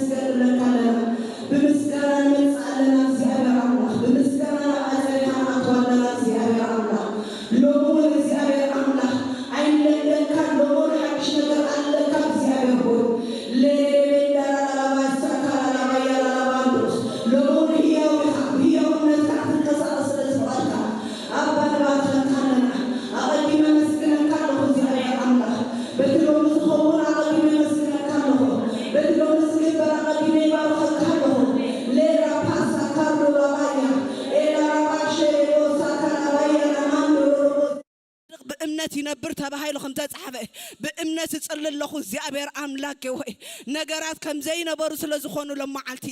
ንብለካ ኣለና። ብምስጋና ንመጽእ ኣለና እግዚኣብሔር ኣምላኽ። ብምስጋና ናብ ኣጸቢኻ ንኣትዋ ኣለና እግዚኣብሔር ኣምላኽ። ሎሚ እውን እግዚኣብሔር ኣምላኽ ኣይንለምደካ። ሎሚ እውን ሓድሽ ነገር ኣለካ እግዚኣብሔር ሆይ። ሌሌሌ እንዳራራራባ ሳካራራባ ያራራባ እንዶስ። ሎሚ እውን ህያው ኢኻ። ብህያውነትካ ክትንቀሳቐስ ስለ ዝፈቐድካ ኣባ ንባርኸካ ኣለና። ኣቐዲመ ኣመስግነካ ኣለኹ እግዚኣብሔር ኣምላኽ። በቲ ሎሚ ዝኸውን ኣቐዲመ የመስግነካ ኣለኹ። በቲ ሎሚ ዝግበር ኣቐዲመ ይባርኸካ ኣለኹ። ሌራ ፓሳ ካርዶ ላባያ ኤላ ራባ ሼሌ ቦሳ ካራባያ ናማንዶ ሎሎቦ። ብእምነት ይነብር ተባሂሉ ከም ተጻሕፈ ብእምነት እጽሊ ኣለኹ እግዚኣብሔር ኣምላክ ሆይ። ነገራት ከም ዘይነበሩ ስለ ዝኾኑ ለመዓልቲ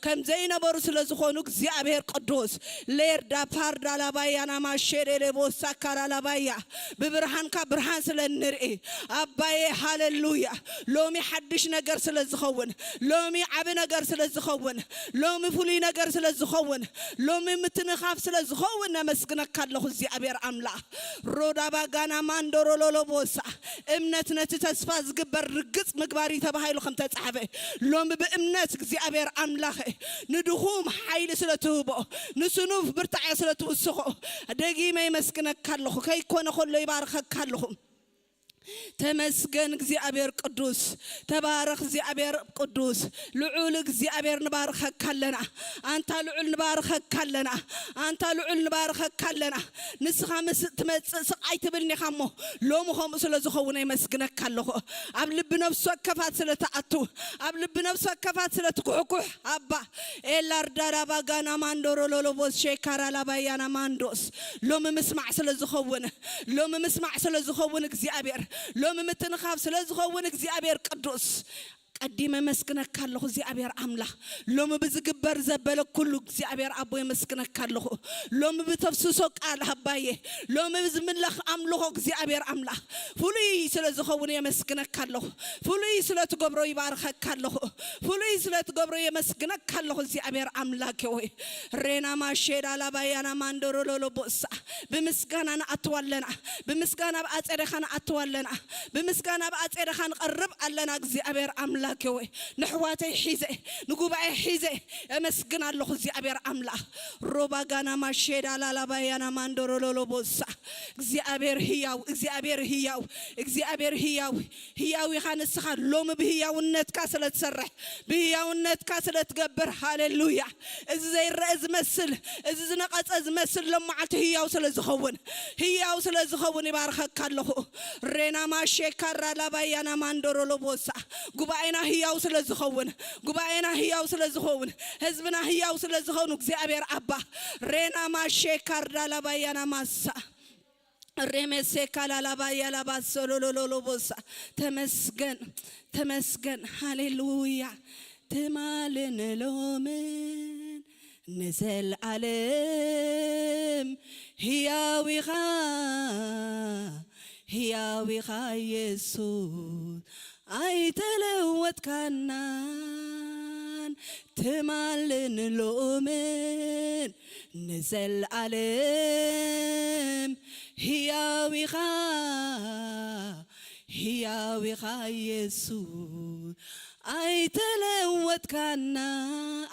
ከም ዘይነበሩ ስለ ዝኾኑ እግዚኣብሔር ቅዱስ ሌርዳ ፓርዳ ላባያ ናማ ሼሌ ቦሳ ካራ ላባያ ብብርሃንካ ብርሃን ስለ እንርኢ ኣባዬ ሃሌሉያ። ሎሚ ሓድሽ ነገር ስለ ዝኸውን፣ ሎሚ ዓቢ ነገር ስለ ዝኸውን፣ ሎሚ ፍሉይ ነገር ስለ ዝኸውን፣ ሎሚ ምትንኻፍ ስለ ዝኸውን ነመስግነካ ኣለኹ እግዚኣብሔር ኣምላኽ። ሮዳባ ጋና ማንዶሮ ሎሎቦሳ እምነት ነቲ ተስፋ ዝግበር ርግጽ ምግባር እዩ ተባሂሉ ከም ተጻሕፈ ሎሚ ብእምነት እግዚኣብሔር ኣምላኸ ንድኹም ሓይሊ ስለ ትህቦ ንስኑፍ ብርታዐ ስለ ትውስኾ ደጊመ የመስግነካ ኣለኹ። ከይኮነ ከሎ ይባርኸካ ኣለኹ። ተመስገን እግዚኣብሔር ቅዱስ፣ ተባረኽ እግዚኣብሔር ቅዱስ፣ ልዑል እግዚኣብሔር ንባርኸካ ኣለና። ኣንታ ልዑል ንባርኸካ ኣለና። ኣንታ ልዑል ንባርኸካ ኣለና። ንስኻ ምስ ትመጽእ ስቕ ኣይትብልን ኢኻ እሞ ሎሚ ከምኡ ስለ ዝኸውን የመስግነካ ኣለኹ። ኣብ ልቢ ነፍሲ ወከፋት ስለ ትኣቱ፣ ኣብ ልቢ ነፍሲ ወከፋት ስለ ትኩሕኩሕ ኣባ ኤላርዳራባ ጋና ማንዶሮ ሎሎቦስ ሼካራ ላባያና ማንዶስ ሎሚ ምስማዕ ስለ ዝኸውን ሎሚ ምስማዕ ስለ ዝኸውን እግዚኣብሔር ሎሚ ምትንኻፍ ስለ ዝኸውን እግዚኣብሔር ቅዱስ ቀዲመ መስግነካ ኣለኹ እግዚኣብሔር ኣምላኽ። ሎሚ ብዝግበር ዘበለ ኩሉ እግዚኣብሔር ኣቦ የመስግነካ ኣለኹ። ሎሚ ብተፍስሶ ቃል ኣባዬ ሎሚ ብዝምለኽ ኣምልኾ እግዚኣብሔር ኣምላኽ ፍሉይ ስለ ዝኸውን የመስግነካ ኣለኹ። ፍሉይ ስለ ትገብሮ ይባርኸካ ኣለኹ። ፍሉይ ስለ ትገብሮ የመስግነካ ኣለኹ እግዚኣብሔር ኣምላክ ሆይ። ሬና ማሼዳ ላባያና ማንዶሮ ሎሎ ቦሳ ብምስጋና ንኣትዋ ኣለና። ብምስጋና ኣብ ኣጸደኻ ንኣትዋ ኣለና። ብምስጋና ኣብ ኣጸደኻ ንቐርብ ኣለና እግዚኣብሔር ኣምላክ ሆይ። ንሕዋተይ ሒዘ ንጉባኤ ሒዘ የመስግን ኣለኹ እግዚኣብሔር ኣምላኽ። ሮባ ጋና ማሼዳ ላላባያና ማንዶሮ ሎሎ ቦሳ እግዚኣብሔር ህያው እግዚኣብሔር ህያው እግዚኣብሔር ህያው ህያው ኢኻ ንስኻ ሎሚ ብህያውነትካ ስለ ትሰርሕ ብህያውነትካ ስለ ትገብር ሃሌሉያ። እዚ ዘይረአ ዝመስል እዚ ዝነቐጸ ዝመስል ሎም መዓልቲ ህያው ስለ ዝኸውን ህያው ስለ ዝኸውን ይባርኸካ ኣለኹ። ሬና ማሼካራ ላባያና ማንዶሮ ሎቦሳ ጉባኤና ህያው ስለ ዝኸውን ጉባኤና ህያው ስለ ዝኸውን ህዝብና ህያው ስለ ዝኾኑ እግዚኣብሔር ኣባ ሬና ማሼካርዳ ላባያና ማሳ ሬሜሴካ ላላባያ ላባሶሎሎሎቦሳ ተመስገን ተመስገን ሃሌሉያ። ትማልን ሎምን ንዘልኣለም ህያው ኢኻ ህያው ኢኻ ኢየሱስ ኣይተለወጥካናን ትማልን ሎምን ንዘልኣለም ህያው ኢኻ ህያው ኢኻ ኢየሱስ ኣይተለወጥካና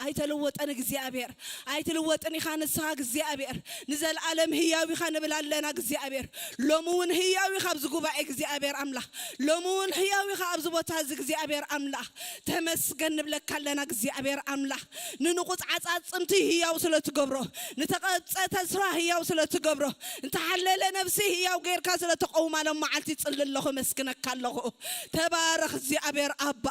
ኣይተለወጠን እግዚኣብሔር ኣይትልወጥን ኢኻ ንስኻ እግዚኣብሔር ንዘልኣለም ህያው ኢኻ ንብል ኣለና እግዚኣብሔር ሎሚ እውን ህያው ኢኻ ኣብዚ ጉባኤ እግዚኣብሔር ኣምላኽ ሎሚ እውን ህያው ኢኻ ኣብዚ ቦታ እዚ እግዚኣብሔር ኣምላኽ ተመስገን ንብለካ ኣለና እግዚኣብሔር ኣምላኽ ንንቑጽ ዓጻጽምቲ ህያው ስለ ትገብሮ ንተቐብጸ ተስፋ ህያው ስለ ትገብሮ ንተሓለለ ነብሲ ህያው ጌርካ ስለ ተቐውማ ሎም መዓልቲ ይጽሊ ኣለኹ መስግነካ ኣለኹ ተባረኽ እግዚኣብሔር ኣባ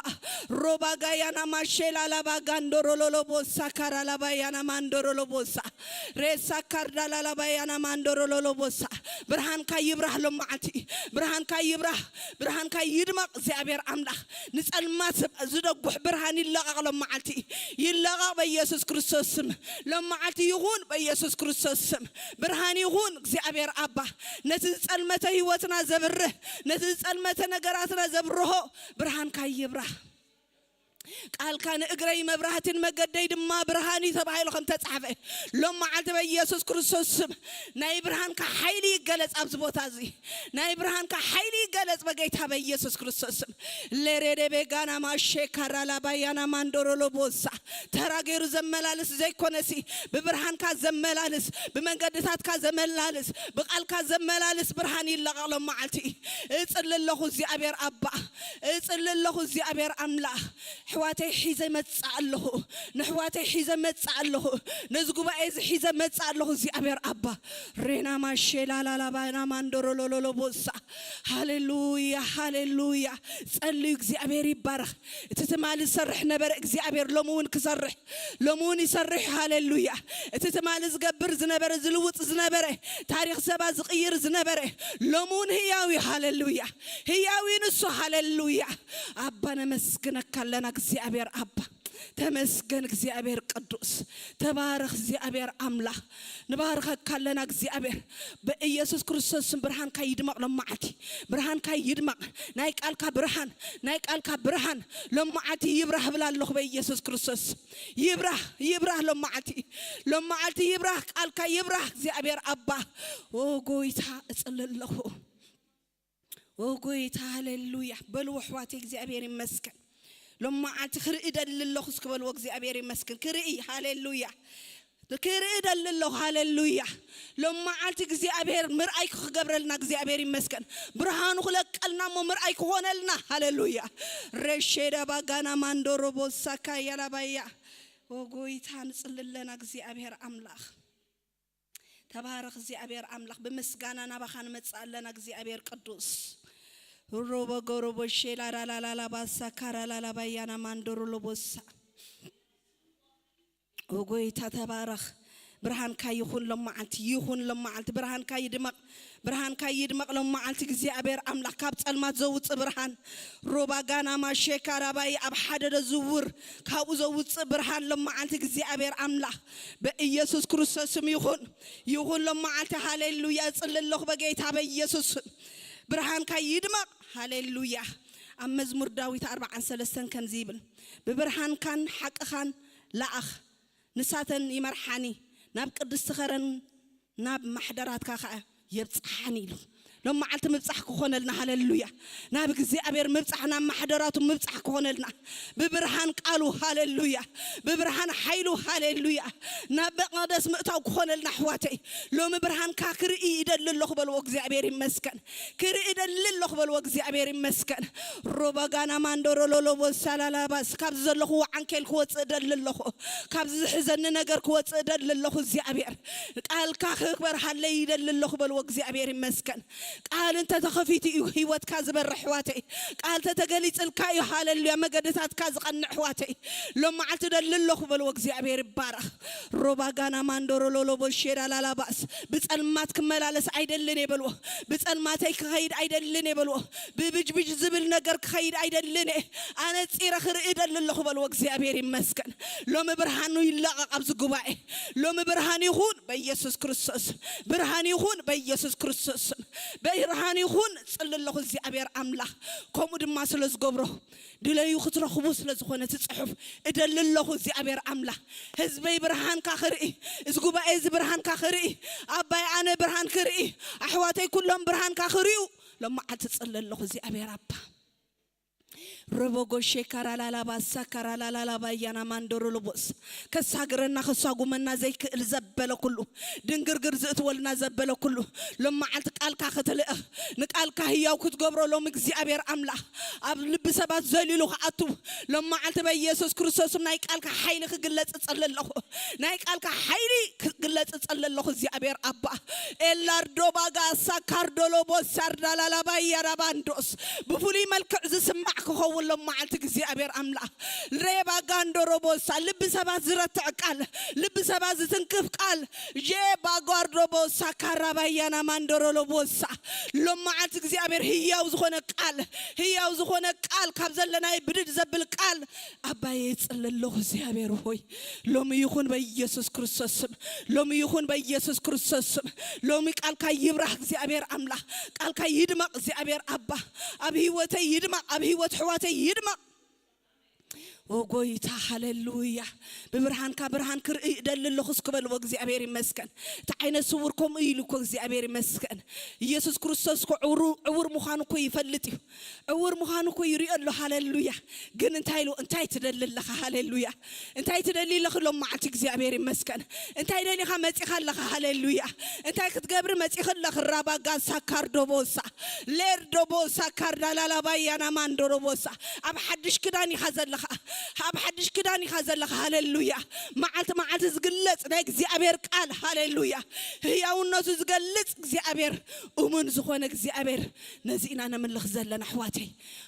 ሮባ ጋያና ማሼላ ላባ ጋንዶሮ ሎሎቦሳ ካራ ላባያና ማንዶሮ ሎቦሳ ሬሳ ካርዳ ላላባያና ማንዶሮ ሎሎቦሳ ብርሃንካ ይብራህ ሎም መዓልቲ ብርሃንካ ይብራህ ብርሃንካ ይድመቕ እግዚኣብሔር ኣምላኽ ንጸልማት ዝደጉሕ ብርሃን ይለቐቕ ሎም መዓልቲ ይለቐቕ በኢየሱስ ክርስቶስ ስም ሎም መዓልቲ ይኹን በኢየሱስ ክርስቶስ ስም ብርሃን ይኹን እግዚኣብሔር ኣባ ነቲ ዝጸልመተ ህይወትና ዘብርህ ነቲ ዝጸልመተ ነገራትና ዘብርሆ ብርሃንካ ይብራህ ቃልካ ንእግረይ መብራህትን መገደይ ድማ ብርሃን እዩ ተባሂሉ ከም ተጻሕፈ፣ ሎም መዓልቲ በኢየሱስ ክርስቶስ ስም ናይ ብርሃንካ ሓይሊ ይገለጽ ኣብዚ ቦታ እዚ። ናይ ብርሃንካ ሓይሊ ይገለጽ በጌታ በኢየሱስ ክርስቶስ ስም። ለሬዴ ቤጋና ማሼ ካራላ ባያና ማንዶሮሎ ቦሳ። ተራ ገይሩ ዘመላልስ ዘይኮነሲ፣ ብብርሃንካ ዘመላልስ፣ ብመንገድታትካ ዘመላልስ፣ ብቃልካ ዘመላልስ ብርሃን ይለቐቕ ሎም መዓልቲ። እጽሊ ኣለኹ እግዚኣብሔር ኣባ፣ እጽሊ ኣለኹ እግዚኣብሔር ኣምላኽ። ኣሕዋተይ ሒዘ መጽእ ኣለኹ፣ ንኣሕዋተይ ሒዘ መጽእ ኣለኹ፣ ነዚ ጉባኤ እዚ ሒዘ መጽእ ኣለኹ እግዚኣብሔር ኣባ። ሬና ማሼ ላላላ ባና ማንዶሮ ሎሎሎ ቦሳ። ሃሌሉያ፣ ሃሌሉያ። ጸልዩ፣ እግዚኣብሔር ይባረኽ። እቲ ትማሊ ዝሰርሕ ነበረ እግዚኣብሔር ሎሚ እውን ክሰርሕ፣ ሎሚ እውን ይሰርሕ። ሃሌሉያ። እቲ ትማሊ ዝገብር ዝነበረ፣ ዝልውጥ ዝነበረ፣ ታሪኽ ሰባ ዝቕይር ዝነበረ ሎሚ እውን ህያው እዩ። ሃሌሉያ። ህያው እዩ ንሱ። ሃሌሉያ። ኣባ ነመስግነካ ኣለና እግዚኣብሔር ኣባ። ተመስገን እግዚኣብሔር ቅዱስ። ተባረኽ እግዚኣብሔር ኣምላኽ። ንባርኸካ ኣለና እግዚኣብሔር። በኢየሱስ ክርስቶስ ስም ብርሃንካ ይድመቕ ሎም መዓልቲ። ብርሃንካ ይድመቕ። ናይ ቃልካ ብርሃን፣ ናይ ቃልካ ብርሃን ሎም መዓልቲ ይብራህ እብል ኣለኹ በኢየሱስ ክርስቶስ። ይብራህ፣ ይብራህ ሎም መዓልቲ። ሎም መዓልቲ ይብራህ፣ ቃልካ ይብራህ እግዚኣብሔር ኣባ። ኦ ጎይታ እጽሊ ኣለኹ። ኦ ጎይታ ሃሌሉያ። በልዎ ኣሕዋተይ እግዚኣብሔር ይመስገን። ሎም መዓልቲ ክርኢ ደሊ ኣለኹ እስኪ በልዎ እግዚኣብሔር ይመስገን። ክርኢ፣ ሃሌሉያ። ክርኢ ደሊ ኣለኹ፣ ሃሌሉያ። ሎም መዓልቲ እግዚኣብሔር ምርኣይ ክገብረልና እግዚኣብሔር ይመስገን። ብርሃኑ ክለቀልና እሞ ምርኣይ ክኾነልና፣ ሃሌሉያ። ረሼዳ ባጋና ማንዶሮ ቦሳካ ያላባያ። ኦ ጎይታ ንጽሊ ኣለና እግዚኣብሔር ኣምላኽ። ተባረኽ እግዚኣብሔር ኣምላኽ። ብምስጋና ናባኻ ንመጽእ ኣለና እግዚኣብሔር ቅዱስ። ሮቦ ጎሮቦ ሼላ ራላላላ ባሳ ካራላላ ባያና ማንዶሮ ሎቦሳ። ኦ ጎይታ ተባረኽ። ብርሃንካ ይኹን ሎም መዓልቲ፣ ይኹን ሎም መዓልቲ። ብርሃንካ ይድመቕ፣ ብርሃንካ ይድመቕ ሎም መዓልቲ እግዚኣብሔር ኣምላኽ። ካብ ጸልማት ዘውጽእ ብርሃን፣ ሮባ ጋና ማሼካ ራባይ ኣብ ሓደ ደዝውር ካብኡ ዘውጽእ ብርሃን ሎም መዓልቲ እግዚኣብሔር ኣምላኽ። በኢየሱስ ክርስቶስ ስም ይኹን፣ ይኹን ሎም መዓልቲ። ሃሌሉያ። እጽሊ ኣለኹ በጌታ በኢየሱስ ስም። ብርሃንካ ይድመቕ። ሃሌሉያ። ኣብ መዝሙር ዳዊት ኣርባዓን ሰለስተን ከምዚ ይብል፣ ብብርሃንካን ሓቅኻን ለኣኽ፣ ንሳተን ይመርሓኒ፣ ናብ ቅድስቲ ኸረን ናብ ማሕደራትካ ኸኣ የብጽሓኒ ኢሉ። ሎም መዓልቲ ምብጻሕ ክኾነልና፣ ሃሌሉያ። ናብ እግዚኣብሔር ምብጻሕ፣ ናብ ማሕደራቱ ምብጻሕ ክኾነልና። ብብርሃን ቃሉ፣ ሃሌሉያ። ብብርሃን ሓይሉ፣ ሃሌሉያ። ናብ መቕደስ ምእታው ክኾነልና ኣሕዋተይ። ሎሚ ብርሃንካ ክርኢ ይደሊ ኣለኹ በልዎ፣ እግዚኣብሔር ይመስገን። ክርኢ ይደሊ ኣለኹ በልዎ፣ እግዚኣብሔር ይመስገን። ሮባጋና ማንዶሮ ሎሎቦ ሳላላባስ፣ ካብዚ ዘለኹዎ ዓንኬል ክወጽእ እደሊ ኣለኹ። ካብዚ ዝሕዘኒ ነገር ክወጽእ እደሊ ኣለኹ እግዚኣብሔር። ቃልካ ክበርሃለይ ይደሊ ኣለኹ በልዎ፣ እግዚኣብሔር ይመስገን። ቃል እንተ ተኸፊቱ እዩ ህይወትካ ዝበርህ ኣሕዋተይ። ቃል ተተገሊጽልካ እዩ፣ ሃሌሉያ፣ መገድታትካ ዝቐንዕ ኣሕዋተይ። ሎም መዓልቲ እደሊ ኣለኹ በልዎ፣ እግዚኣብሔር ይባረኽ። ሮባጋና ማንዶሮ ሎሎቦ ሼዳ ላላባስ፣ ብጸልማት ክመላለስ ኣይደልን እየ በልዎ። ብጸልማተይ ክኸይድ ኣይደልን እየ በልዎ። ብብጅብጅ ዝብል ነገር ክኸይድ ኣይደልን እየ። ኣነጺረ ክርኢ እደሊ ኣለኹ በልዎ፣ እግዚኣብሔር ይመስገን። ሎሚ ብርሃኑ ይለቐቕ ኣብዚ ጉባኤ። ሎሚ ብርሃን ይኹን በኢየሱስ ክርስቶስ። ብርሃን ይኹን በኢየሱስ ክርስቶስ። ብርሃን ይኹን እጽሊ ኣለኹ እግዚኣብሔር ኣምላኽ። ከምኡ ድማ ስለ ዝገብሮ ድለዩ ክትረኽቡ ስለ ዝኾነ እቲ ጽሑፍ እደሊ ኣለኹ እግዚኣብሔር ኣምላኽ። ህዝበይ ብርሃንካ ክርኢ፣ እዚ ጉባኤ እዚ ብርሃንካ ክርኢ፣ ኣባይ ኣነ ብርሃን ክርኢ፣ ኣሕዋተይ ኩሎም ብርሃንካ ክርእዩ ሎም መዓልቲ እጽሊ ኣለኹ እግዚኣብሔር ኣባ። ረቦጎ ሼካራላላባ ሳካራላላባ ያና ማንዶሮ ሎቦስ። ከሳግረና ከሳጉመና ዘይክእል ዘበለ ኩሉ፣ ድንግርግር ዝእትወልና ዘበለ ኩሉ፣ ሎም መዓልቲ ቃልካ ክትልእኽ፣ ንቃልካ ህያው ክትገብሮ ሎም እግዚኣብሔር ኣምላኽ ኣብ ልቢ ሰባት ዘሊሉ ክኣቱ ሎም መዓልቲ በኢየሱስ ክርስቶስም ናይ ቃልካ ሓይሊ ክግለጽ እጸሊ ኣለኹ። ናይ ቃልካ ሓይሊ ክግለጽ እጸሊ ኣለኹ እግዚኣብሔር ኣባ። ኤላርዶ ባጋ ሳካርዶሎ ቦሳርዳላላባ ያራባንዶስ ብፍሉይ መልክዕ ዝስማዕ ክኸውን ሎም መዓልቲ እግዚኣብሔር ኣምላኽ። ሬባ ጋንዶሮ ቦሳ ልቢ ሰባት ዝረትዕ ቃል፣ ልቢ ሰባት ዝትንክፍ ቃል። ጄ ባጓርዶ ቦሳ ካራባያና ማንዶሮሎ ቦሳ ሎም መዓልቲ እግዚኣብሔር ህያው ዝኾነ ቃል፣ ህያው ዝኾነ ቃል ካብ ዘለናይ ብድድ ዘብል ቃል ኣባየ ይጽሊ ኣለኹ እግዚኣብሔር ሆይ። ሎሚ ይኹን በኢየሱስ ክርስቶስ ስም፣ ሎሚ ይኹን በኢየሱስ ክርስቶስ ስም። ሎሚ ቃልካ ይብራህ እግዚኣብሔር ኣምላኽ፣ ቃልካ ይድመቕ እግዚኣብሔር ኣባ። ኣብ ህይወተይ ይድመቕ፣ ኣብ ህይወት ኣሕዋተይ ይድመቕ። ኦ ጎይታ፣ ሃሌሉያ። ብብርሃንካ ብርሃን ክርኢ እደሊ ኣለኹ እስኪ በልዎ። እግዚኣብሔር ይመስገን። እቲ ዓይነ ስውር ከምኡ ኢሉ እኮ እግዚኣብሔር ይመስገን። ኢየሱስ ክርስቶስ እኮ ዕውሩ-፣ ዕውር ምዃኑ እኮ ይፈልጥ እዩ። ዕውር ምዃኑ እኮ ይሪኦ ኣሎ። ሃሌሉያ። ግን እንታይ ኢሉ፣ እንታይ ትደሊ ኣለኻ? ሃሌሉያ። እንታይ ትደሊ ኣለኺ ሎም መዓልቲ? እግዚኣብሔር ይመስገን። እንታይ ደሊኻ መጺኻ ኣለኻ? ሃሌሉያ። እንታይ ክትገብሪ መጺኺ ኣለኺ? ራባጋ ሳካር ዶቦሳ፣ ሌር ዶቦሳ ካርዳላላ ባያና ማንዶሮቦሳ። ኣብ ሓድሽ ክዳን ኢኻ ዘለኻ። ኣብ ሓድሽ ክዳን ኢኻ ዘለኻ። ሃሌሉያ። መዓልቲ መዓልቲ ዝግለጽ ናይ እግዚኣብሔር ቃል። ሃሌሉያ። ህያውነቱ ዝገልጽ እግዚኣብሔር፣ እሙን ዝኾነ እግዚኣብሔር፣ ነዚ ኢና ነምልኽ ዘለና ኣሕዋተይ።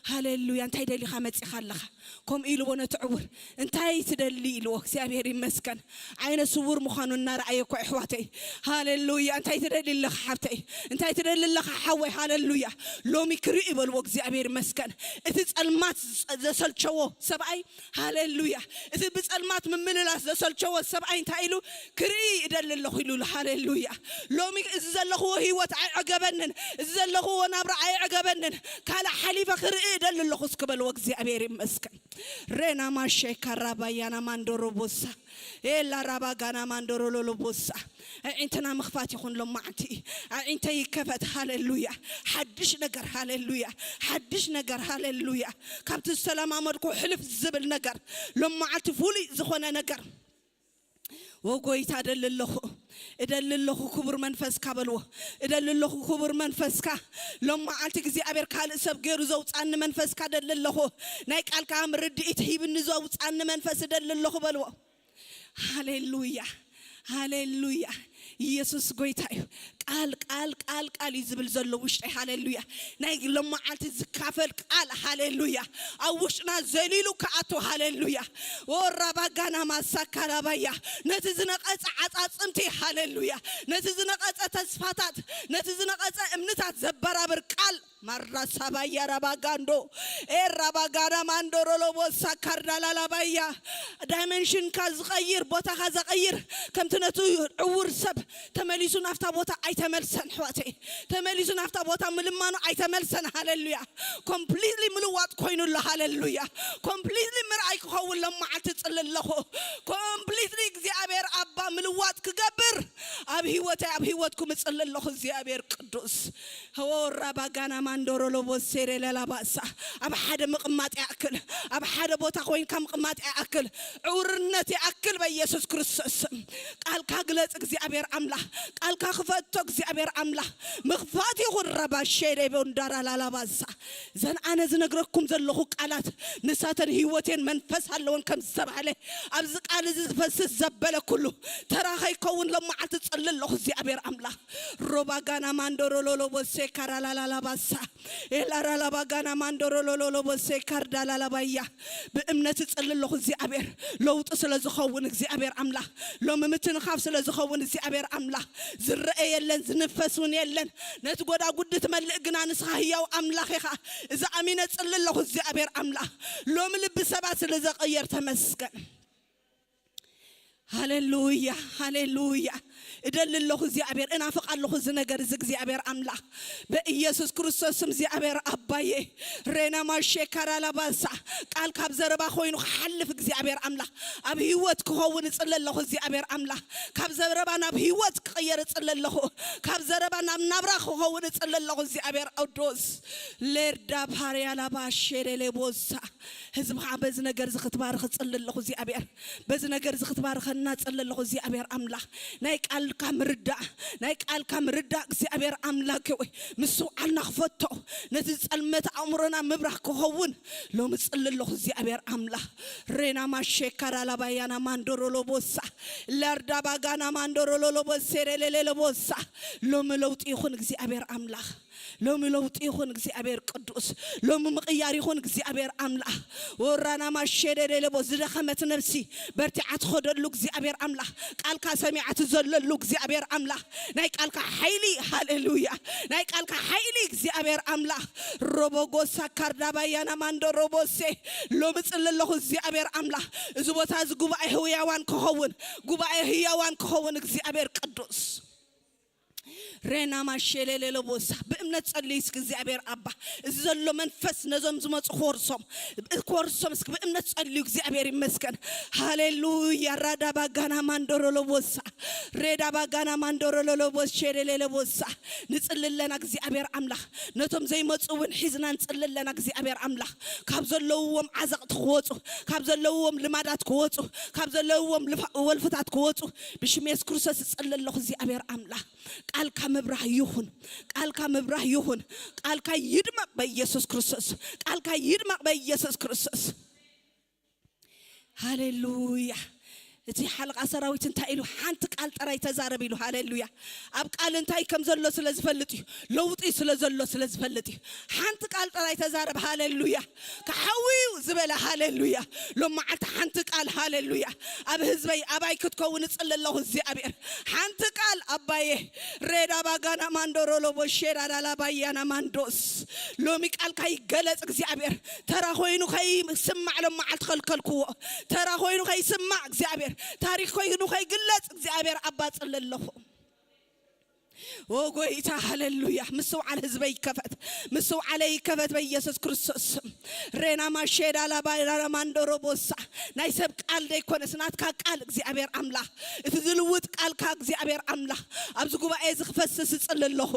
ሃሌሉያ። እንታይ ደሊኻ መጺኻ ኣለኻ? ከምኡ ኢልዎ ነቲ ዕውር፣ እንታይ ትደሊ ኢልዎ። እግዚኣብሔር ይመስገን። ዓይነ ስውር ምዃኑ እናረኣየ እኮ ኣሕዋተይ። ሃሌሉያ። እንታይ ትደሊ ኣለኻ ሓብተይ? እንታይ ትደሊ ኣለኻ ሓወይ? ሃሌሉያ። ሎሚ ክርኢ በልዎ። እግዚኣብሔር ይመስገን። እቲ ጸልማት ዘ-፣ ዘሰልቸዎ ሰብኣይ፣ ሃሌሉያ። እቲ ብጸልማት ምምልላስ ዘሰልቸዎ ሰብኣይ እንታይ ኢሉ? ክርኢ እደሊ ኣለኹ ኢሉ። ሃሌሉያ። ሎሚ እዚ ዘለኽዎ ህይወት ኣይዕገበንን፣ እዚ ዘለኽዎ ናብራ ኣይዕገበንን፣ ካልእ ሓሊፈ ክርኢ እደሊ ኣለኹ እስኪ በልዎ። እግዚኣብሔር ይመስገን። ሬና ማሼ ካራባያና ማንዶሮ ቦሳ፣ ኤላ ራባ ጋና ማንዶሮ ሎሎ ቦሳ። ኣዒንትና ምኽፋት ይኹን ሎማዕንቲ። ኣዒንተይ ይከፈት። ሃሌሉያ። ሓድሽ ነገር። ሃሌሉያ። ሓድሽ ነገር። ሃሌሉያ። ካብቲ ዝተለማመድኩ ሕልፍ ዝብል ነገር፣ ሎማዕንቲ ፍሉይ ዝኾነ ነገር። ወጎይታ እደሊ ኣለኹ፣ እደሊ ኣለኹ ክቡር መንፈስካ በልዎ። እደሊ ኣለኹ ክቡር መንፈስካ። ሎም መዓልቲ እግዚኣብሔር ካልእ ሰብ ገይሩ ዘውፃኒ መንፈስካ እደሊ ኣለኹ። ናይ ቃልካ ምርድኢት ሂብኒ ዘውፃኒ መንፈስ እደሊ ኣለኹ በልዎ። ሃሌሉያ፣ ሃሌሉያ። ኢየሱስ ጎይታ እዩ። ቃል፣ ቃል፣ ቃል፣ ቃል እዩ ዝብል ዘሎ ውሽጠይ። ሃሌሉያ። ናይ ሎም መዓልቲ ዝካፈል ቃል። ሃሌሉያ። ኣብ ውሽጥና ዘሊሉ ክኣቱ። ሃሌሉያ። ወራባጋና ማሳካራባያ። ነቲ ዝነቐጸ ዓጻጽምቲ። ሃሌሉያ። ነቲ ዝነቐጸ ተስፋታት፣ ነቲ ዝነቐጸ እምንታት ዘበራብር ቃል። ማራሳባያ ራባጋንዶ፣ ኤ ራባጋና ማንዶሮሎቦሳ ካርዳላላባያ። ዳይመንሽንካ ዝቐይር፣ ቦታኻ ዘቐይር፣ ከምቲ ነቲ ዕውር ሰብ ተመሊሱ ናብታ ቦታ ኣይተመልሰን፣ ኣሕዋተይ። ተመሊሱ ናብታ ቦታ ምልማኑ ኣይተመልሰን። ሃሌሉያ። ኮምፕሊትሊ ምልዋጥ ኮይኑ ኣሎ። ሃሌሉያ። ኮምፕሊትሊ ምርኣይ ክኸውን ሎም መዓልቲ እጽሊ ኣለኹ። ኮምፕሊትሊ እግዚኣብሔር ኣባ ምልዋጥ ክገብር ኣብ ህይወተይ፣ ኣብ ህይወትኩም እጽሊ ኣለኹ። እግዚኣብሔር ቅዱስ። ሆራ ባጋና ማንዶሮ ሎቦ ሴሬ ለላባሳ። ኣብ ሓደ ምቕማጥ ይኣክል፣ ኣብ ሓደ ቦታ ኮይንካ ምቕማጥ ይኣክል፣ ዕውርነት ይኣክል። በኢየሱስ ክርስቶስ ስም ቃልካ ግለጽ እግዚኣብሔር ኣምላኽ፣ ቃልካ ክፈቶ እግዚኣብሔር ኣምላኽ። ምኽፋት ይኹን። ረባ ሼሬ ቦንዳራ ላላባሳ። ዘን ኣነ ዝነግረኩም ዘለኹ ቃላት ንሳተን ህይወቴን መንፈስ ኣለወን ከም ዝተባህለ፣ ኣብዚ ቃል እዚ ዝፈስስ ዘበለ ኩሉ ተራ ከይከውን ሎም መዓልቲ እጽሊ ኣለኹ እግዚኣብሔር ኣምላኽ። ሮባጋና ማንዶሮ ሎሎቦሴ ካራላላላባሳ፣ ኤላራላባጋና ማንዶሮ ሎሎሎቦሴ ካርዳላላባያ። ብእምነት እጽሊ ኣለኹ እግዚኣብሔር፣ ለውጢ ስለ ዝኸውን እግዚኣብሔር ኣምላኽ፣ ሎሚ ምትንኻፍ ስለ ዝኸውን እግዚኣብሔር ኣምላኽ፣ ዝረአ የለን፣ ዝንፈስ እውን የለን። ነቲ ጎዳጉዲ ትመልእ ግና ንስኻ ህያው ኣምላኽ ኢኻ። እዚ ኣሚነ እጽሊ ኣለኹ እግዚኣብሔር ኣምላኽ፣ ሎሚ ልቢ ሰባት ስለ ዘቐየር ተመስገን። ሃሌሉያ፣ ሃሌሉያ። እደሊ ኣለኹ እግዚኣብሔር፣ እናፍቕ ኣለኹ እዚ ነገር እዚ እግዚኣብሔር ኣምላኽ። በኢየሱስ ክርስቶስ ስም እግዚኣብሔር ኣባዬ። ሬና ማሼ ካራላባሳ። ቃል ካብ ዘረባ ኮይኑ ክሓልፍ እግዚኣብሔር ኣምላኽ፣ ኣብ ህይወት ክኸውን እጽሊ ኣለኹ እግዚኣብሔር ኣምላኽ። ካብ ዘረባ ናብ ህይወት ክቕየር እጽሊ ኣለኹ። ካብ ዘረባ ናብ ናብራ ክኸውን እጽሊ ኣለኹ እግዚኣብሔር ቅዱስ። ሌርዳ ፓርያ ላባ ሼሬ ሌቦሳ። ህዝብኻ በዚ ነገር እዚ ክትባርኽ እጽሊ ኣለኹ እግዚኣብሔር። በዚ ነገር እዚ ክትባርኸና እጽሊ ኣለኹ እግዚኣብሔር ኣምላኽ። ናይ ቃልካ ምርዳእ፣ ናይ ቃልካ ምርዳእ እግዚኣብሔር ኣምላኽ ወይ ምስትውዓልና ክፈቶ፣ ነቲ ዝጸልመተ ኣእምሮና ምብራህ ክኸውን ሎሚ እጽሊ ኣለኹ እግዚኣብሔር ኣምላኽ። ሬና ማሼካራ ላባያና ማንዶሮ ሎቦሳ፣ ላርዳ ባጋና ማንዶሮ ሎሎቦሴ ሬሌሌ ሎቦሳ። ሎሚ ለውጢ ይኹን እግዚኣብሔር ኣምላኽ። ሎሚ ለውጢ ይኹን እግዚኣብሔር ቅዱስ። ሎሚ ምቕያር ይኹን እግዚኣብሔር ኣምላኽ። ወራና ማሸደደለቦ ዝደኸመት ነፍሲ በርቲዓ ትኸደሉ እግዚኣብሔር ኣምላኽ። ቃልካ ሰሚዓ ትዘለሉ እግዚኣብሔር ኣምላኽ። ናይ ቃልካ ሓይሊ፣ ሃሌሉያ። ናይ ቃልካ ሓይሊ እግዚኣብሔር ኣምላኽ። ሮቦጎሳ ካርዳባያና ማንዶ ሮቦሴ። ሎሚ ጽሊ ኣለኹ እግዚኣብሔር ኣምላኽ። እዚ ቦታ እዚ ጉባኤ ህያዋን ክኸውን፣ ጉባኤ ህያዋን ክኸውን እግዚኣብሔር ቅዱስ። ሬና ማሼሌሌሎ ቦሳ። ብእምነት ጸልዩ እስኪ እግዚኣብሔር ኣባ፣ እዚ ዘሎ መንፈስ ነዞም ዝመጹ ክወርሶም፣ ክወርሶም እስኪ ብእምነት ጸልዩ። እግዚኣብሔር ይመስገን። ሃሌሉያ። ራዳ ባጋና ማንዶሮሎ ቦሳ፣ ሬዳ ባጋና ማንዶሮሎሎ ቦስ ሼሌሌሎ ቦሳ። ንጽሊ ኣለና እግዚኣብሔር ኣምላኽ፣ ነቶም ዘይመጹ እውን ሒዝና ንጽሊ ኣለና እግዚኣብሔር ኣምላኽ። ካብ ዘለውዎም ዓዘቕቲ ክወጹ፣ ካብ ዘለውዎም ልማዳት ክወጹ፣ ካብ ዘለውዎም ልፋ-፣ ወልፍታት ክወጹ ብሽም የሱስ ክርስቶስ እጽሊ ኣለኹ እግዚኣብሔር ኣምላኽ። ቃልካ ምብራህ ይኹን፣ ቃልካ ምብራህ ይኹን። ቃልካ ይድመቕ በኢየሱስ ክርስቶስ፣ ቃልካ ይድመቕ በኢየሱስ ክርስቶስ። ሃሌሉያ። እቲ ሓለቓ ሰራዊት እንታይ ኢሉ? ሓንቲ ቃል ጥራይ ተዛረብ ኢሉ። ሃሌሉያ። ኣብ ቃል እንታይ ከም ዘሎ ስለ ዝፈልጥ እዩ፣ ለውጢ ስለ ዘሎ ስለ ዝፈልጥ እዩ። ሓንቲ ቃል ጥራይ ተዛረብ። ሃሌሉያ። ክሓዊ እዩ ዝበለ። ሃሌሉያ። ሎም መዓልቲ ሓንቲ ቃል። ሃሌሉያ። ኣብ ህዝበይ ኣባይ ክትከውን እጽሊ ኣለኹ እግዚኣብሔር። ሓንቲ ቃል ኣባየ። ሬዳ ባጋና ማንዶሮሎ ቦሼዳ ዳላ ባያና ማንዶስ። ሎሚ ቃልካ ይገለጽ እግዚኣብሔር። ተራ ኮይኑ ከይስማዕ ሎም መዓልቲ ከልከልክዎ። ተራ ኮይኑ ከይስማዕ እግዚኣብሔር፣ ታሪክ ኮይኑ ከይግለጽ እግዚኣብሔር ኣባ እጽሊ ኣለኹ። ኦ ጎይታ፣ ሃሌሉያ። ምስውዓል ህዝበይ ይከፈት፣ ምስውዓለይ ይከፈት በኢየሱስ ክርስቶስ ስም። ሬና ማሼዳ ላባይራ ማንዶሮ ቦሳ። ናይ ሰብ ቃል ዘይኮነስ ናትካ ቃል እግዚኣብሔር ኣምላኽ፣ እቲ ዝልውጥ ቃልካ እግዚኣብሔር ኣምላኽ ኣብዚ ጉባኤ እዚ ክፈስስ እጽሊ ኣለኹ።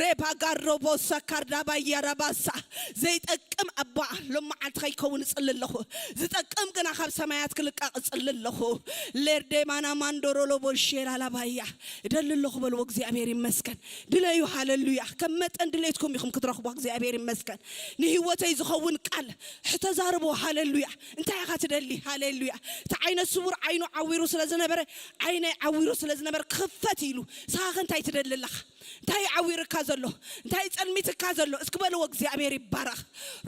ሬባ ጋሮ ቦሳ ካርዳ ባያራ ባሳ። ዘይጠቅም ኣባ ሎም መዓልቲ ከይከውን እጽሊ ኣለኹ። ዝጠቅም ግና ካብ ሰማያት ክልቃቕ እጽሊ ኣለኹ። ሌርዴማና ማንዶሮ ሎቦ ሼላ ላባያ። እደሊ ኣለኹ በልዎ። እግዚኣብሔር ይመስገን። ድለዩ። ሃሌሉያ። ከም መጠን ድሌትኩም ኢኹም ክትረኽቡ። እግዚኣብሔር ይመስገን። ንህይወተይ ዝኸውን ቃል ሕተዛርቦ። ሃሌሉያ። እንታይ ኢኻ ትደሊ? ሃሌሉያ። እቲ ዓይነ ስውር ዓይኑ ዓዊሩ ስለ ዝነበረ፣ ዓይነይ ዓዊሩ ስለ ዝነበረ ክኽፈት ኢሉ። ንስኻ ከ እንታይ ትደሊ ኣለኻ? እንታይ ዓዊርካ ዘሎ? እንታይ ጸልሚትካ ዘሎ? እስኪ በልዎ። እግዚኣብሔር ይባረኽ።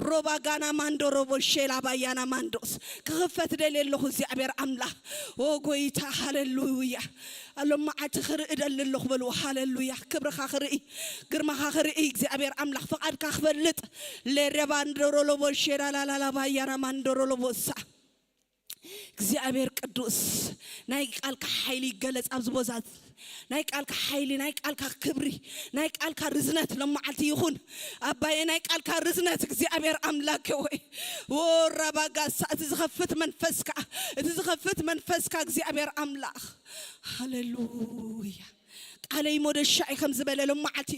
ሮባ ጋና ማንዶ ሮቦ ሼላ ባያና ማንዶስ። ክኽፈት ደልየ ኣለኹ እግዚኣብሔር ኣምላኽ። ኦ ጎይታ፣ ሃሌሉያ። ሎም መዓልቲ ክርኢ ደሊ ኣለኹ በልዎ። ሃሌሉያ። ክብርኻ ክርኢ፣ ግርማኻ ክርኢ እግዚኣብሔር ኣምላኽ፣ ፍቓድካ ክፈልጥ። ሌረባ ንዶሮ ሎቦ ሼላ ላላላ ባያና ማንዶሮ ሎቦሳ። እግዚኣብሔር ቅዱስ፣ ናይ ቃልካ ሓይሊ ይገለጽ ኣብዚ ቦዛት። ናይ ቃልካ ሓይሊ፣ ናይ ቃልካ ክብሪ፣ ናይ ቃልካ ርዝነት ሎም መዓልቲ ይኹን። ኣባየ፣ ናይ ቃልካ ርዝነት እግዚኣብሔር ኣምላክ ወይ። ወራባጋሳ፣ እቲ ዝኸፍት መንፈስካ፣ እቲ ዝኸፍት መንፈስካ እግዚኣብሔር ኣምላኽ። ሃሌሉያ። ቃለይ ሞደሻ እዩ ከም ዝበለ ሎም መዓልቲ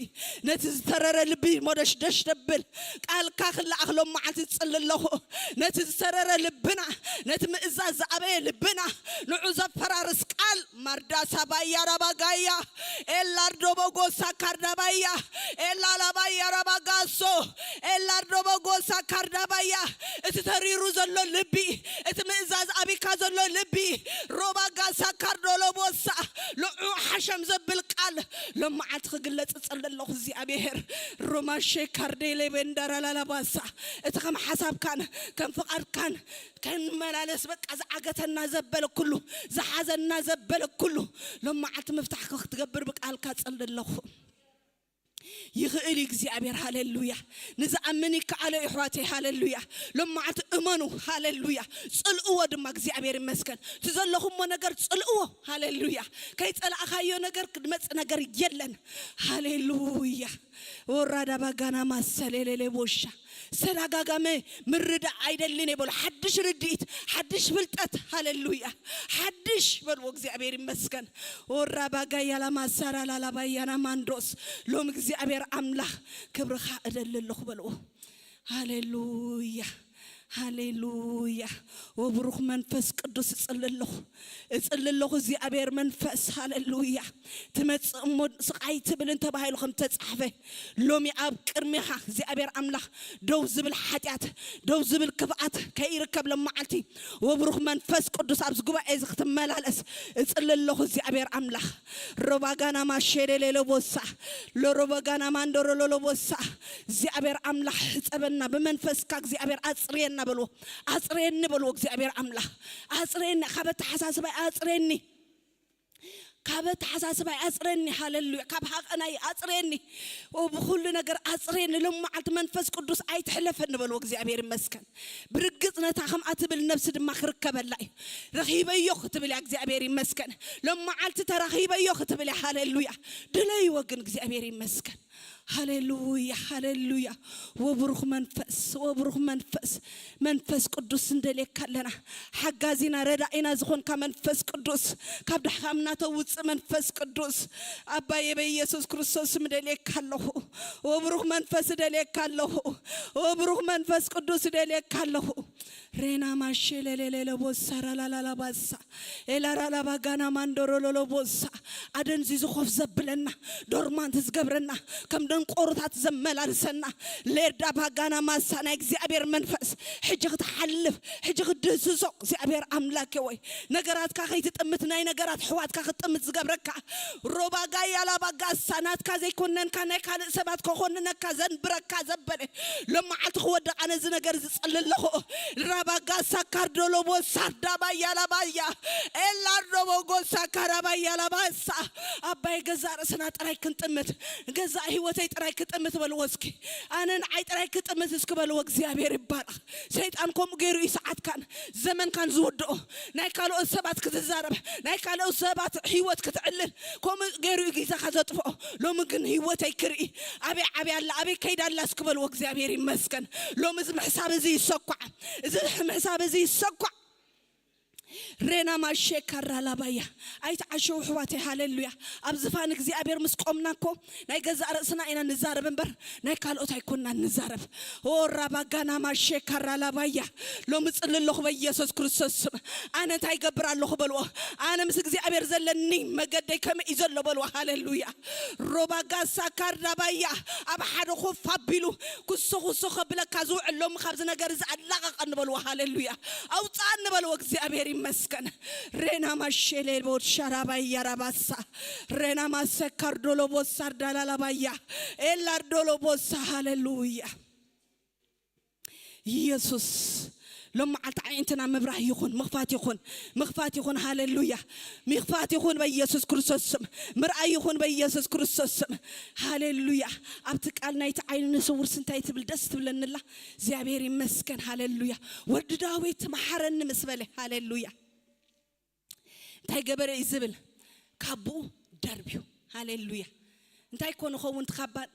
ነቲ ዝተረረ ልቢ ሞደሽ ደሽ ደብል ቃልካ ክለኣኽ ሎም መዓልቲ ዝጽሊ ኣለኹ። ነቲ ዝተረረ ልብና፣ ነቲ ምእዛዝ ዝኣበየ ልብና ንዑ ዘፈራርስ ቃል ማርዳ ሳባያ ራባጋያ ኤላርዶ በጎሳ ካርዳባያ ኤላላባያ ራባጋሶ ኤላርዶ በጎሳ ካርዳባያ። እቲ ተሪሩ ዘሎ ልቢ፣ እቲ ምእዛዝ ኣቢካ ዘሎ ልቢ ሮባጋሳ ካርዶሎቦሳ ልዑ ሓሸም ዘብል ቃል ሎም መዓልቲ ክግለጽ እጸሊ ኣለኹ እግዚኣብሔር። ሮማሼ ካርዴሌ ቤንዳራ ላላባሳ። እቲ ከም ሓሳብካን ከም ፍቓድካን ከንመላለስ በቃ ዝዓገተና ዘበለ ኩሉ፣ ዝሓዘና ዘበለ ኩሉ ሎም መዓልቲ ምፍታሕ ክትገብር ብቃልካ እጸሊ ኣለኹ። ይኽእል እዩ እግዚኣብሔር። ሃሌሉያ። ንዝኣምን ይከኣሎ እዩ ኣሕዋተይ። ሃሌሉያ። ሎም መዓልቲ እመኑ። ሃሌሉያ። ጽልእዎ ድማ እግዚኣብሔር ይመስገን። እቲ ዘለኹሞ ነገር ጽልእዎ። ሃሌሉያ። ከይጸላእኻዮ ነገር ክድመጽ ነገር የለን። ሃሌሉያ። ወራዳ ባጋና ማሰሌሌሌ ቦሻ። ሰዳጋጋመ ምርዳእ ኣይደልን እየ በሉ። ሓድሽ ርድኢት፣ ሓድሽ ፍልጠት። ሃሌሉያ። ሓድሽ በልዎ። እግዚኣብሔር ይመስገን። ወራ ባጋያ ላማሳራ ላላባያና ማንዶስ። ሎም እግዚኣብሔር ኣምላኽ ክብርኻ እደሊ ኣለኹ በልዎ። ሃሌሉያ። ሃሌሉያ። ወብሩኽ መንፈስ ቅዱስ እጽሊ ኣለኹ። እጽሊ ኣለኹ እግዚኣብሔር መንፈስ። ሃሌሉያ። ትመጽእ እሞ ስቓይ ትብልን ተባሂሉ ከም ተጻሕፈ፣ ሎሚ ኣብ ቅድሚኻ እግዚኣብሔር ኣምላኽ ደው ዝብል ሓጢኣት፣ ደው ዝብል ክፍኣት ከይርከብ ሎም መዓልቲ ወብሩኽ መንፈስ ቅዱስ ኣብዚ ጉባኤ እዚ ክትመላለስ እጽሊ ኣለኹ እግዚኣብሔር ኣምላኽ። ሮባጋና ማሼሌሌሎ ቦሳ፣ ሎሮባጋና ማንዶሮሎሎ ቦሳ። እግዚኣብሔር ኣምላኽ ሕጸበና ብመንፈስካ እግዚኣብሔር ኣጽርየና በልዎ። ኣጽርየኒ በልዎ። እግዚኣብሔር ኣምላኽ ኣጽርየኒ፣ ካብ ኣተሓሳስባይ ኣጽርየኒ። ካብ ኣተሓሳስባይ ኣጽረኒ፣ ሃሌሉያ፣ ካብ ሃቐናይ ኣጽረኒ፣ ኦ፣ ብኹሉ ነገር ኣጽረኒ። ሎም መዓልቲ መንፈስ ቅዱስ ኣይትሕለፈኒ በልዎ። እግዚኣብሔር ይመስገን። ብርግጽ ነታ ከምኣ ትብል ነብሲ ድማ ክርከበላ እዩ። ረኺበዮ ክትብል እያ፣ እግዚኣብሔር ይመስገን። ሎም መዓልቲ ተራኺበዮ ክትብል እያ፣ ሃሌሉያ። ድለይዎ ግን እግዚኣብሔር ይመስገን። ሃሌሉያ፣ ሃሌሉያ። ወብሩኽ መንፈስ፣ ወብሩኽ መንፈስ፣ መንፈስ ቅዱስ እንደልየካ ኣለና። ሓጋዚና ረዳኢና ዝኾንካ መንፈስ ቅዱስ፣ ካብ ድኻምና ተውፅእ መንፈስ ቅዱስ፣ ኣባየ በኢየሱስ ክርስቶስ ስም እደልየካ ኣለኹ። ወብሩኽ መንፈስ እደልየካ ኣለኹ። ወብሩኽ መንፈስ ቅዱስ እደልየካ ኣለኹ። ሬና ማሼ ለሌሌ ለቦሳ ራላላላ ባሳ ኤላራላ ባጋና ማንዶሮ ሎሎ ቦሳ ኣደንዚዙ ኮፍ ዘብለና፣ ዶርማንት ዝገብረና፣ ከም ደንቆሮታት ዘመላልሰና፣ ሌዳ ባጋና ማሳ ናይ እግዚኣብሔር መንፈስ ሕጂ ክትሓልፍ፣ ሕጂ ክትድህስሶ እግዚኣብሔር ኣምላኬ ወይ ነገራትካ ከይትጥምት፣ ናይ ነገራት ኣሕዋትካ ክትጥምት ዝገብረካ ሮባጋ ያላባጋሳ ናትካ ዘይኮነንካ ናይ ካልእ ሰባት ከኾንነካ ዘንብረካ ዘበለ ሎም መዓልቲ ክወድቕ ኣነ እዚ ነገር ዝጽሊ ኣለኹ። ራባጋሳ ካርዶሎቦ ሳርዳባያ ላባያ ኤላርዶቦ ጎሳ ካራባያ ላባሳ ኣባይ ገዛ ርእስና ጥራይ ክንጥምት፣ ገዛ ህይወተይ ጥራይ ክጥምት በልዎ እስኪ። ኣነ ንዓይ ጥራይ ክጥምት እስኪ በልዎ። እግዚኣብሔር ይባረኽ። ሰይጣን ከምኡ ገይሩ እዩ ሰዓትካን ዘመንካን ዝውድኦ። ናይ ካልኦት ሰባት ክትዛረብ፣ ናይ ካልኦት ሰባት ህይወት ክትዕልል ከምኡ ገይሩ እዩ ግዜኻ ዘጥፍኦ። ሎሚ ግን ህይወተይ ክርኢ፣ ኣበይ ዓብያ ኣላ፣ ኣበይ ከይዳ ኣላ እስኪ በልዎ። እግዚኣብሔር ይመስገን። ሎሚ እዚ ምሕሳብ እዚ ይሰኳዕ፣ እዚ ምሕሳብ እዚ ይሰኳዕ። ሬና ማሼ ካራ ላባያ ኣይትዓሸው ኣሕዋተይ፣ ሃሌሉያ። ኣብ ዝፋን እግዚኣብሔር ምስ ቆምና እኮ ናይ ገዛእ ርእስና ኢና ንዛረብ እምበር ናይ ካልኦት ኣይኮንና ንዛረብ። ኦ ራባጋና ማሼ ካራ ላባያ ሎሚ ጽሊ ኣለኹ በኢየሱስ ክርስቶስ ስም። ኣነ እንታይ ይገብር ኣለኹ በልዎ። ኣነ ምስ እግዚኣብሔር ዘለኒ መገደይ ከመይ እዩ ዘሎ በልዎ። ሃሌሉያ። ሮባጋሳ ካርዳባያ ኣብ ሓደ ኮፍ ኣቢሉ ኩሱ ኩሱ ከብለካ ዝውዕል ሎሚ ካብዚ ነገር እዚ ኣላቐቐኒ በልዎ። ሃሌሉያ። ኣውፅኣኒ በልዎ። እግዚኣብሔር ይመስገን። ሬና ማሼሌ ቦት ሻራባያ ራባሳ ሬና ማሰካር ዶሎቦሳ ዳላላባያ ኤላር ዶሎቦሳ። ሃሌሉያ። ኢየሱስ ሎም መዓልቲ ኣዒንትና ምብራህ ይኹን፣ ምኽፋት ይኹን፣ ምኽፋት ይኹን። ሃሌሉያ። ምኽፋት ይኹን በኢየሱስ ክርስቶስ ስም። ምርኣይ ይኹን በኢየሱስ ክርስቶስ ስም። ሃሌሉያ። ኣብቲ ቃል ናይቲ ዓይኒ ስውርስ እንታይ ትብል ደስ ትብለንላ። እግዚኣብሔር ይመስገን። ሃሌሉያ። ወዲ ዳዊት መሓረኒ ምስ በለ፣ ሃሌሉያ። እንታይ ገበረ እዩ ዝብል? ካቡኡ ደርብዩ። ሃሌሉያ። እንታይ ኮን ኸውን ትኻባን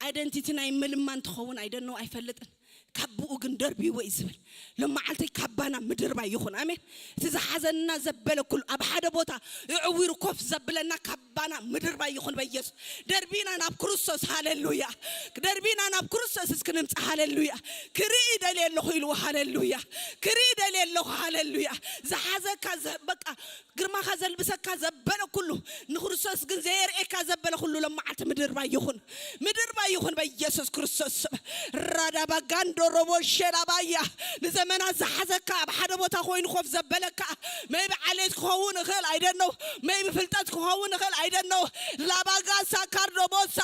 ኣይደንቲቲ ናይ ምልማን ትኸውን ኣይደነው ኣይፈልጥን። ካቡኡ ግን ደርብይዎ እዩ ዝብል። ሎም መዓልተይ ካባና ምድርባይ ይኹን። ኣሜን። እቲ ዝሓዘና ዘበለ ኩሉ ኣብ ሓደ ቦታ ይዕዊሩ ኮፍ ዘብለና ካባና ምድርባይ ይኹን በኢየሱስ። ደርቢና ናብ ክርስቶስ። ሃሌሉያ። ደርቢና ናብ ክርስቶስ እስኪ ንምጻእ። ሃሌሉያ። ክርኢ ደልየ ኣለኹ ኢልዎ። ሃሌሉያ። ክርኢ ደልየ ኣለኹ። ሃሌሉያ። ዝሓዘካ ዘ- በቃ ግርማኻ ዘልብሰካ ዘበለ ኩሉ ንክርስቶስ ግን ዘየርእየካ ዘበለ ኩሉ ሎም መዓልቲ ምድርባይ ይኹን። ምድርባይ ይኹን በኢየሱስ ክርስቶስ ስም። ራዳባ ጋንዶ ሮቦ ሼላባያ ንዘመናት ዝሓዘካ ኣብ ሓደ ቦታ ኮይኑ ኮፍ ዘበለካ maybe ዓሌት ክኸውን እኽእል ኣይደነው maybe ፍልጠት ክኸውን እኽእል ኣይደነው ላባጋሳ ካርዶ ቦሳ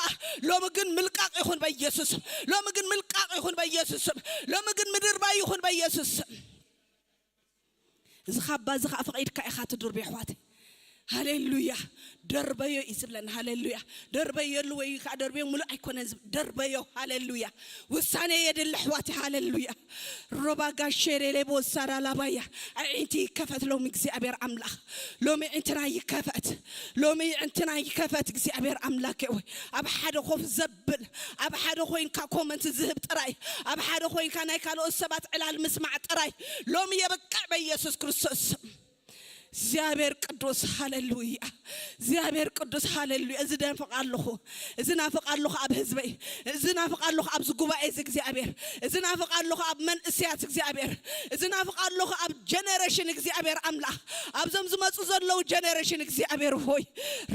ሎሚ ግን ምልቃቕ ይኹን በኢየሱስ ስም። ሎሚ ግን ምልቃቕ ይኹን በኢየሱስ ስም። ሎሚ ግን ምድርባይ ይኹን በኢየሱስ ስም። እዚ ካባ እዚ ከዓ ፈቒድካ ኢኻ ትድርብዮ ኣሕዋተይ። ሃሌሉያ። ደርበዮ እዩ ዝብለና። ሃሌሉያ። ደርበየሉ ወይ ከዓ ደርበዮ ሙሉእ ኣይኮነን ዝብ- ደርበዮ። ሃሌሉያ። ውሳኔ የድሊ ኣሕዋተይ። ሃሌሉያ። ሮባ ጋሼሬ ሌቦ ሳራ ላባያ ኣዒንቲ ይከፈት ሎሚ እግዚኣብሔር ኣምላኽ። ሎሚ ዕንትና ይከፈት። ሎሚ ዕንትና ይከፈት እግዚኣብሔር ኣምላክ ወይ ኣብ ሓደ ኮፍ ዘብል ኣብ ሓደ ኮይንካ ኮመንት ዝህብ ጥራይ ኣብ ሓደ ኮይንካ ናይ ካልኦት ሰባት ዕላል ምስማዕ ጥራይ ሎሚ የበቅዕ በኢየሱስ ክርስቶስ ስም። እግዚኣብሔር ቅዱስ ሃሌሉያ። እግዚኣብሔር ቅዱስ ሃሌሉያ። እዚ ደንፍቕ ኣለኹ። እዚ ናፍቕ ኣለኹ ኣብ ህዝበይ። እዚ ናፍቕ ኣለኹ ኣብዚ ጉባኤ እዚ እግዚኣብሔር። እዚ ናፍቕ ኣለኹ ኣብ መንእስያት እግዚኣብሔር። እዚ ናፍቕ ኣለኹ ኣብ ጀነሬሽን እግዚኣብሔር ኣምላኽ። ኣብዞም ዝመፁ ዘለዉ ጀነሬሽን እግዚኣብሔር ሆይ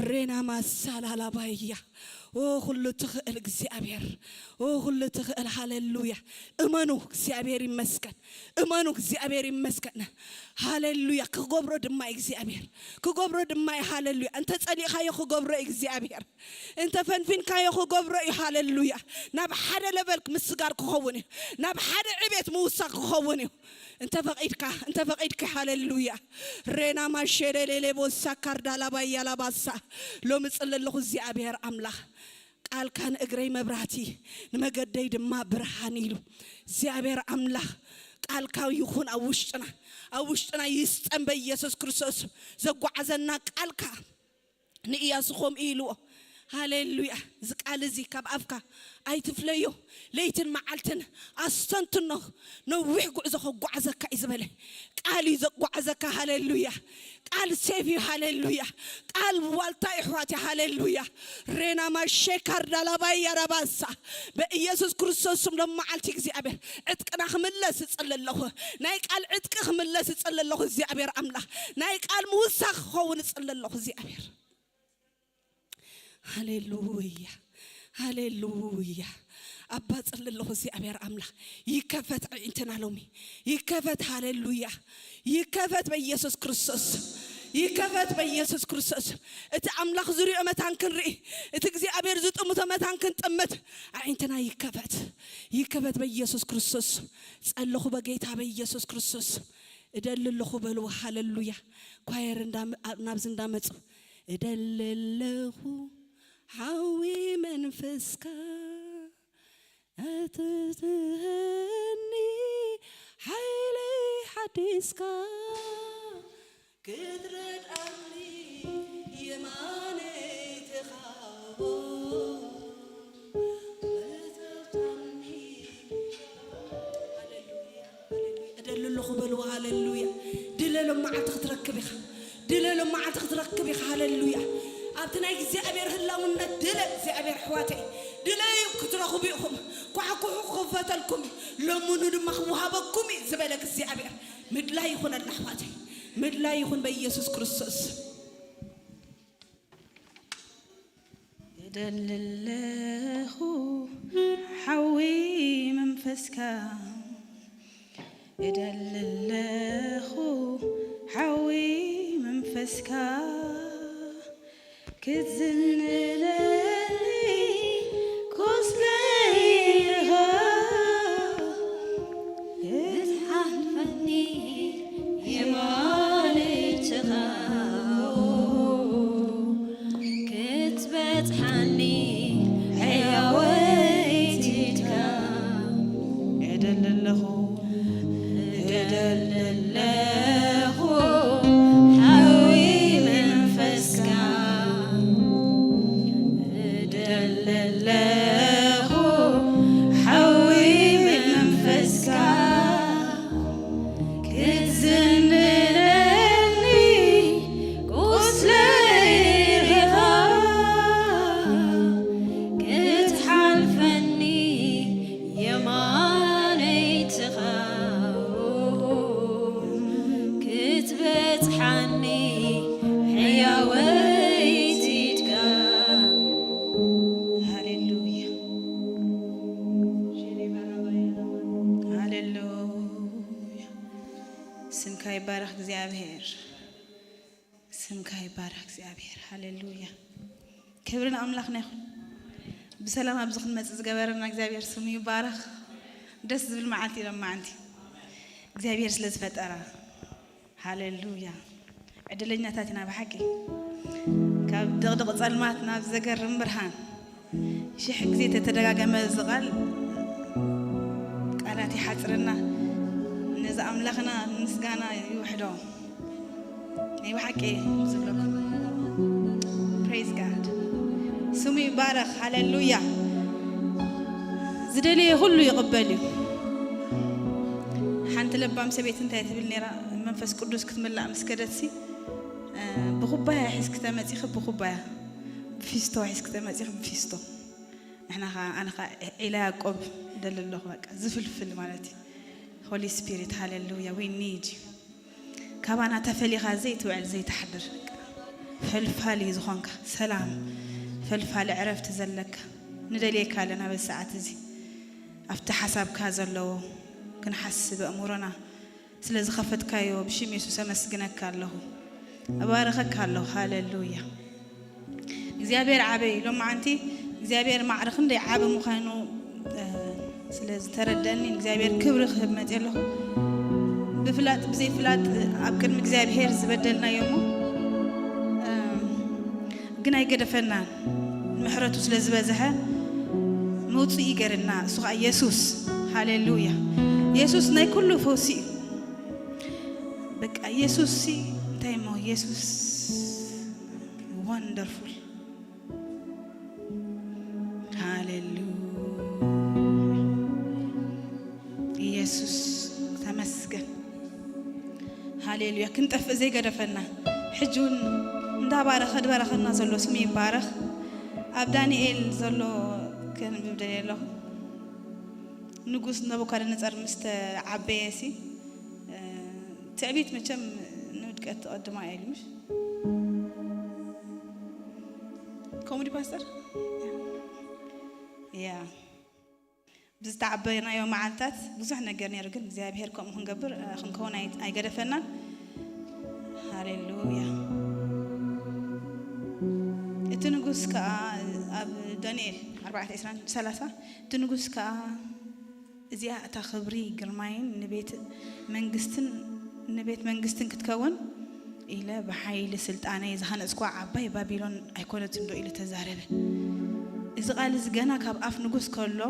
ሬና ማሳላላባያ ኦ ኩሉ ትኽእል እግዚኣብሔር፣ ኦ ኩሉ ትኽእል፣ ሃሌሉያ። እመኑ፣ እግዚኣብሔር ይመስገን። እመኑ፣ እግዚኣብሔር ይመስገን። ሃሌሉያ። ክገብሮ ድማ እዩ እግዚኣብሔር፣ ክገብሮ ድማ እዩ። ሃሌሉያ። እንተ ጸሊእካዮ ክገብሮ እዩ እግዚኣብሔር፣ እንተ ፈንፊንካዮ ክገብሮ እዩ። ሃሌሉያ። ናብ ሓደ ለበል ምስጋር ክኸውን እዩ፣ ናብ ሓደ ዕቤት ምውሳኽ ክኸውን እዩ። እንተ ፈቒድካ፣ እንተ ፈቒድካ፣ ሃሌሉያ። ሬና ማሼሌሌሌ ቦሳ ካርዳላባያ ላባሳ። ሎሚ ጽሊ ኣለኹ እግዚኣብሔር ኣምላኽ፣ ቃልካ ንእግረይ መብራህቲ፣ ንመገደይ ድማ ብርሃን ኢሉ እግዚኣብሔር ኣምላኽ፣ ቃልካ ይኹን ኣብ ውሽጥና፣ ኣብ ውሽጥና ይስጠን በኢየሱስ ክርስቶስ። ዘጓዓዘና ቃልካ ንኢያሱ ከምኡ ኢልዎ። ሃሌሉያ። እዚ ቃል እዚ ካብ ኣፍካ ኣይትፍለዮ፣ ለይትን መዓልትን ኣስተንትኖ። ነዊሕ ጉዕዞ ከጓዓዘካ እዩ ዝበለ። ቃል እዩ ዘጓዓዘካ። ሃሌሉያ። ቃል ሴፍ እዩ። ሃሌሉያ። ቃል ዋልታ እዩ ኣሕዋት። ሃሌሉያ። ሬና ማሼ ካርዳላባይ ያራባሳ። በኢየሱስ ክርስቶስ ስም ሎም መዓልቲ እግዚኣብሔር ዕጥቅና ክምለስ እጽሊ ኣለኹ። ናይ ቃል ዕጥቂ ክምለስ እጽሊ ኣለኹ እግዚኣብሔር ኣምላኽ። ናይ ቃል ምውሳኽ ክኸውን እጽሊ ኣለኹ እግዚኣብሔር። ሃሌሉያ፣ ሃሌሉያ። ኣባ ጽሊ ኣለኹ እግዚኣብሔር ኣምላኽ። ይከፈት ኣዒንትና ሎሚ። ይከፈት። ሃሌሉያ። ይከፈት በኢየሱስ ክርስቶስ። ይከፈት በኢየሱስ ክርስቶስ። እቲ ኣምላኽ ዝሪኦ መታን ክንርኢ፣ እቲ እግዚኣብሔር ዝጥምቶ መታን ክንጥምት ኣዒንትና ይከፈት። ይከፈት በኢየሱስ ክርስቶስ። ጸለኹ በጌታ በኢየሱስ ክርስቶስ። እደሊ ኣለኹ በልዎ። ሃሌሉያ። ኳየር እንዳ-፣ ናብዚ እንዳመጹ እደሊ ኣለኹ ሓዊ መንፈስካ ኣትትህኒ ሓይለይ ሓዲስካ ክትረድኣኒ የማነይ ትኻቦ መተታኒ። ሃሌሉያ፣ ሃሌሉያ። እደሊ ኣለኹ በልዎ። ሃሌሉያ። ድለሎም መዓልቲ ክትረክብ ኢኻ። ድለሎም መዓልቲ ክትረክብ ኢኻ። ሃሌሉያ። ኣብቲ ናይ እግዚኣብሔር ህላውነት ድለ እግዚኣብሔር ኣሕዋተይ። ድለዩ ክትረኽቡ ኢኹም። ኳሕኩሑ ክኽፈተልኩም እዩ። ለምኑ ድማ ክወሃበኩም እዩ ዝበለ እግዚኣብሔር። ምድላይ ይኹነልና ኣሕዋተይ። ምድላይ ይኹን በኢየሱስ ክርስቶስ። እደሊ ኣለኹ ሓዊ መንፈስካ፣ እደሊ ኣለኹ ሓዊ መንፈስካ፣ ክትዝንለኒ ቁስለይ ኢኻ፣ ክትሓልፈኒ የማነይ ትኻቦ፣ ክትበጽሓኒ ሕያወይቲ ኢድካ። እደሊ ኣለኹ፣ እደሊ ኣለኹ ሓዊ መንፈስካ፣ እደሊ ኣለኹ ሓዊ መንፈስካ፣ ክትዝንለኒ ቁስለይ ኢኻ፣ ክትሓልፈኒ የማነይ ትኻቦ፣ ክትበጽሓኒ ሕያወይቲ ኢድካ። ሃሌሉያ፣ ሃሌሉያ። ስምካ ይባረኽ እግዚኣብሔር፣ ስምካ ይባረኽ እግዚኣብሔር። ሃሌሉያ። ክብሪ ንኣምላኽና ይኹን። ብሰላም ኣብዚ ክንመጽእ ዝገበረና እግዚኣብሔር ስሙ ይባረኽ። ደስ ዝብል መዓልቲ እዩ ሎማዓንቲ እግዚኣብሔር ስለ ዝፈጠራ። ሃሌሉያ። ዕድለኛታት ኢና ብሓቂ። ካብ ድቕድቕ ጸልማት ናብ ዘገርም ብርሃን። ሽሕ ግዜ ተተደጋገመ እዚ ቃል፣ ቃላት ይሓጽረና። ነዚ ኣምላኽና ምስጋና ይውሕዶ። ናይ ብሓቂ ዝብለኩም። Praise God። ስሙ ይባረኽ። ሃሌሉያ። ዝደለየ ኩሉ ይቕበል እዩ። ሓንቲ ለባም ሰበይቲ እንታይ ትብል ነይራ? መንፈስ ቅዱስ ክትምላእ ምስ ከደትሲ፣ እ፣ ብኩባያ ሒዝኪ ተመጺኺ ብኩባያ፣ ብፊስቶ ሒዝኪ ተመጺኺ ብፊስቶ። ንሕና ኸዓ፣ ኣነ ኸዓ ዒላ ያዕቆብ ደሊ ኣለኹ፣ በቃ ዝፍልፍል ማለት እዩ። ሆሊ ስፒሪት፣ ሃሌሉያ፣ we need you። ካባና ተፈሊኻ ዘይትውዕል ዘይትሓድር፣ በቃ ፈልፋሊ ዝኾንካ፣ ሰላም፣ ፈልፋሊ ዕረፍቲ ዘለካ ንደልየካ ኣለና። በዚ ሰዓት እዚ ኣብቲ ሓሳብካ ዘለዎ ክንሓስብ ኣእምሮና ስለ ዝኸፈትካዮ ብሽም የሱስ ኣመስግነካ ኣለኹ፣ እባርኸካ ኣለኹ። ሃሌሉያ። እግዚኣብሔር ዓበይ ሎማዓንቲ እግዚኣብሔር ማዕረ ክንደይ ዓቢ ምዃኑ ስለ ዝተረደኒ እግዚኣብሔር ክብሪ ክህብ መፅእ ኣለኹ። ብፍላጥ ብዘይፍላጥ ኣብ ቅድሚ እግዚኣብሔር ዝበደልናዮ እሞ ግን ኣይገደፈናን። ምሕረቱ ስለ ዝበዝሐ መውፅኢ ይገርና። እሱ ከዓ የሱስ። ሃሌሉያ። የሱስ ናይ ኩሉ ፈውሲ እዩ። በቃ የሱስ ሲ እንታይ እሞ የሱስ ወንደርፉል። ሃሌሉያ። ኢየሱስ ተመስገን። ሃሌሉያ። ክንጠፍእ ዘይገደፈና ሕጂ እውን እንዳባረኸ ድበረኸና ዘሎ ስሙ ይባረኽ። ኣብ ዳንኤል ዘሎ ከንብብ ደልየ ኣለኹ። ንጉስ ነቡካደነጸር ምስ ተዓበየ ሲ ትዕቢት መቸም ንውድቀት ትቐድማ እያ ኢሉ ምሽ ከምኡ ዲ ፓስተር ያ ብዝተዓበናዮ መዓልታት ብዙሕ ነገር ነይሩ፣ ግን እግዚኣብሔር ከምኡ ክንገብር ክንከውን ኣይገደፈናን። ሃሌሉያ። እቲ ንጉስ ከዓ ኣብ ዳንኤል ኣርባዕተ ዕስራን ሰላሳ እቲ ንጉስ ከዓ እዚኣ እታ ክብሪ ግርማይን ንቤት መንግስትን ንቤት መንግስትን ክትከውን ኢለ ብሓይሊ ስልጣነይ ዝሃነፅኳ ዓባይ ባቢሎን ኣይኮነትን ዶ ኢሉ ተዛረበ። እዚ ቃል እዚ ገና ካብ ኣፍ ንጉስ ከሎ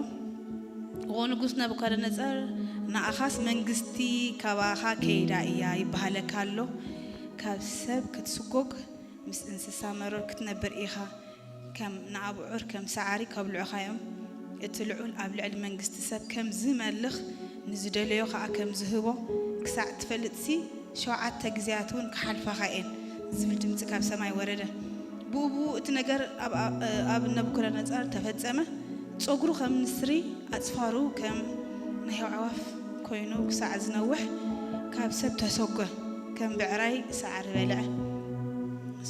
እዎ ንጉስ ነቡካደነፀር ንኣኻስ መንግስቲ ካባኻ ከይዳ እያ ይበሃለካ ኣሎ። ካብ ሰብ ክትስጎግ ምስ እንስሳ መሮር ክትነብር ኢኻ። ከም ንኣብዑር ከም ሰዓሪ ከብልዑኻ እዮም። እቲ ልዑል ኣብ ልዕሊ መንግስቲ ሰብ ከም ዝመልኽ ንዝደለዮ ኸኣ ከም ዝህቦ ክሳዕ ትፈልጥሲ ሸውዓተ ግዜያት እውን ክሓልፋኻ እየን ዝብል ድምፂ ካብ ሰማይ ወረደ። ብኡ ብኡ እቲ ነገር ኣብ ነቡከደነፃር ተፈጸመ። ጸጉሩ ከም ንስሪ ኣጽፋሩ ከም ናይ ኣዕዋፍ ኮይኑ ክሳዕ ዝነውሕ ካብ ሰብ ተሰጎ ከም ብዕራይ ሳዕሪ በልዐ።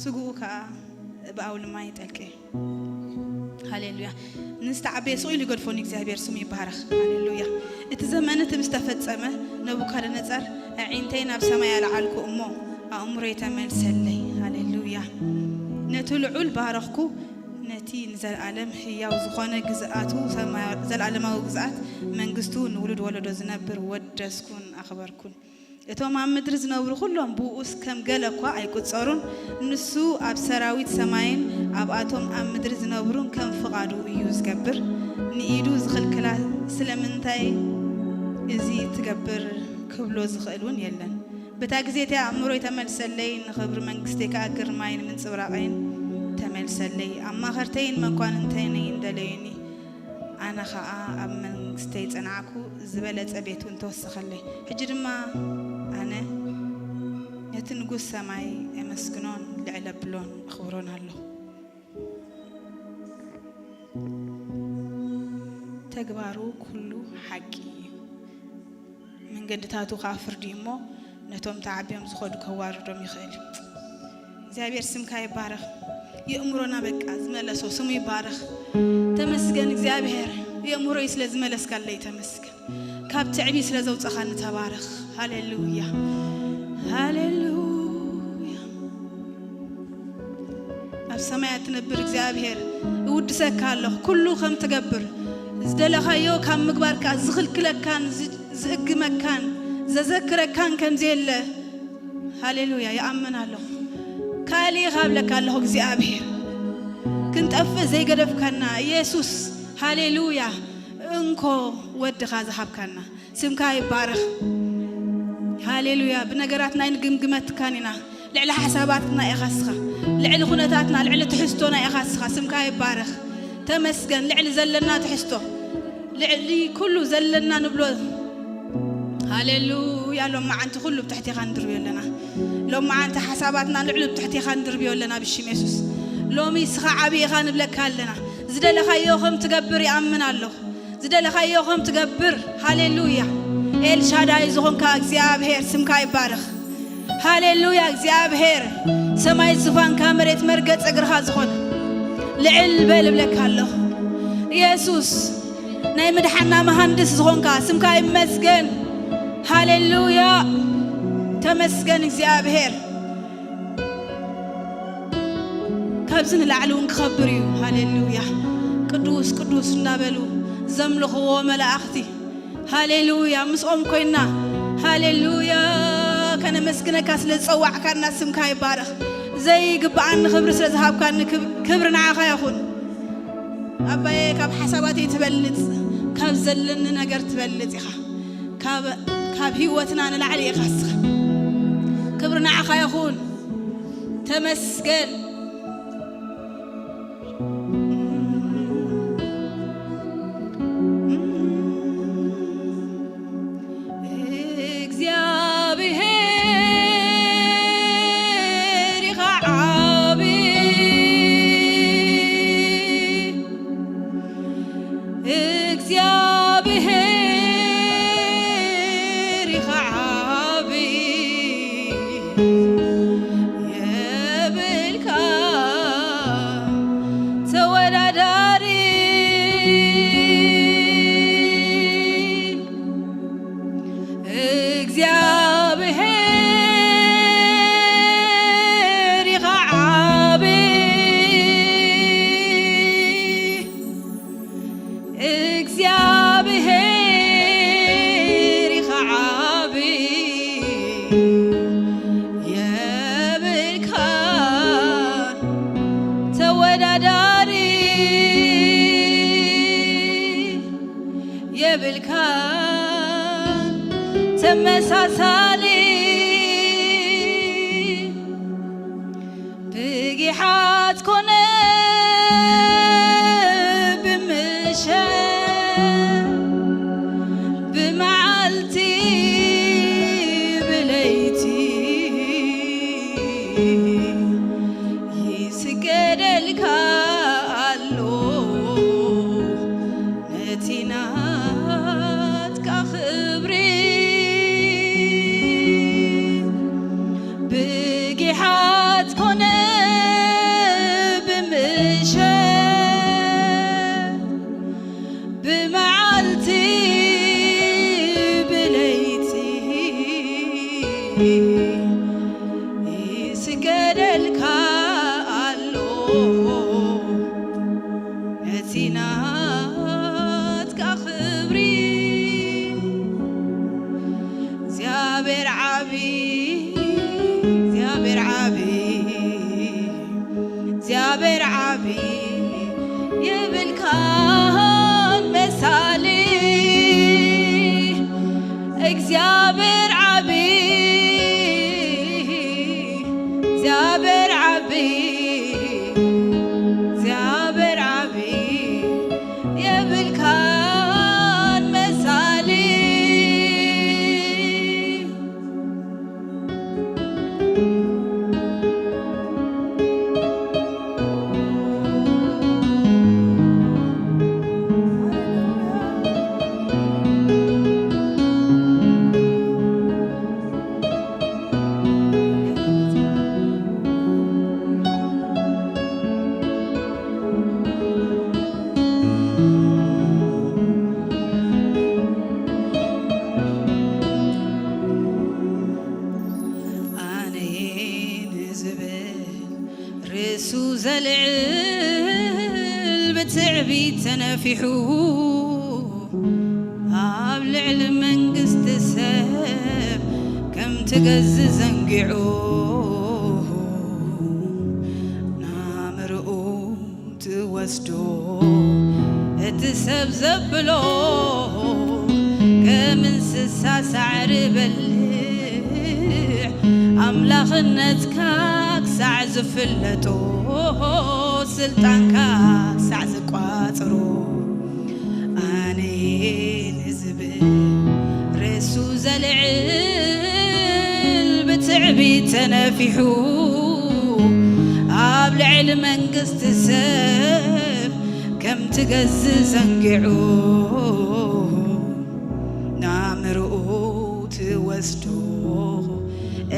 ስግኡ ከኣ ብኣውልማይ ጠልቀ። ሃሌሉያ። ንዝተዓበየ ስቕ ኢሉ ይገድፎኒ እግዚኣብሔር ስሙ ይባረኽ። ሃሌሉያ። እቲ ዘመን እቲ ምስ ተፈጸመ ነቡካደነጻር ኣዒንተይ ናብ ሰማይ ኣልዓልኩ እሞ ኣእምሮይ ተመልሰለይ። ሃሌሉያ። ነቲ ልዑል ባረኽኩ፣ ነቲ ንዘለኣለም ህያው ዝኾነ ግዝኣቱ፣ ዘለኣለማዊ ግዝኣት መንግስቱ ንውሉድ ወለዶ ዝነብር ወደስኩን ኣኽበርኩን። እቶም ኣብ ምድሪ ዝነብሩ ኩሎም ብኡስ ከም ገለ እኳ ኣይቁጸሩን። ንሱ ኣብ ሰራዊት ሰማይን ኣብኣቶም ኣብ ምድሪ ዝነብሩን ከም ፍቓዱ እዩ ዝገብር። ንኢዱ ዝኽልክላ ስለምንታይ እዚ ትገብር ክብሎ ዝኽእል እውን የለን። በታ ግዜ እቲኣ ኣእምሮይ ተመልሰለይ፣ ንኽብሪ መንግስተይ ከኣ ግርማይን ምንጽብራቐይን ተመልሰለይ። ኣማኸርተይን መኳንንተይን ደለዩኒ። ኣነ ኸኣ ኣብ መንግስተይ ጸናዕኩ፣ ዝበለጸ ቤት እውን ተወሰኸለይ። ሕጂ ድማ ኣነ ነቲ ንጉስ ሰማይ ኣመስግኖን ልዕል ኣብሎን ኣኽብሮን ኣለኹ። ተግባሩ ኩሉ ሓቂ እዩ፣ መንገድታቱ ኸኣ ፍርዲ እዩ እሞ፣ ነቶም ተዓብዮም ዝኸዱ ከዋርዶም ይኽእል እዩ። እግዚኣብሔር ስምካ ይባረኽ። የእምሮና በቃ ዝመለሶ ስሙ ይባረኽ። ተመስገን እግዚኣብሔር፣ የእምሮይ ስለ ዝመለስካለይ ተመስገን። ካብ ትዕቢት ስለ ዘውጻኻኒ ተባረኽ። ሃሌሉያ፣ ሃሌሉያ። ኣብ ሰማያት ትነብር እግዚኣብሔር እውድሰካ ኣለኹ። ኩሉ ከም ትገብር ዝደለኻዮ ካብ ምግባርካ ዝኽልክለካን ዝ- ዝእግመካን ዘዘክረካን ከም ዘየለ ሃሌሉያ ይኣምን ኣለኹ። ካልእ ይኻብለካ ኣለኹ እግዚኣብሔር ክንጠፍእ ዘይገደፍካና ኢየሱስ ሃሌሉያ። እንኮ ወድኻ ዝሃብካና ስምካ ይባረኽ። ሃሌሉያ። ብነገራትና ኣይንግምግመትካን ኢና። ልዕሊ ሓሳባትና ኢኻ እስኻ፣ ልዕሊ ኩነታትና፣ ልዕሊ ትሕዝቶና ኢኻ እስኻ። ስምካ ይባረኽ። ተመስገን። ልዕሊ ዘለና ትሕዝቶ፣ ልዕሊ ኩሉ ዘለና ንብሎ። ሃሌሉያ። ሎም መዓንቲ ኩሉ ብትሕቴኻ ንድርብዮ ኣለና። ሎም መዓንቲ ሓሳባትና ልዕሊ ብትሕቴኻ ንድርብዮ ኣለና ብሽም የሱስ። ሎሚ እስኻ ዓብዪ ኢኻ ንብለካ ኣለና። ዝደለኻዮ ከም ትገብር ይኣምን ኣለኹ። ዝደለኻዮ ከም ትገብር ሃሌሉያ። ኤልሻዳይ ዝኾንካ እግዚኣብሔር ስምካ ይባረኽ። ሃሌሉያ። እግዚኣብሔር ሰማይ ዝፋንካ መሬት መርገጽ እግርኻ ዝኾነ ልዕል በል እብለካ ኣለኹ። ኢየሱስ ናይ ምድሓና መሃንድስ ዝኾንካ ስምካ ይመስገን። ሃሌሉያ። ተመስገን እግዚኣብሔር። ካብዚ ንላዕሊ እውን ክኸብር እዩ። ሃሌሉያ። ቅዱስ ቅዱስ እናበሉ ዘምልኽዎ መላእኽቲ፣ ሃሌሉያ፣ ምስኦም ኮይና፣ ሃሌሉያ፣ ከነመስግነካ ስለ ዝጸዋዕካና ስምካ ይባረኽ። ዘይግብኣኒ ክብሪ ስለ ዝሃብካኒ ክብ-፣ ክብሪ ንዓኻ ይኹን። ኣባየ፣ ካብ ሓሳባተይ ትበልጽ፣ ካብ ዘለኒ ነገር ትበልጽ ኢኻ። ካብ፣ ካብ ህይወትና ንላዕሊ ኢኻ እስኻ። ክብሪ ንዓኻ ይኹን። ተመስገን። እግዚኣብሔር ኢኻ ዓቢ። እግዚኣብሔር ኢኻ ዓቢ። የብልካ ተወዳዳሪ። እግዚኣብሔር ኢኻ ዓቢ። እግዚኣብሔር ኢኻ ዓቢ። የብልካን ተወዳዳሪ። የብልካን ተመሳሳሊ። ብጊሓት ኮነ ብምሸት፣ ብመዓልቲ ብለይቲ ይስገደልካ ኣሎ። ነቲ ናትካ ክብሪ ብጊሓት ኮነ ብምሸት፣ ብመዓልቲ ብለይቲ ይስገደልካ ኣሎ። ነቲ ናትካ ክብሪ እግዚኣብሔር ዓቢ፣ እግዚኣብሔር ዓቢ፣ እግዚኣብሔር ዓቢ የብልካን መሳሊ። እግዚኣብሔር ዓቢ፣ እግዚኣብሔር ዓቢ፣ እግዚኣብሔር ዓቢ የብልካን መሳሊ። ኣነ ንዝብል ርእሱ ዘልዕል ብትዕቢት ተነፊሑ፣ ኣብ ልዕሊ መንግስቲ ሰብ ከም ትገዝእ ዘንጊዑ፣ ናምርኡ ትወስዶ እቲ ሰብ ዘብሎ፣ ከም እንስሳ ሳዕሪ በልዕ፣ ኣምላኽነትካ ክሳዕ ዝፍለጦ፣ ስልጣንካ ክሳዕ ዝቋጽሮ። ኣነ ንዝብል ርእሱ ዘልዕል ብትዕቢት ተነፊሑ፣ ኣብ ልዕሊ መንግስቲ ሰብ ከም ትገዝእ ዘንጊዑ፣ ናምርኡ ትወስዶ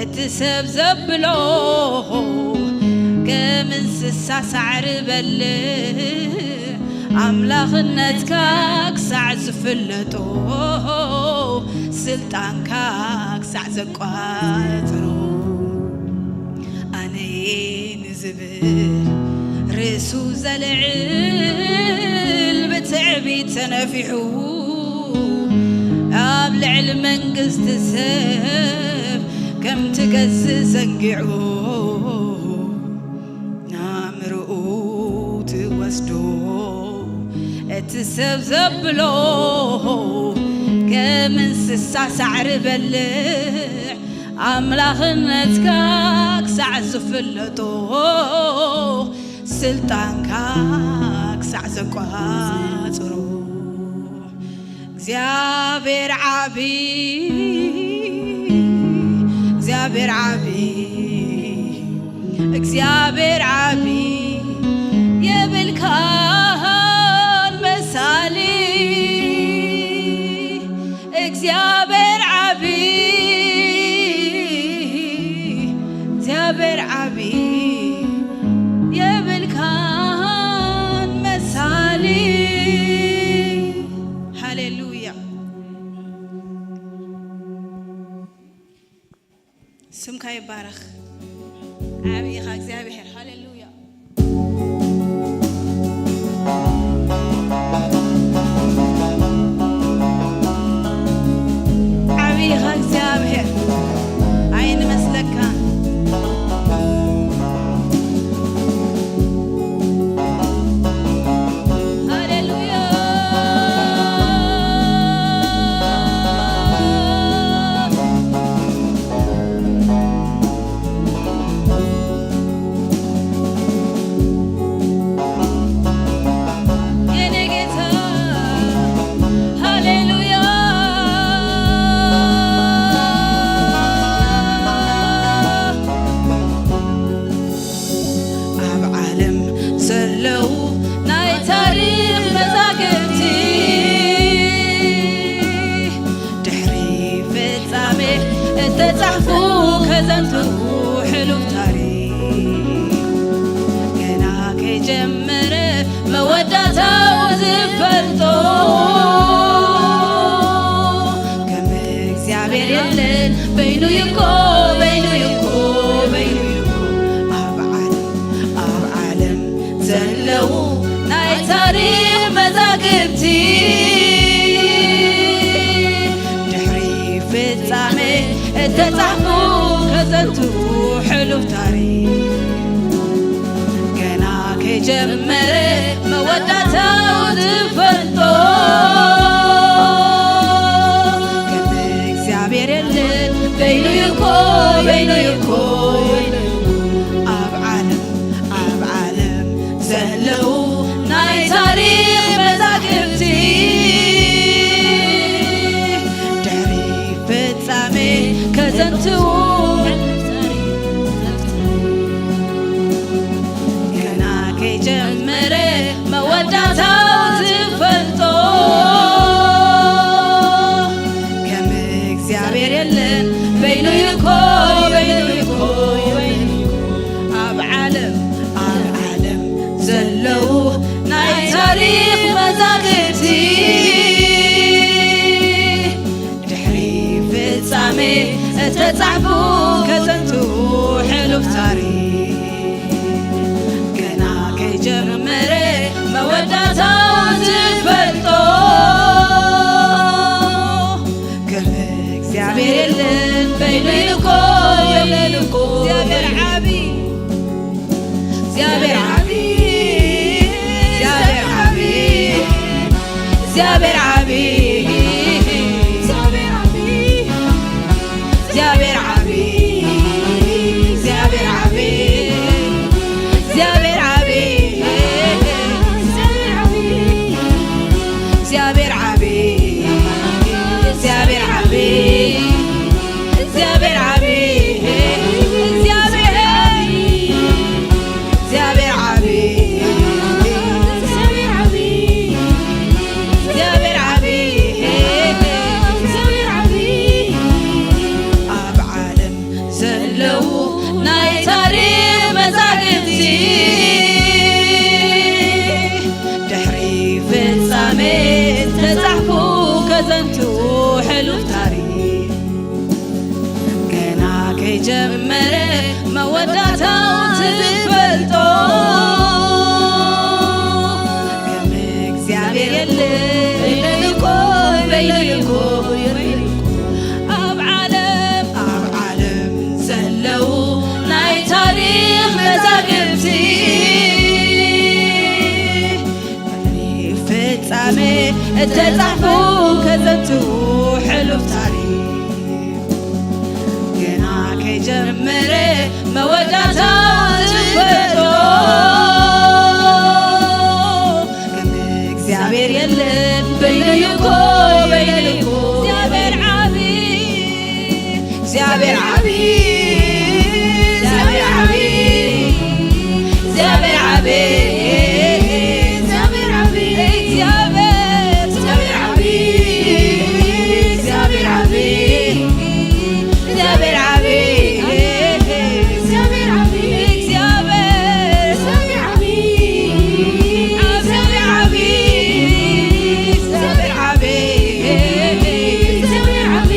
እቲ ሰብ ዘብሎ፣ ከም እንስሳ ሳዕሪ በልዕ ኣምላኽነትካ ክሳዕ ዝፍለጦ፣ ስልጣንካ ክሳዕ ዘቋጽሮ። ኣነየ ንዝብል ርእሱ ዘልዕል ብትዕቢት ተነፊሑ፣ ኣብ ልዕሊ መንግስቲ ሰብ ከም ትገዝእ ዘንጊዑ፣ ናምርኡ ትወስዶ እቲ ሰብ ዘብሎ፣ ከም እንስሳ ሳዕሪ በልዕ ኣምላኽነትካ ክሳዕ ዝፍለጦ፣ ስልጣንካ ክሳዕ ዘቋጽሮ። እግዚኣብሔር ዓቢ፣ እግዚኣብሔር ዓቢ፣ እግዚኣብሔር ዓቢ፣ የብልካን መሳሊ። እግዚኣብሔር ዓቢ፣ እግዚኣብሔር ዓቢ፣ የብልካን መሳሊ። ሃሌሉያ። ስምካ ይባረኽ። ዓቢ ኢኻ እግዚኣብሔር። ሃሌሉያ። ዓቢ ኢኻ እግዚኣብሔር። ኣይንመስለካን። ሃሌሉያ። የኔ ጌታ ሃሌሉያ። ኣብ ዓለም ዘለዉ ናይ ታሪኽ መዛግብቲ፣ ድሕሪ ፍጻሜ እተጻሕፉ ከዘንቱ ሕሉፍ ታሪኽ፣ ገና ከይጀመረ መወዳእታኡ ዝፈልጦ፣ ከም እግዚኣብሔር የለን። በይኑ ይኮ፣ በይኑ ይኮ፣ በይኑ ይኮ። ኣብ ዓለም፣ ኣብ ዓለም ዘለዉ ናይ ታሪኽ መዛግብቲ፣ ድሕሪ ፍጻሜ እተጻሕፉ ከዘንቱ ሕሉፍ ታሪኽ፣ ገና ከይጀመረ መወዳእታኡ ዝፈልጦ፣ ከም እግዚኣብሔር የለን። በይኑ ይኮ፣ በይኑ ይኮ፣ ኣብ ዓለም፣ ኣብ ዓለም ዘለዉ ናይ ታሪኽ መዛግብቲ፣ ድሕሪ ፍጻሜ ከዘንትዉ፣ ገና ከይጀመረ መወዳእታኡ ዝፈልጦ፣ ከም እግዚኣብሔር የለን። በይኑ ይኮ፣ በይኑ ይኮ፣ በይኑ ይኮ። ኣብ ዓለም፣ ኣብ ዓለም ዘለዉ ናይ ታሪኽ መዛግብቲ፣ ድሕሪ ፍጻሜ እተጻሕፉ ከዘንቱ ሕሉፍ ታሪኽ፣ ገና ከይጀመረ መወዳእታኡ ዝፈልጦ፣ ከም እግዚኣብሔር የለን። በይኑ ይኮ፣ በይኑ ይኮ። እግዚኣብሔር ዓቢ፣ እግዚኣብሔር ዓቢ፣ እግዚኣብሔር ዓቢ፣ እግዚኣብሔር ዓቢ፣ እግዚኣብሔር ዓቢ፣ እግዚኣብሔር ዓቢ፣ እግዚኣብሔር ዓቢ፣ እግዚኣብሔር ዓቢ፣ እግዚኣብሔር ዓቢ፣ እግዚኣብሔር ዓቢ፣ እግዚኣብሔር ዓቢ፣ እግዚኣብሔር ዓቢ፣ እግዚኣብሔር ዓቢ፣ እግዚኣብሔር እተጻሕፉ ከዘንቱ ሕሉፍ ታሪኽ ገና ከይጀመረ መወዳእታ ትፈልጦ። ከም እግዚኣብሔር የለን በይኑ እኮ በይኑ እኮ እግዚኣብሔር ዓቢ እግዚኣብሔር ዓቢ እግዚኣብሔር ዓቢ እግዚኣብሔር ዓቢ እግዚኣብሔር ዓቢ እግዚኣብሔር ዓቢ እግዚኣብሔር ዓቢ እግዚኣብሔር ዓቢ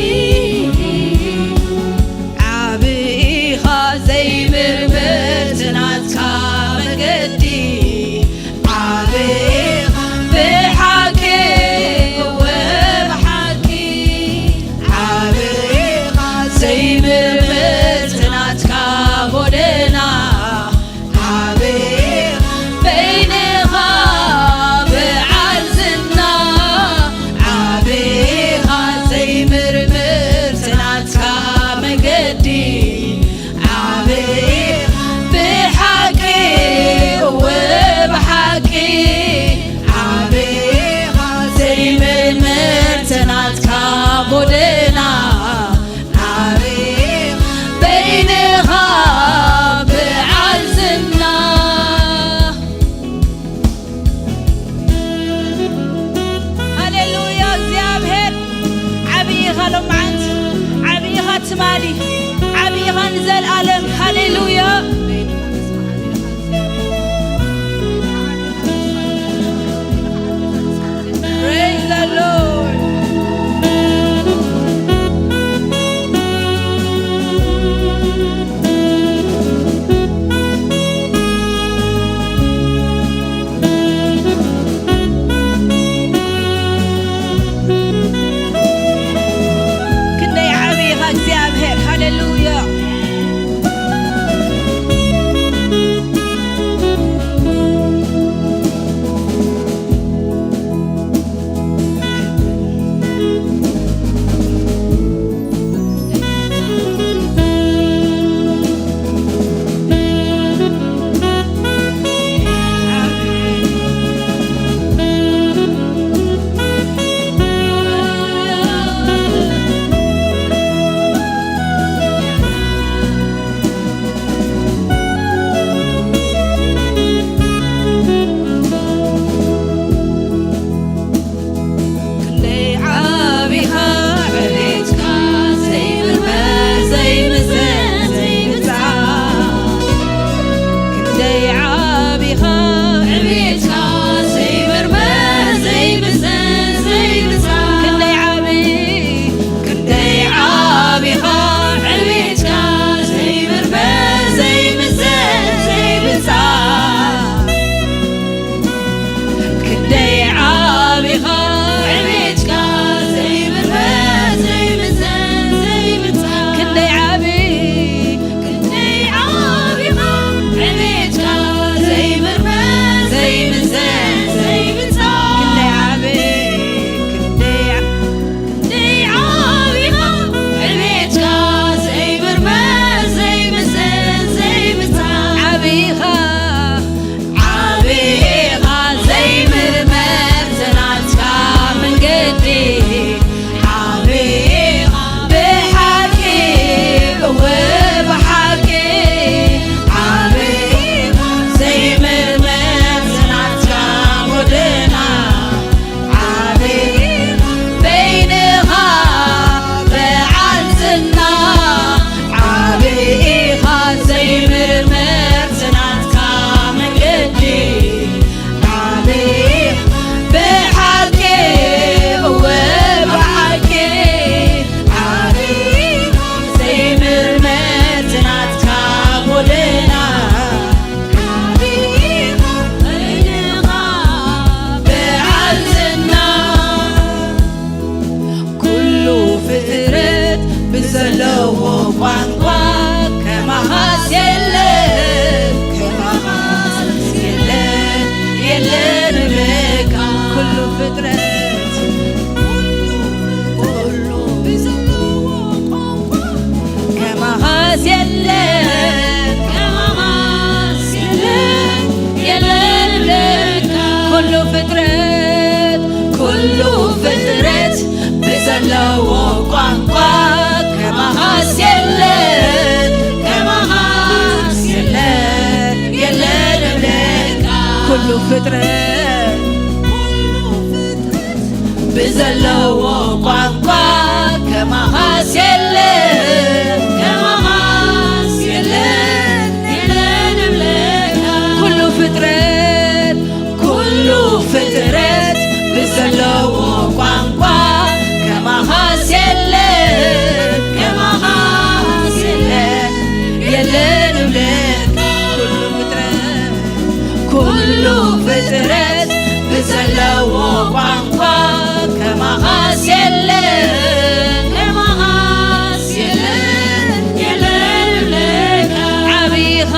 ዓብኻ ዘይምርምር ትናትካ መገዲ ዓብኻ ብሓቂ እወ ብሓቂ ዓብኻ ዘይምርምር ትናትካ ጎደና ዓብኻ በይንኻ ብዓል ዝና ዓብኻ ዘይምርምር ትናትካ መገዲ ዓብኻ ብሓቂ እወ ኩሉ ፍጥረት፣ ኩሉ ፍጥረት ብዘለዎ ቋንቋ ከማኻስ የለን፣ ከማኻስ የለን፣ የለን እብለካ። ኩሉ ፍጥረት፣ ኩሉ ፍጥረት ብዘለዎ ቋንቋ ከማኻስ የለን፣ ከማኻስ የለን፣ የለን እብለካ። ኩሉ ፍጥረት፣ ኩሉ ፍጥረት ብዘለዎ ቋንቋ ከማኻስ የለን፣ ከማኻስ የለን፣ የለን እብለካ። ኩሉ ፍጥረት፣ ኩሉ ፍጥረት ብዘለዎ ቋንቋ ከማኻስ የለን፣ ከማኻስ የለን፣ የለን እብለካ። ዓቢኻ፣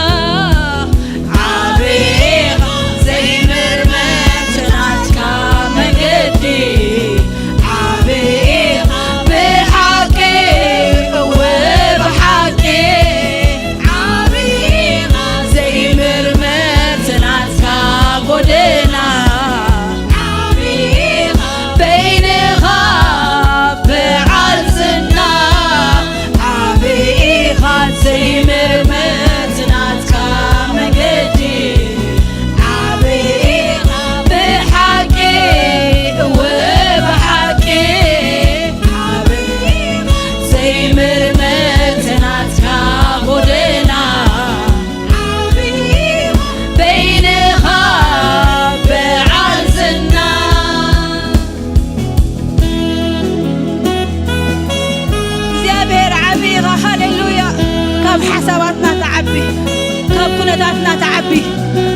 ዓቢኻ ዘይምርመር ናትካ መገዲ፣ ዓቢኻ ብሓቂ፣ እወ ብሓቂ። ዓቢኻ ዘይምርመር ናትካ ጎደና፣ ዓቢኻ በይንኻ በዓል ዝና፣ ዓቢኻ ዘይምርመር ናትካ መገዲ፣ ዓቢኻ ብሓቂ፣ እወ ብሓቂ። ዘይምርመር ናትካ ጎደና፣ በይንኻ በዓል ዝና። እግዚኣብሔር ዓቢ ኢኻ። ሃሌሉያ። ካብ ሓሳባትና ትዓቢ፣ ካብ ኩነታትና ትዓቢ።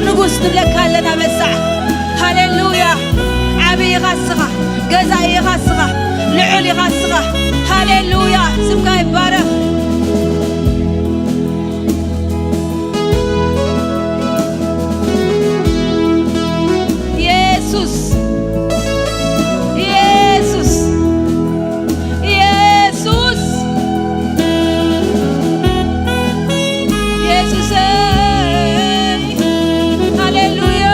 ንጉስ ንብለካ ኣለና በዛዕ። ሃሌሉያ። ዓቢ ኢኻ እስኻ፣ ገዛኢ ኢኻ እስኻ፣ ልዑል ኢኻ እስኻ። ሃሌሉያ፣ ስምካ ይባረኽ። ኢየሱስ፣ ኢየሱስ፣ ኢየሱስ፣ ኢየሱሰይ፣ ሃሌሉያ።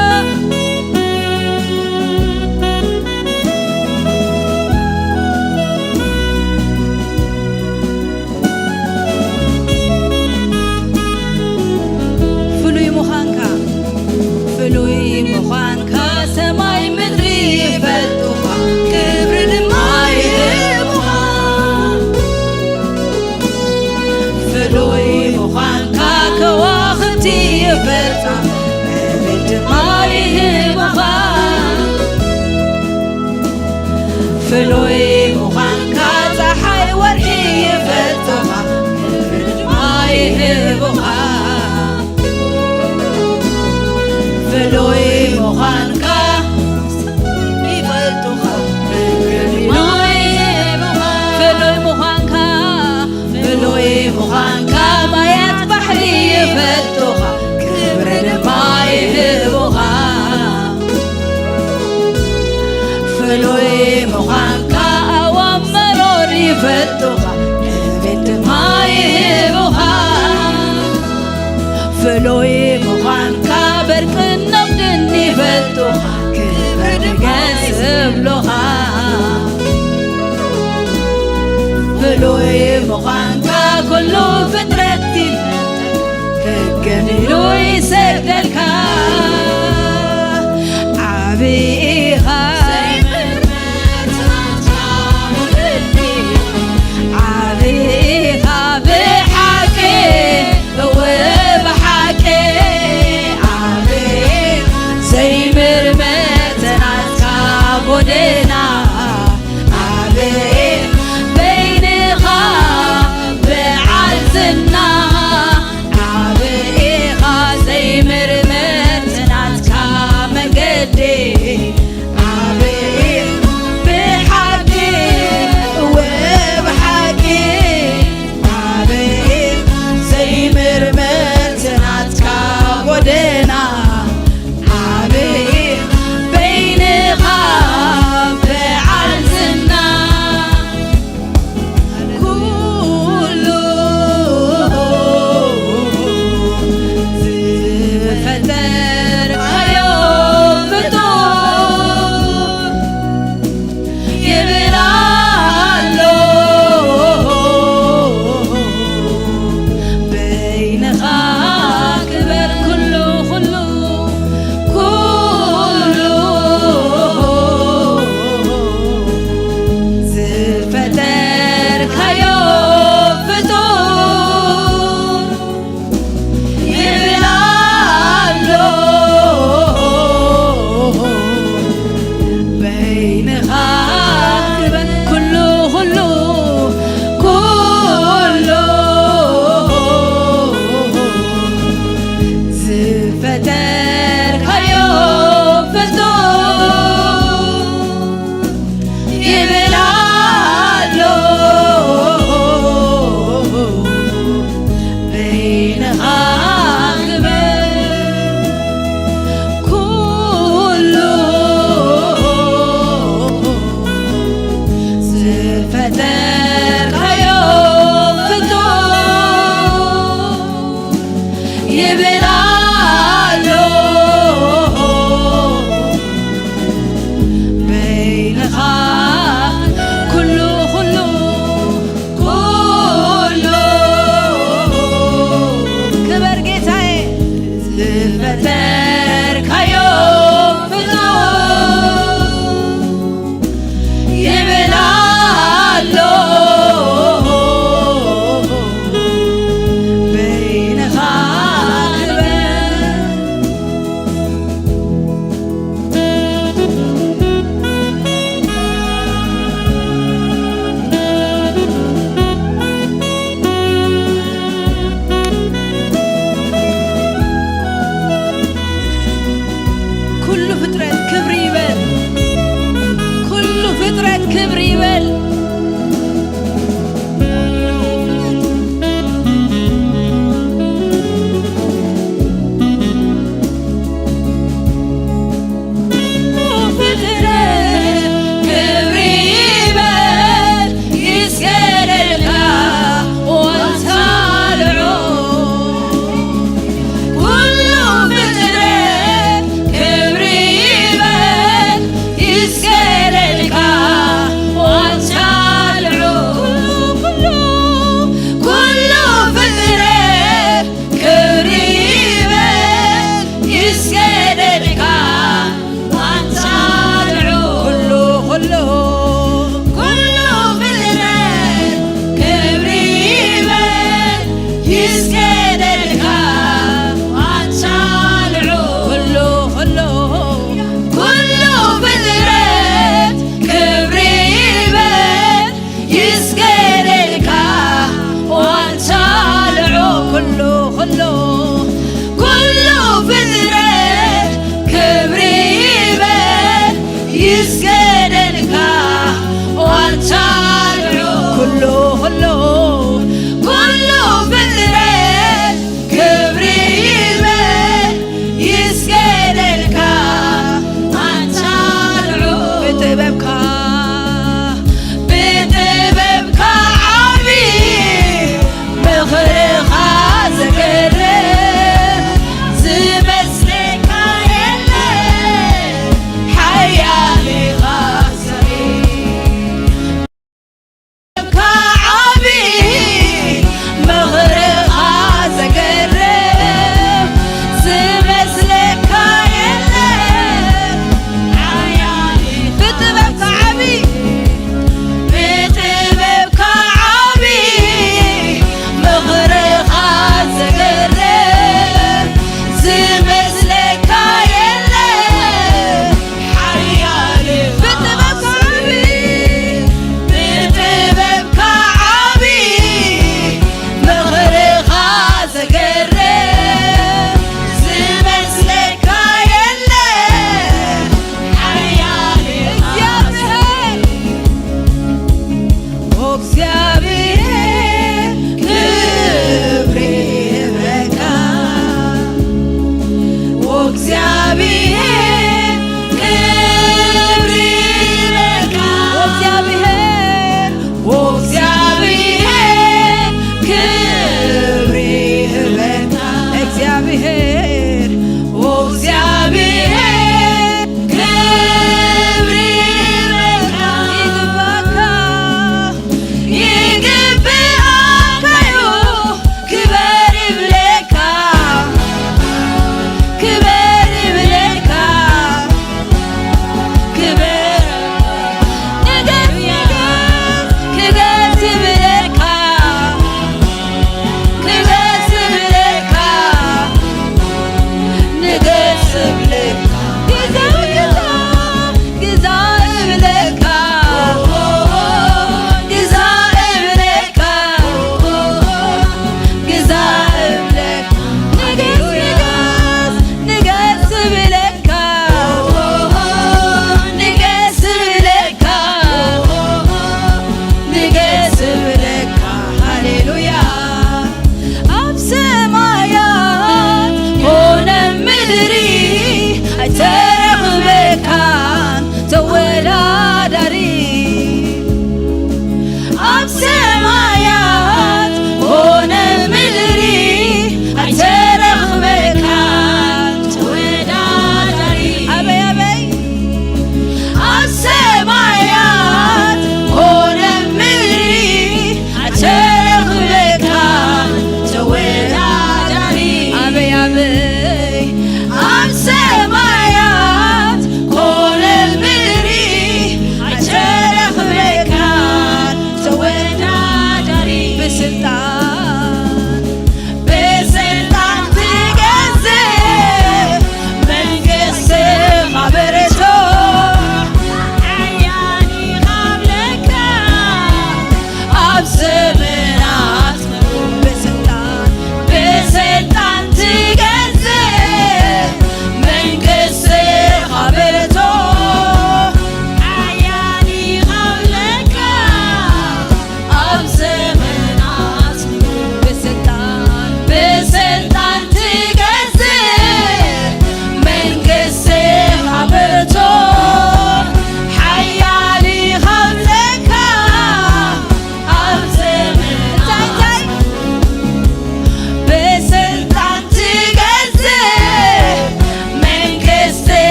ፍሉይ ምዃንካ፣ ፍሉይ ምዃንካ ሰማይ ምድሪ ይፈልጡኻ፣ ክብሪ ድማ ይህቡኻ። ፍሉይ ምዃንካ ከዋኽብቲ ይፈልጣ፣ ክብሪ ድማ ይህቡኻ። ፍሉይ ምዃንካ ጸሓይ ወርሒ ይፈልጡኻ፣ ክብሪ ድማ ይህቡኻ። ፍሉይ ምዃንካ ይፈልጡኻ፣ ክብሪ ድማ ይህቡኻ። ፍሉይ ምዃንካ፣ ፍሉይ ምዃንካ ማያት ባሕሪ ይፈልጡኻ፣ ክብሪ ድማ ይህቡኻ። ፍሉይ ምዃንካ ኣዋም መሮር ይፈልጡኻ፣ ክብሪ ድማ ይህቡኻ። ፍሉይ ምዃንካ በርቅን ነቕድን ይፈልጡኻ፣ ክብሪ ድማ ይህቡኻ። ፍሉይ ምዃንካ ኩሉ ፍጥረት ይፈልጥ፣ ክብ ኢሉ ይሰግደልካ። ዓቢ ኢኻ፣ ዓቢ ኢኻ ብሓቂ፣ እወ ብሓቂ። ዓቢ ዘይምርመር ናትካ ጎደና፣ ዓቢ በይንኻ በዓል ዝና፣ ዓቢ ኢኻ ዘይምርመር ናትካ መንገዲ፣ ዓቢ ብሓቂ፣ እወ ብሓቂ። ዓቢ ዘይምርመር ናትካ ጎደና፣ ዓቢ በይንኻ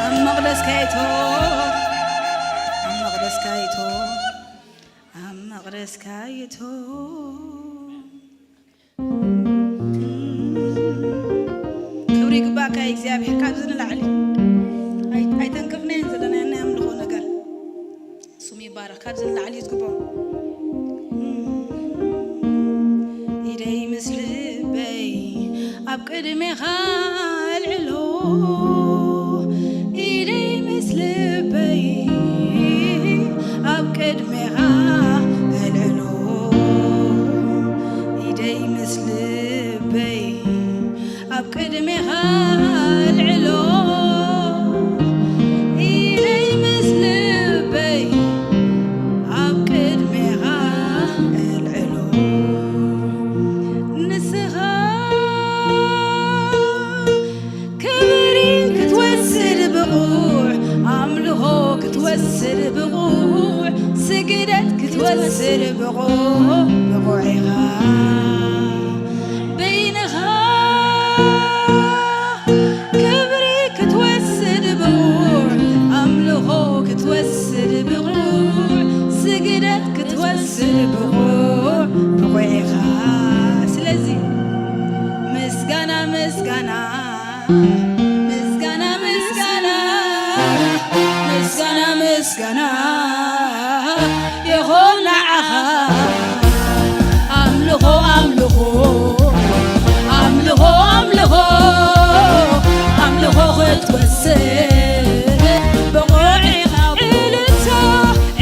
ኣብ መቕደስካ ይእቶ፣ ኣብ መቕደስካ ይእቶ፣ ኣብ መቕደስካ ይእቶ። ክብሪ ይግባእካ እግዚኣብሔር። ካብዚ ንላዕሊ ኣይ-፣ ኣይተንከፍናዮን ዘለና ናይ ኣምልኾ ነገር። ስሙ ይባረኽ። ካብዚ ንላዕሊ እዩ ዝግብኦ። ኢደይ ምስ ልበይ ኣብ ቅድሜኻ ኣልዕሎ፣ ኢደይ ምስ ልበይ ኣብ ቅድሜኻ ኣልዕሎ፣ ኢደይ ምስ ልበይ ኣብ ቅድሜኻ ኣልዕሎ፣ ኢደይ ምስ ልበይ ኣብ ቅድሜኻ ኣልዕሎ። ንስኻ ክብሪ ክትወስድ ብቑዕ፣ ኣምልኾ ክትወስድ ብቑዕ፣ ስግደት ክትወስድ ብቑዕ፣ ብቑዕ ኢኻ። በይንኻ ክብሪ ክትወስድ ብቑዕ፣ ኣምልኾ ክትወስድ ብቑዕ፣ ስግደት ክትወስድ ብቑዕ፣ ብቑዕ ኢኻ። ስለዚ ምስጋና፣ ምስጋና፣ ምስጋና፣ ምስጋና፣ ምስጋና፣ ምስጋና ይኹን ንዓኻ። ኣምልኾ፣ ኣምልኾ፣ ኣምልኾ፣ ኣምልኾ፣ ኣምልኾ ክትወስድ ብቑዕ ኢኻ። ዕልልታ፣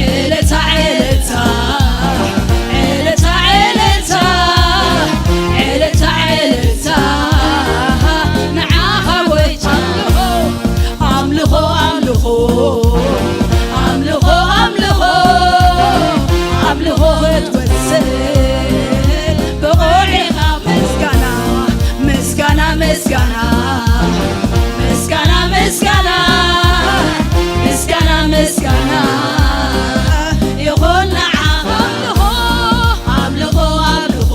ዕልልታ፣ ዕልልታ፣ ዕልልታ፣ ዕልልታ፣ ዕልልታ፣ ዕልልታ ንዓኻ ጎይታ። ኣምልኾ፣ ኣምልኾ፣ ኣምልኾ፣ ኣምልኾ፣ ኣምልኾ ክትወስድ ብቑዕ ኢኻ። ምስጋና፣ ምስጋና፣ ምስጋና፣ ምስጋና፣ ምስጋና፣ ምስጋና፣ ምስጋና ይኹን ንዓኻ። ኣምልኾ፣ ኣምልኾ፣ ኣምልኾ፣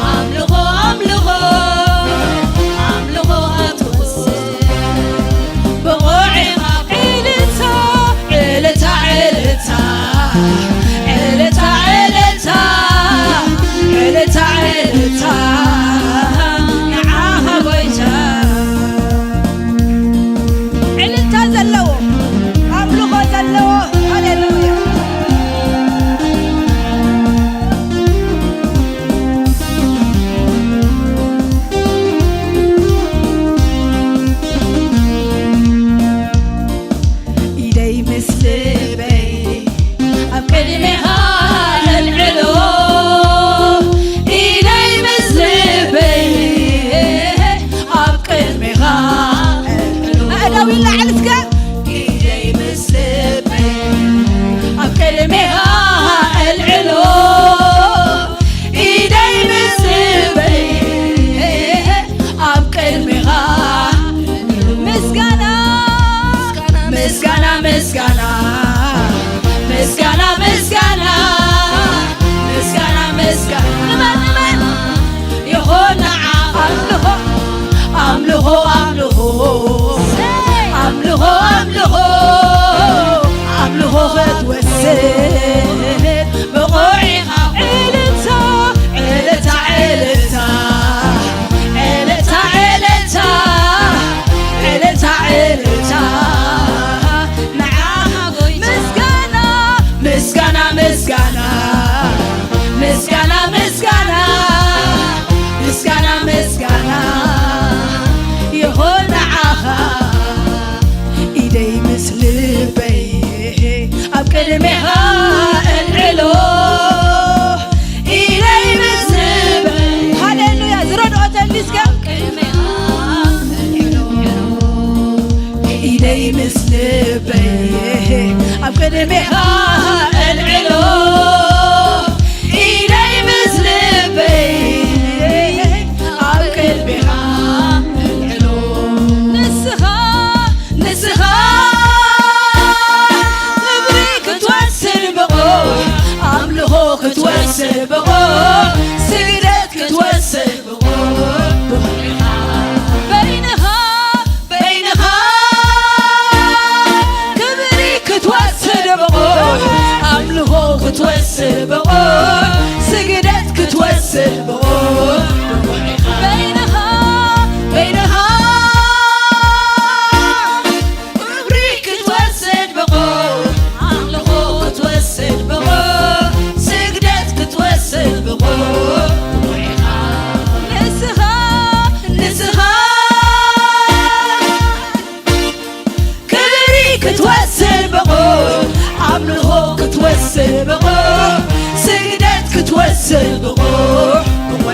ኣምልኾ፣ ኣምልኾ፣ ኣምልኾ ክትወስድ ብቑዕ ኢኻ። ዕልልታ፣ ዕልልታ፣ ዕልልታ፣ ዕልልታ፣ ዕልልታ፣ ዕልልታ፣ ዕልልታ ንዓኻ ጎይታ። ዕልልታ ዘለዎ፣ ኣምልኾ ዘለዎ። ሃሌሉያ። ኢደይ ምስ ልበይ ኣብ ቅድሜኻ ኣልዕሎ፣ ኢደይ ምስ ልበይ ኣብ ቅድሜኻ ኣልዕሎ። ኣእዳው ይለዓል እስከ። ኢደይ ምስ ልበይ ኣብ ቅድሜኻ ኣልዕሎ፣ ኢደይ ምስ ልበይ ኣብ ቅድሜኻ። ምስጋና፣ ምስጋና፣ ምስጋና፣ ምስጋና፣ ምስጋና፣ ምስጋና፣ ምስጋና። እመን፣ እመን። ይኹን ንዓኻ። ኣምልኾ፣ ኣምልኾ፣ ኣምልኾ፣ ኣምልኾ፣ ኣምልኾ፣ ኣምልኾ ክትወስድ ብቑዕ ኢኻ። ዕልልታ፣ ዕልልታ፣ ዕልልታ፣ ዕልልታ፣ ዕልልታ፣ ዕልልታ፣ ዕልልታ ንዓኻ ጎይታ። ምስጋና፣ ምስጋና፣ ምስጋና፣ ምስጋና፣ ምስጋና፣ ምስጋና፣ ምስጋና ይኹን ንዓኻ። ኢደይ ምስ ልበይ ኣብ ቅድሜኻ እልዕሎ፣ ኢደይ ምስ ልበይ። ሃሌሉያ። ዝረድኦ ተሊስከ ኢደይ ምስ ልበይ ኣብ ቅድሜኻ እልዕሎ፣ ኢደይ ምስ ልበይ ኣብ ቅድሜኻ እልዕሎ። ንስኻ፣ ንስኻ ክብሪ ክትወስድ ብቑዕ፣ ኣምልኾ ክትወስድ ብቑዕ፣ ስግደት ክትወስድ ክትወስድ ብቑዕ፣ ስግደት ክትወስድ ብቑዕ፣ ብቑዕ ኢኻ። በይንኻ፣ በይንኻ ክብሪ ክትወስድ ብቑዕ፣ ኣምልኾ ክትወስድ ብቑዕ፣ ስግደት ክትወስድ ብቑዕ፣ ብቑዕ ኢኻ። ንስኻ፣ ንስኻ ክብሪ ክትወስድ ብቑዕ፣ ኣምልኾ ክትወስድ ብቑዕ፣ ስግደት ክትወስድ ብቑዕ፣ ብቑዕ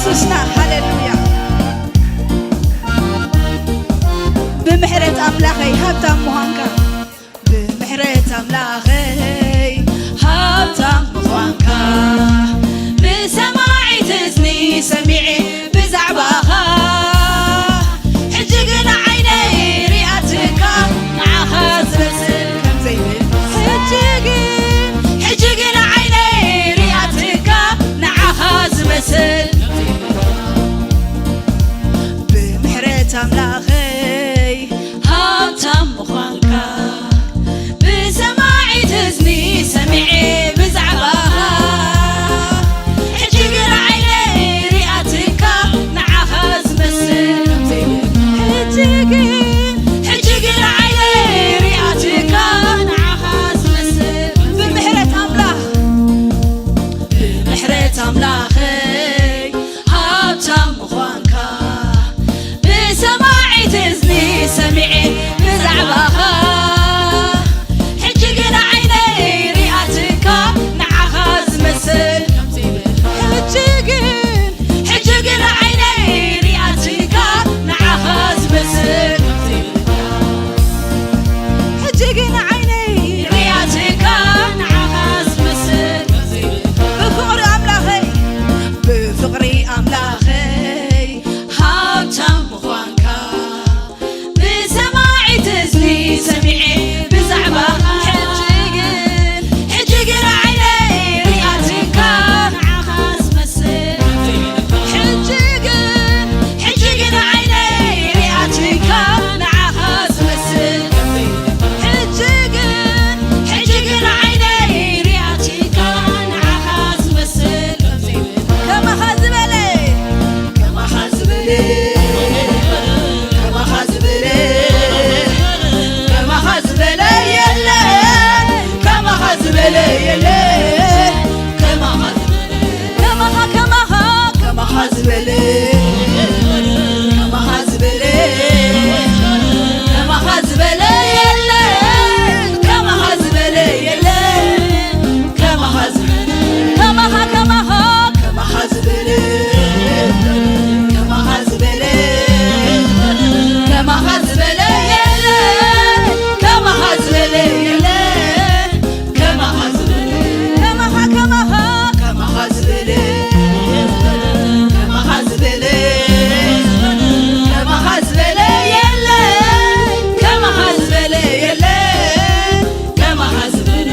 ንስና። ሃሌሉያ። ብምሕረት ኣምላኸይ ሃብታም ምዃንካ፣ ብምሕረት ኣምላኸይ ሃብታም ምዃንካ፣ ብሰማዒት እዝኒ ሰሚዐ ብዛዕባኻ። ሕጂ ግን ዓይነይ ሪኣትካ፣ ንዓኻ ዝመስል ከም ዘይብሉ። ሕጂ ግን፣ ሕጂ ግን ዓይነይ ሪኣትካ፣ ንዓኻ ዝመስል ከም ዘይብሉ። ብምሕረት ኣምላኸይ ሃብታም ምዃንካ፣ ብሰማዒት እዝኒ ሰሚዐ ብዛዕባኻ። ሕጂ ግን ዓይነይ ሪኣትካ፣ ንዓኻ ዝመስል ከም ዘይብሉ። ሕጂ ግን፣ ሕጂ ግን ዓይነይ ሪኣትካ፣ ንዓኻ ዝመስል ብምሕረት ኣምላኽ፣ ብምሕረት ኣምላኸይ ሃብታም ምዃንካ፣ ብሰማዒት እዝኒ ሰሚዐ ብዛዕባኻ። ሕጂ ግን ዓይነይ ሪኣትካ፣ ንዓኻ ዝመስል። ሕጂ ግን፣ ሕጂ ግን ዓይነይ ሪኣትካ፣ ንዓኻ ዝመስል። ሕጂ ግን ዓይነይ ሪኣትካ፣ ንዓኻ ዝመስል። ብፍቕሪ ኣምላኸይ፣ ብፍቕሪ ኣምላኸይ ሃብታም ምዃንካ፣ ብሰማዒት እዝኒ ሰሚዐ ብዛዕባኻ። ሕጂ ግን፣ ሕጂ ግን ዓይነይ ሪኣትካ፣ ንዓኻ ዝመስል። ሕጂ ግን፣ ሕጂ ግን ዓይነይ ሪኣትካ፣ ንዓኻ ዝመስል። ሕጂ ግን፣ ሕጂ ግን ዓይነይ ሪኣትካ፣ ንዓኻ ዝመስል። ከማኻ ዝበለ፣ ከማኻ ዝበለ፣ ከማኻ ዝበለ፣ ከማኻ ዝበለ የለን። ከማኻ ዝበለ የለን። ከማኻ ዝበለ፣ ከማኻ፣ ከማኻ፣ ከማኻ ዝበለ፣ ከማኻ ዝበለ፣ ከማኻ ዝበለ የለን። ከማኻ ዝበለ የለን። ከማኻ ዝበለ፣ ከማኻ፣ ከማኻ፣ ከማኻ ዝበለ፣ ከማኻ ዝበለ፣ ከማኻ ዝበለ የለን። ከማኻ ዝበለ የለን። ከማኻ ዝበለ፣ ከማኻ፣ ከማኻ፣ ከማኻ ዝበለ፣ ከማኻ ዝበለ፣ ከማኻ ዝበለ የለን። ከማኻ ዝበለ የለን። ከማኻ ዝበለ።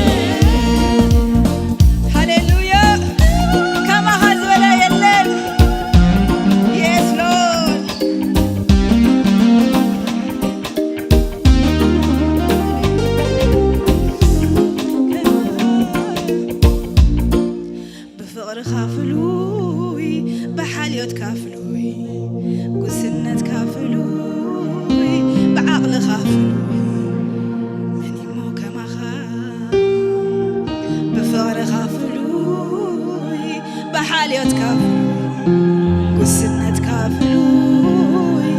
ሃሌሉያ። ከማኻ ዝበለ የለን። Yes, Lord. ብፍቕርኻ ፍሉይ፣ ብሓልዮትካ ፍሉይ፣ ጉስነትካ ፍሉይ፣ ብዓቕልኻ ፍሉይ፣ መን እሞ ከማኻ? ብፍቕርኻ ፍሉይ፣ ብሓልዮትካ ፍሉይ፣ ጉስነትካ ፍሉይ፣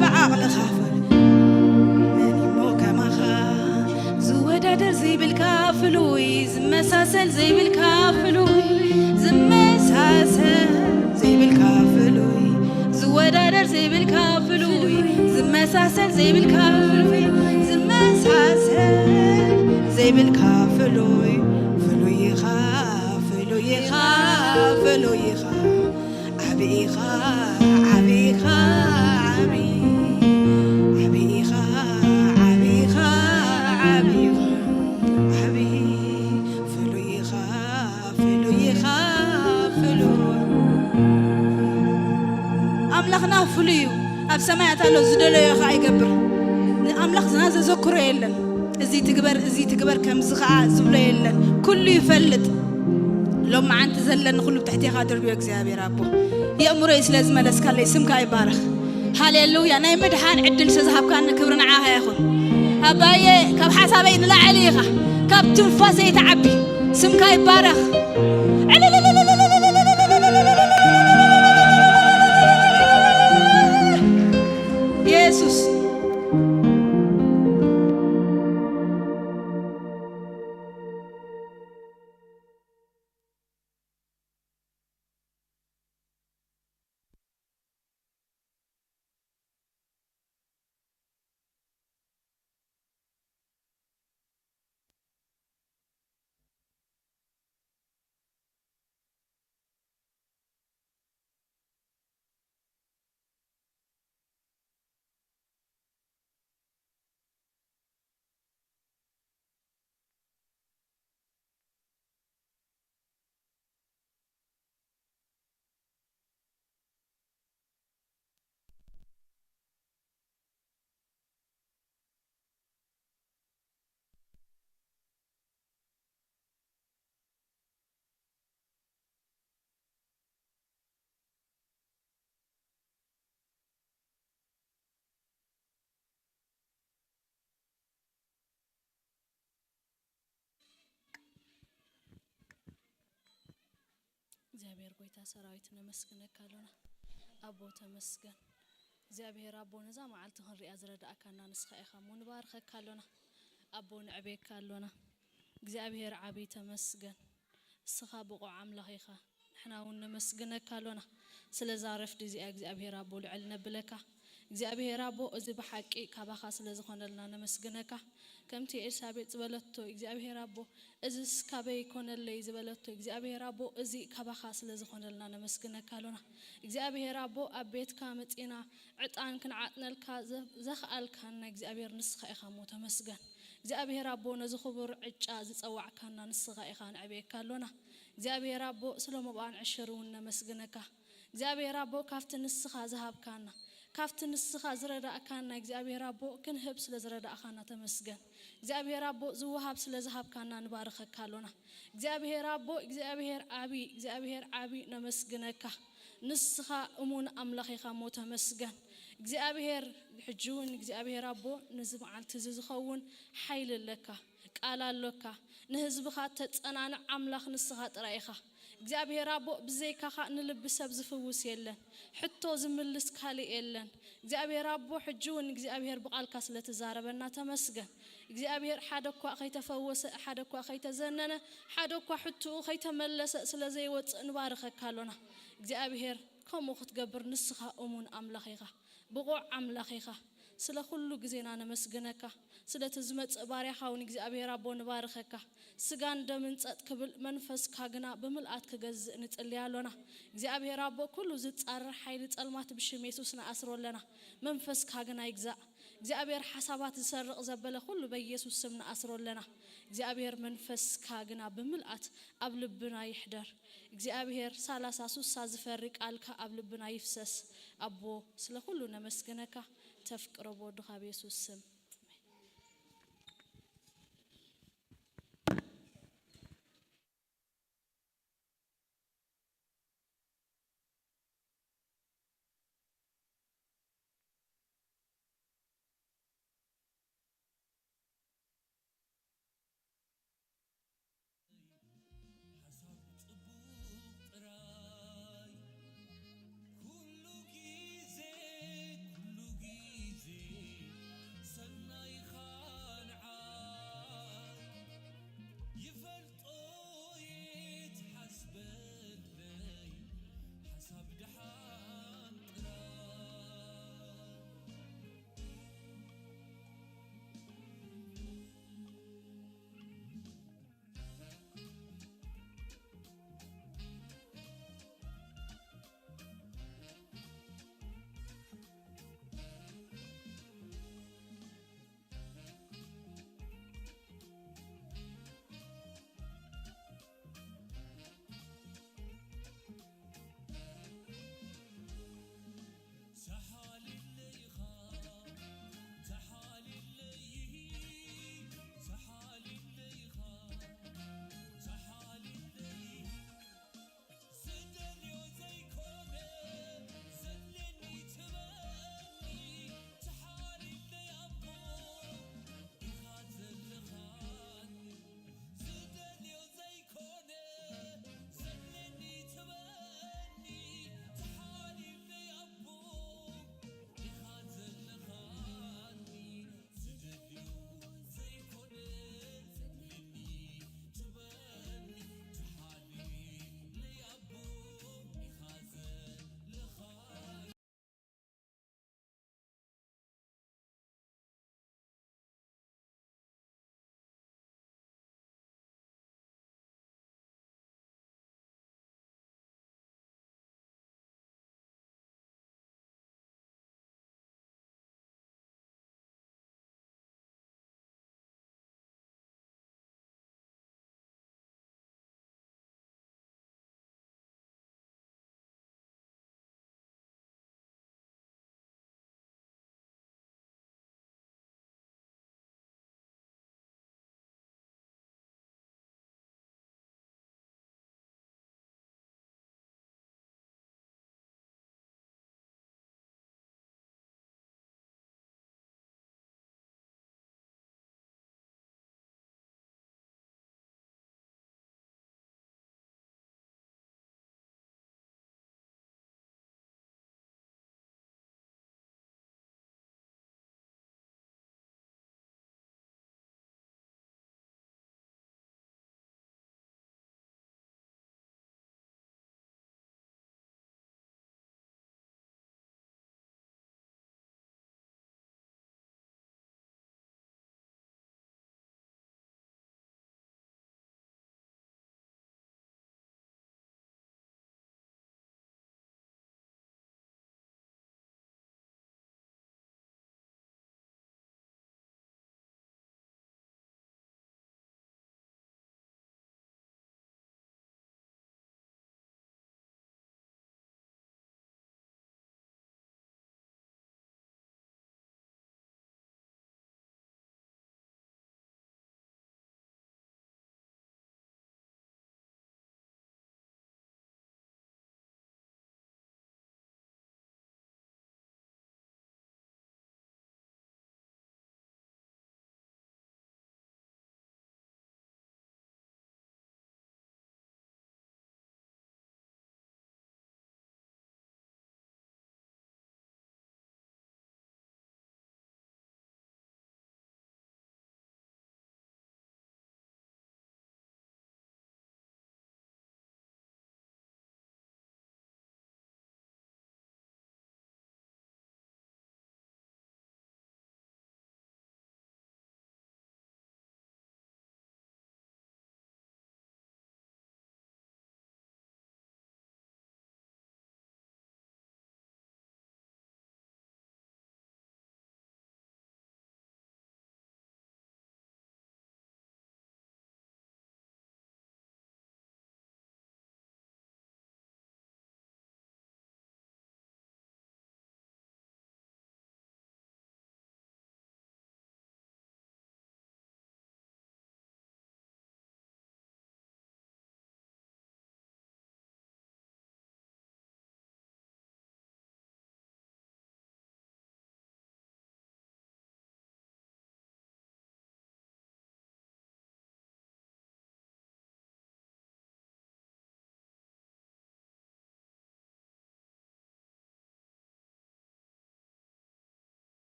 ብዓቕልኻ ፍሉይ፣ መን እሞ ከማኻ? ዝወዳደር ዘይብልካ ፍሉይ፣ ዝመሳሰል ዘይብልካ ፍሉይ፣ ዝመሳሰል ዘይብልካ ፍሉይ፣ ዝወዳደር ዘይብልካ ፍሉይ፣ ዝመሳሰል ዘይብልካ ፍሉይ፣ ዝመሳሰል ዘይብልካ ፍሉይ፣ ፍሉይ ኢኻ፣ ፍሉይ ኢኻ፣ ፍሉይ ኢኻ። ዓቢ ኢኻ፣ ዓቢ ኢኻ፣ ዓቢ። ዓቢ ኢኻ፣ ዓቢ ኢኻ፣ ዓቢ። ዓቢ፣ ፍሉይ ኢኻ፣ ፍሉይ ኢኻ፣ ፍሉይ። ኣምላኽና ፍሉይ እዩ። ኣብ ሰማያት ኣሎ፣ ዝደለዮ ኸኣ ይገብር። ንኣምላኽ ዝናዘዘ ኩረ የለን። እዚ ትግበር፣ እዚ ትግበር፣ ከምዚ ኸኣ ዝብሎ የለን። ኩሉ ይፈልጥ። ሎማዓንቲ ዘለኒ ኩሉ ብትሕቴኻ ደርብዮ እግዚኣብሔር ኣቦ። የእምሮይ ስለ ዝመለስካለይ ስምካ ይባረኽ። ሃሌሉያ። ናይ ምድሓን ዕድል ስለ ዝሃብካኒ ክብሪ ንዓኻ ይኹን። ኣባዬ፣ ካብ ሓሳበይ ንላዕሊ ኢኻ። ካብ ትንፋሰይ ትዓቢ። ስምካ ይባረኽ። የሱስ። እግዚኣብሔር ጎይታ ሰራዊት ነመስግነካ ኣሎና። ኣቦ ተመስገን። እግዚኣብሔር ኣቦ ነዛ መዓልቲ ክንሪኣ ዝረዳእካና ንስኻ ኢኻ እሞ ንባርኸካ ኣሎና። ኣቦ ንዕቤካ ኣሎና። እግዚኣብሔር ዓቢ ተመስገን። ንስኻ ብቑዕ ኣምላኽ ኢኻ። ንሕና እውን ነመስግነካ ኣሎና ስለዛ ረፍዲ እዚኣ እግዚኣብሔር ኣቦ ልዕል ነብለካ። እግዚኣብሔር ኣቦ እዚ ብሓቂ ካባኻ ስለ ዝኾነልና ነመስግነካ። ከምቲ ኤልሳቤጥ ዝበለቶ እግዚኣብሔር ኣቦ እዚስ ካበይ ኮነለይ ዝበለቶ እግዚኣብሔር ኣቦ እዚ ካባኻ ስለ ዝኾነልና ነመስግነካ ኣሎና። እግዚኣብሔር ኣቦ ኣብ ቤትካ መጺና ዕጣን ክንዓጥነልካ ዘ- ዘኽኣልካና እግዚኣብሔር ንስኻ ኢኻ እሞ ተመስገን። እግዚኣብሔር ኣቦ ነዚ ክቡር ዕጫ ዝጸዋዕካና ንስኻ ኢኻ ንዕብየካ ኣሎና። እግዚኣብሔር ኣቦ ስለ መባን ዕሽር እውን ነመስግነካ። እግዚኣብሔር ኣቦ ካብቲ ንስኻ ዝሃብካና ካብቲ ንስኻ ዝረዳእካና እግዚኣብሔር ኣቦ ክንህብ ስለ ዝረዳእኻና ተመስገን። እግዚኣብሔር ኣቦ ዝወሃብ ስለ ዝሃብካና ንባርኸካ ኣሎና። እግዚኣብሔር ኣቦ እግዚኣብሔር ዓቢ እግዚኣብሔር ዓቢ ነመስግነካ። ንስኻ እሙን ኣምላኽ ኢኻ እሞ ተመስገን። እግዚኣብሔር ሕጂ እውን እግዚኣብሔር ኣቦ ነዚ መዓልቲ እዚ ዝኸውን ሓይሊ ኣለካ፣ ቃል ኣሎካ። ንህዝብኻ ተጸናንዕ ኣምላኽ ንስኻ ጥራይ ኢኻ። እግዚኣብሔር ኣቦ ብዘይካኻ ንልቢ ሰብ ዝፍውስ የለን፣ ሕቶ ዝምልስ ካልእ የለን። እግዚኣብሔር ኣቦ ሕጂ እውን እግዚኣብሔር ብቓልካ ስለ ትዛረበና ተመስገን። እግዚኣብሔር ሓደ እኳ ከይተፈወሰ ሓደ እኳ ከይተዘነነ ሓደ እኳ ሕትኡ ከይተመለሰ ስለ ዘይወፅእ ንባርኸካ ኣሎና። እግዚኣብሔር ከምኡ ክትገብር ንስኻ እሙን ኣምላኽ ኢኻ፣ ብቑዕ ኣምላኽ ኢኻ። ስለ ኩሉ ግዜና ነመስግነካ። ስለቲ ዝመጽእ ባርያኻ እውን እግዚኣብሔር ኣቦ ንባርኸካ። ስጋን ደምን ጸጥ ክብል መንፈስካ ግና ብምልኣት ክገዝእ ንጽሊ ኣሎና። እግዚኣብሔር ኣቦ ኩሉ ዝጻረር ሓይሊ ጸልማት ብሽም የሱስ ንኣስሮ ኣለና። መንፈስካ ግና ይግዛእ። እግዚኣብሔር ሓሳባት ዝሰርቕ ዘበለ ኩሉ በኢየሱስ ስም ንኣስሮ ኣለና። እግዚኣብሔር መንፈስካ ግና ብምልኣት ኣብ ልብና ይሕደር። እግዚኣብሔር ሳላሳ ሱሳ ዝፈሪ ቃልካ ኣብ ልብና ይፍሰስ። ኣቦ ስለ ኩሉ ነመስግነካ። ተፍቅሮ ብወድኻ ብየሱስ ስም። ሓሳብ ጽቡቕ ጥራይ ኩሉ ግዜ ኩሉ ግዜ ሰል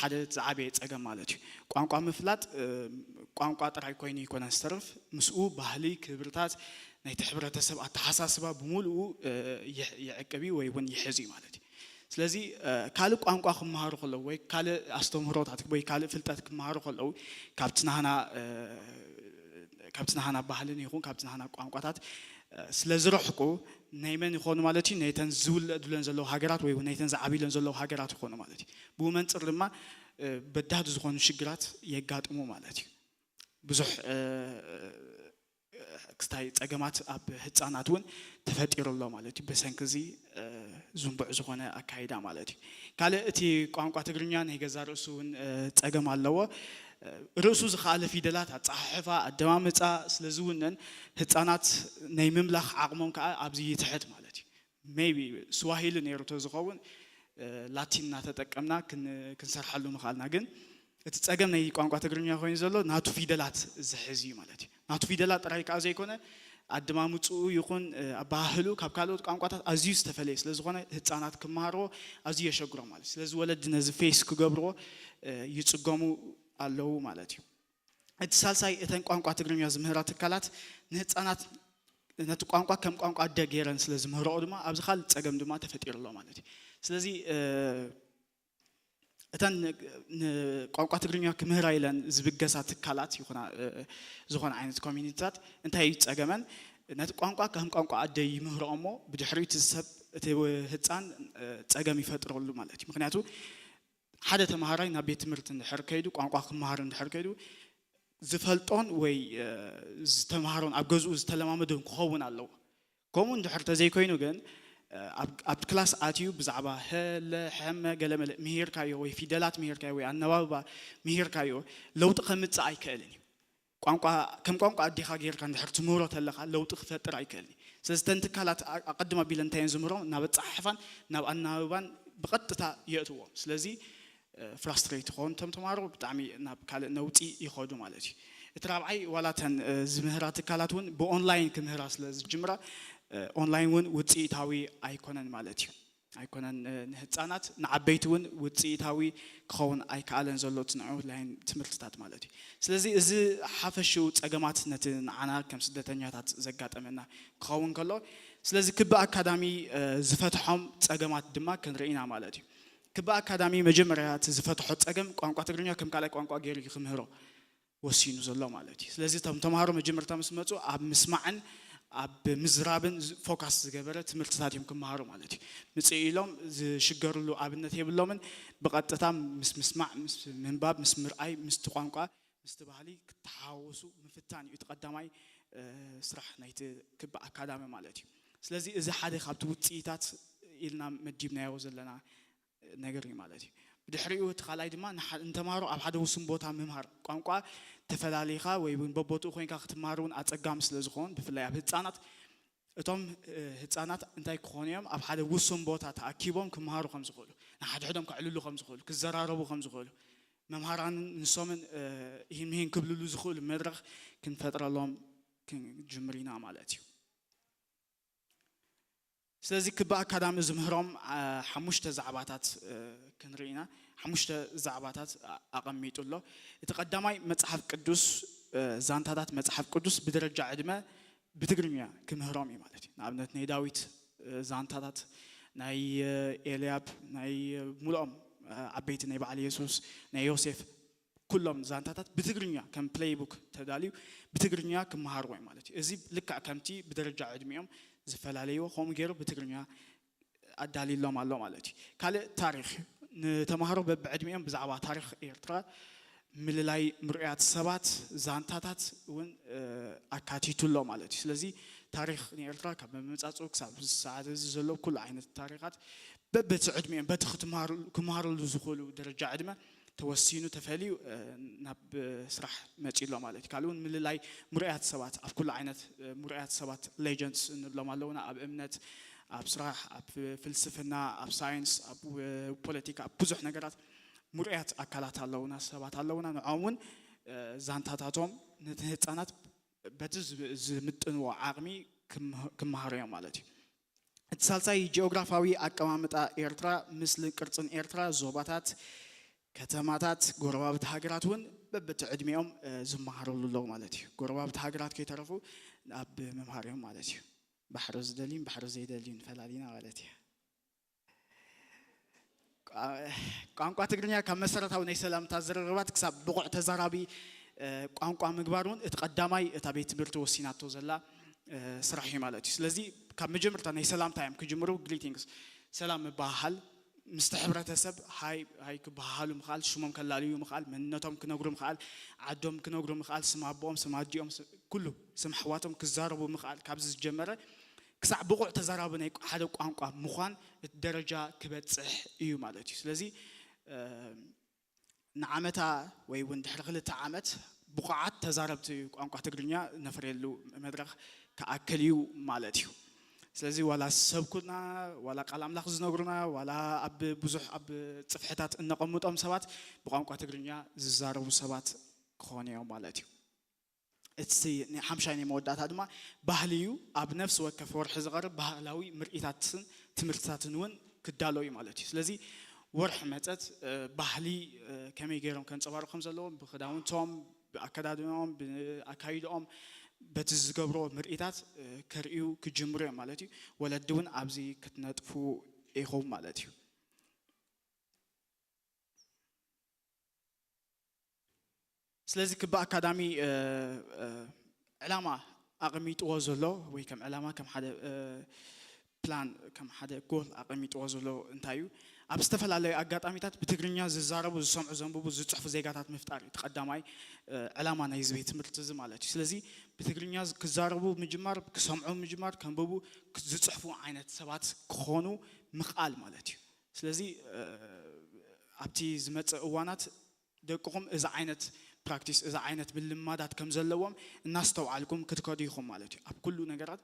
ሓደ ዝዓበየ ጸገም ማለት እዩ። ቋንቋ ምፍላጥ እ፣ ቋንቋ ጥራይ ኮይኑ ይኮነን ዝተርፍ፣ ምስኡ ባህሊ፣ ክብርታት ናይቲ ሕብረተሰብ ኣተሓሳስባ ብምሉኡ እ፣ ይሕ- ይዕቅብ እዩ ወይ እውን ይሕዝ እዩ ማለት እዩ። ስለዚ እ፣ ካልእ ቋንቋ ክመሃሩ ከለዉ ወይ ካልእ ኣስተምህሮታት ወይ ካልእ ፍልጠት ክመሃሩ ከለዉ ካብቲ ናህና እ፣ ካብቲ ናህና ባህልን ይኹን ካብቲ ናህና ቋንቋታት እ፣ ስለ ዝረሕቁ ናይ መን ይኾኑ ማለት እዩ? ናይተን ዝውለዱለን ዘለዉ ሃገራት ወይ እውን ናይተን ዝዓብዩለን ዘለዉ ሃገራት ይኾኑ ማለት እዩ። ብኡ መንፅር ድማ እ፣ በዳህቲ ዝኾኑ ሽግራት የጋጥሙ ማለት እዩ። ብዙሕ እ፣ ክስታይ ጸገማት ኣብ ህጻናት እውን ተፈጢሩ ኣሎ ማለት እዩ። ብሰንኪ እዚ እ፣ ዝንቡዕ ዝኾነ ኣካይዳ ማለት እዩ። ካልእ እቲ ቋንቋ ትግርኛ ናይ ገዛ ርእሱ እውን እ፣ ጸገም ኣለዎ። እ፣ ርእሱ ዝኸኣለ ፊደላት፣ ኣጸሓሕፋ፣ ኣደማምጻ ስለ ዝውነን ህጻናት ናይ ምምላኽ ዓቕሞም ከዓ ኣብዚ ይትሕት ማለት እዩ። ሜይቢ ስዋሂሊ ነይሩ ተዝኸውን እ፣ ላቲን እናተጠቀምና ክን- ክንሰርሓሉ ምኽኣልና ግን እቲ ጸገም ናይ ቋንቋ ትግርኛ ኮይኑ ዘሎ ናቱ ፊደላት ዝሕዝ እዩ ማለት እዩ። ናቱ ፊደላት ጥራይ ከዓ ዘይኮነ ኣደማምፅኡ ይኹን እ፣ ኣበሃህልኡ ካብ ካልኦት ቋንቋታት ኣዝዩ ዝተፈለየ ስለ ዝኾነ ህፃናት ክመሃርዎ ኣዝዩ የሸግሮም ማለት እዩ። ስለዚ ወለዲ ነዚ ፌስ ክገብርዎ እ፣ ይፅገሙ ኣለዉ ማለት እዩ። እቲ ሳልሳይ እተን ቋንቋ ትግርኛ ዝምህራ ትካላት ንህፃናት ነቲ ቋንቋ ከም ቋንቋ ኣደ ገይረን ስለ ዝምህርኦ ድማ ኣብዚ ካልእ ፀገም ድማ ተፈጢሩ ኣሎ ማለት እዩ። ስለዚ እ፣ እተን ን- ንቋንቋ ትግርኛ ክምህራ ኢለን ዝብገሳ ትካላት ይኹና እ፣ ዝኾነ ዓይነት ኮሚኒቲታት እንታይ እዩ ፀገመን? ነቲ ቋንቋ ከም ቋንቋ ኣደ ይምህርኦ እሞ ብድሕሪኡ እቲ ሰብ እቲ ህፃን እ፣ ፀገም ይፈጥረሉ ማለት እዩ። ምክንያቱ ሓደ ተምሃራይ ናብ ቤት ትምህርቲ እንድሕር ከይዱ ቋንቋ ክመሃር እንድሕር ከይዱ ዝፈልጦን ወይ እ፣ ዝተምሃሮን ኣብ ገዝኡ ዝተለማመዶን ክኸውን ኣለዎ። ከምኡ እንድሕር ተዘይኮይኑ ግን እ፣ ኣብ ኣብ ክላስ ኣትዩ ብዛዕባ ሀለ ሐመ ገለመለ ምሂርካዮ ወይ ፊደላት ምሂርካዮ ወይ ኣነባብባ ምሂርካዮ ለውጢ ከምፅእ ኣይክእልን እዩ። ቋንቋ ከም ቋንቋ ኣዴኻ ጌርካ እንድሕር ትምህሮ ተለኻ ለውጢ ክፈጥር ኣይክእልን እዩ። ስለዚ እተን ትካላት ኣ- ኣቐድም ኣቢለ እንታይ እየን ዝምህሮም ናብ ኣፀሓሕፋን ናብ ኣናብባን ብቐጥታ የእትዎም። ስለዚ ፍራስትሬት ይኸውን እቶም ተምሃሮ ብጣዕሚ ናብ ካልእ ነውፂ ይኸዱ ማለት እዩ። እቲ ራብዓይ ዋላ እተን እ፣ ዝምህራ ትካላት እውን ብኦንላይን ክምህራ ስለ ዝጅምራ እ፣ ኦንላይን እውን ውፅኢታዊ ኣይኮነን ማለት እዩ። ኣይኮነን እ፣ ንህፃናት ንዓበይቲ እውን ውፅኢታዊ ክኸውን ኣይከኣለን ዘሎ እቲ ናይ ኦንላይን ትምህርትታት ማለት እዩ። ስለዚ እዚ ሓፈሽኡ ፀገማት ነቲ ንዓና ከም ስደተኛታት ዘጋጠመና ክኸውን ከሎ ስለዚ ክቢ ኣካዳሚ እ፣ ዝፈትሖም ፀገማት ድማ ክንርኢ ኢና ማለት እዩ። ክቢ ኣካዳሚ መጀመርያ እቲ ዝፈትሖ ፀገም ቋንቋ ትግርኛ ከም ካልኣይ ቋንቋ ገይሩ እዩ ክምህሮ ወሲኑ ዘሎ ማለት እዩ። ስለዚ እቶም ተምሃሮ መጀመርታ ምስ መፁ ኣብ ምስማዕን ኣብ ምዝራብን ዝ- ፎካስ ዝገበረ ትምህርትታት እዮም ክመሃሩ ማለት እዩ። ምፅእ ኢሎም ዝሽገርሉ ኣብነት የብሎምን። ብቐጥታ ምስ ምስማዕ፣ ምስ ምንባብ፣ ምስ ምርኣይ፣ ምስቲ ቋንቋ፣ ምስቲ ባህሊ ክተሓዋወሱ ምፍታን እዩ እቲ ቀዳማይ እ፣ ስራሕ ናይቲ ክቢ ኣካዳሚ ማለት እዩ። ስለዚ እዚ ሓደ ካብቲ ውፅኢታት ኢልና መዲብናዮ ዘለና ነገር እዩ ማለት እዩ። ብድሕሪኡ እቲ ካልኣይ ድማ ንሓ- ንተምሃሮ ኣብ ሓደ ውሱን ቦታ ምምሃር ቋንቋ ተፈላሊኻ ወይ እውን በቦትኡ ኮይንካ ክትምሃር እውን ኣፀጋሚ ስለ ዝኸውን ብፍላይ ኣብ ህፃናት እቶም እ፣ ህፃናት እንታይ ክኾኑ እዮም ኣብ ሓደ ውሱን ቦታ ተኣኪቦም ክምሃሩ ከም ዝኽእሉ ንሓድሕዶም ከዕልሉ ከም ዝኽእሉ ክዘራረቡ ከም ዝኽእሉ መምሃራንን ንሶምን እ፣ ይህን ምሂን ክብልሉ ዝኽእሉ መድረኽ ክንፈጥረሎም ክንጅምር ኢና ማለት እዩ። ስለዚ ክቢ ኣካዳሚ ዝምህሮም አ፣ ሓሙሽተ ዛዕባታት እ፣ ክንርኢ ኢና። ሓሙሽተ ዛዕባታት ኣ- ኣቐሚጡ ኣሎ። እቲ ቀዳማይ መጽሓፍ ቅዱስ እ፣ ዛንታታት መጽሓፍ ቅዱስ ብደረጃ ዕድመ ብትግርኛ ክምህሮም እዩ ማለት እዩ። ንኣብነት ናይ ዳዊት እ፣ ዛንታታት ናይ እ፣ ኤልያብ ናይ እ፣ ሙሉኦም እ፣ ዓበይቲ ናይ በዓል የሱስ ናይ ዮሴፍ ኩሎም ዛንታታት ብትግርኛ ከም ፕሌይ ቡክ ተዳልዩ ብትግርኛ ክመሃርዎ እዩ ማለት እዩ። እዚ ልክዕ ከምቲ ብደረጃ ዕድሚኦም ዝፈላለይዎ ከምኡ ገይሩ ብትግርኛ ኣዳልዩሎም ኣሎ ማለት እዩ። ካልእ ታሪኽ ንተምሃሮ በብዕድሚኦም ብዛዕባ ታሪኽ ኤርትራ ምልላይ ምርኡያት ሰባት ዛንታታት እውን እ፣ ኣካቲቱ ኣሎ ማለት እዩ። ስለዚ ታሪኽ ንኤርትራ ካብ መመጻጽኡ ክሳብ ሰዓት እዚ ዘሎ ኩሉ ዓይነት ታሪኻት በበቲ ዕድሚኦም በቲ ክትመሃሩ- ክመሃሩሉ ዝኽእሉ ደረጃ ዕድመ ተወሲኑ ተፈልዩ እ፣ ናብ ስራሕ መፂኡ ኣሎ ማለት እዩ። ካልእ እውን ምልላይ ምርኡያት ሰባት ኣብ ኩሉ ዓይነት እ፣ ምርኡያት ሰባት ሌጀንድስ እንብሎም ኣለውና ኣብ እምነት ኣብ ስራሕ ኣብ ፍልስፍና ኣብ ሳይንስ ኣብ እ፣ ፖለቲካ ኣብ ብዙሕ ነገራት ምርኡያት ኣካላት ኣለውና ሰባት ኣለውና ንዖም እውን እ፣ ዛንታታቶም ነቲ ህፃናት በቲ ዝምጥንዎ ዓቕሚ ክመሃርዮ ማለት እዩ። እቲ ሳልሳይ ጂኦግራፋዊ ኣቀማምጣ ኤርትራ ምስልን ቅርፅን ኤርትራ ዞባታት ከተማታት ጎረባብቲ ሃገራት እውን በብቲ ዕድሚኦም ዝመሃረሉ ኣለዉ ማለት እዩ። ጎረባብቲ ሃገራት ከይተረፉ ኣብ ምምሃር እዮም ማለት እዩ። ባሕሪ ዝደልዩን ባሕሪ ዘይደልዩን ፈላሊና ማለት እዩ። ቋንቋ ትግርኛ ካብ መሰረታዊ ናይ ሰላምታ ዝርርባት ክሳብ ብቑዕ ተዛራቢ ቋንቋ ምግባር እውን እቲ ቀዳማይ እታ ቤት ትምህርቲ ወሲናቶ ዘላ ስራሕ እዩ ማለት እዩ። ስለዚ ካብ መጀመርታ ናይ ሰላምታ እዮም ክጅምሩ። ግሪቲንግስ፣ ሰላም ምባሃል፣ ምስቲ ሕብረተሰብ ሃይ ሃይ ክበሃሃሉ ምኽኣል፣ ሽሞም ከላለዩ ምኽኣል፣ መንነቶም ክነግሩ ምኽኣል፣ ዓዶም ክነግሩ ምኽኣል፣ ስም ኣቦኦም፣ ስም ኣዲኦም፣ ኩሉ ስም ኣሕዋቶም ክዛረቡ ምኽኣል ካብዚ ዝጀመረ ክሳዕ ብቑዕ ተዛራቢ ናይ ሓደ ቋንቋ ምዃን እቲ ደረጃ ክበፅሕ እዩ ማለት እዩ። ስለዚ ንዓመታ ወይ እውን ድሕሪ ክልተ ዓመት ብቑዓት ተዛረብቲ ቋንቋ ትግርኛ ነፍርየሉ መድረኽ ክኣክል እዩ ማለት እዩ። ስለዚ ዋላ ዝሰብኩና፣ ዋላ ቃል ኣምላኽ ዝነግሩና፣ ዋላ ኣብ ብዙሕ ኣብ ፅፍሕታት እነቐምጦም ሰባት ብቋንቋ ትግርኛ ዝዛረቡ ሰባት ክኾኑ እዮም ማለት እዩ። እቲ ሓምሻይ ናይ መወዳእታ ድማ ባህሊ እዩ። ኣብ ነፍሲ ወከፍ ወርሒ ዝቐርብ ባህላዊ ምርኢታትን ትምህርትታትን እውን ክዳሎ እዩ ማለት እዩ። ስለዚ ወርሒ መፀት ባህሊ ከመይ ገይሮም ከንፀባርቑ ከም ዘለዎም ብክዳውንቶም፣ ብኣከዳድናኦም፣ ብኣካይድኦም፣ በቲ ዝገብሮ ምርኢታት ከርእዩ ክጅምሩ እዮም ማለት እዩ። ወለዲ እውን ኣብዚ ክትነጥፉ ኢኹም ማለት እዩ። ስለዚ ክቢ ኣካዳሚ ዕላማ ኣቐሚጥዎ ዘሎ ወይ ከም ዕላማ ከም ሓደ ፕላን ከም ሓደ ጎል ኣቐሚጥዎ ዘሎ እንታይ እዩ? ኣብ ዝተፈላለዩ ኣጋጣሚታት ብትግርኛ ዝዛረቡ፣ ዝሰምዑ፣ ዘንብቡ፣ ዝፅሕፉ ዜጋታት ምፍጣር እዩ እቲ ቀዳማይ ዕላማ ናይዚ ቤት ትምህርቲ እዚ ማለት እዩ። ስለዚ ብትግርኛ ክዛረቡ ምጅማር፣ ክሰምዑ ምጅማር፣ ከንብቡ ዝፅሕፉ ዓይነት ሰባት ክኾኑ ምኽኣል ማለት እዩ። ስለዚ ኣብቲ ዝመፅእ እዋናት ደቅኹም እዚ ዓይነት ፕራክቲስ፣ እዚ ዓይነት ምልማዳት ከም ዘለዎም እናስተውዓልኩም ክትከዱ ኢኹም ማለት እዩ። ኣብ ኩሉ ነገራት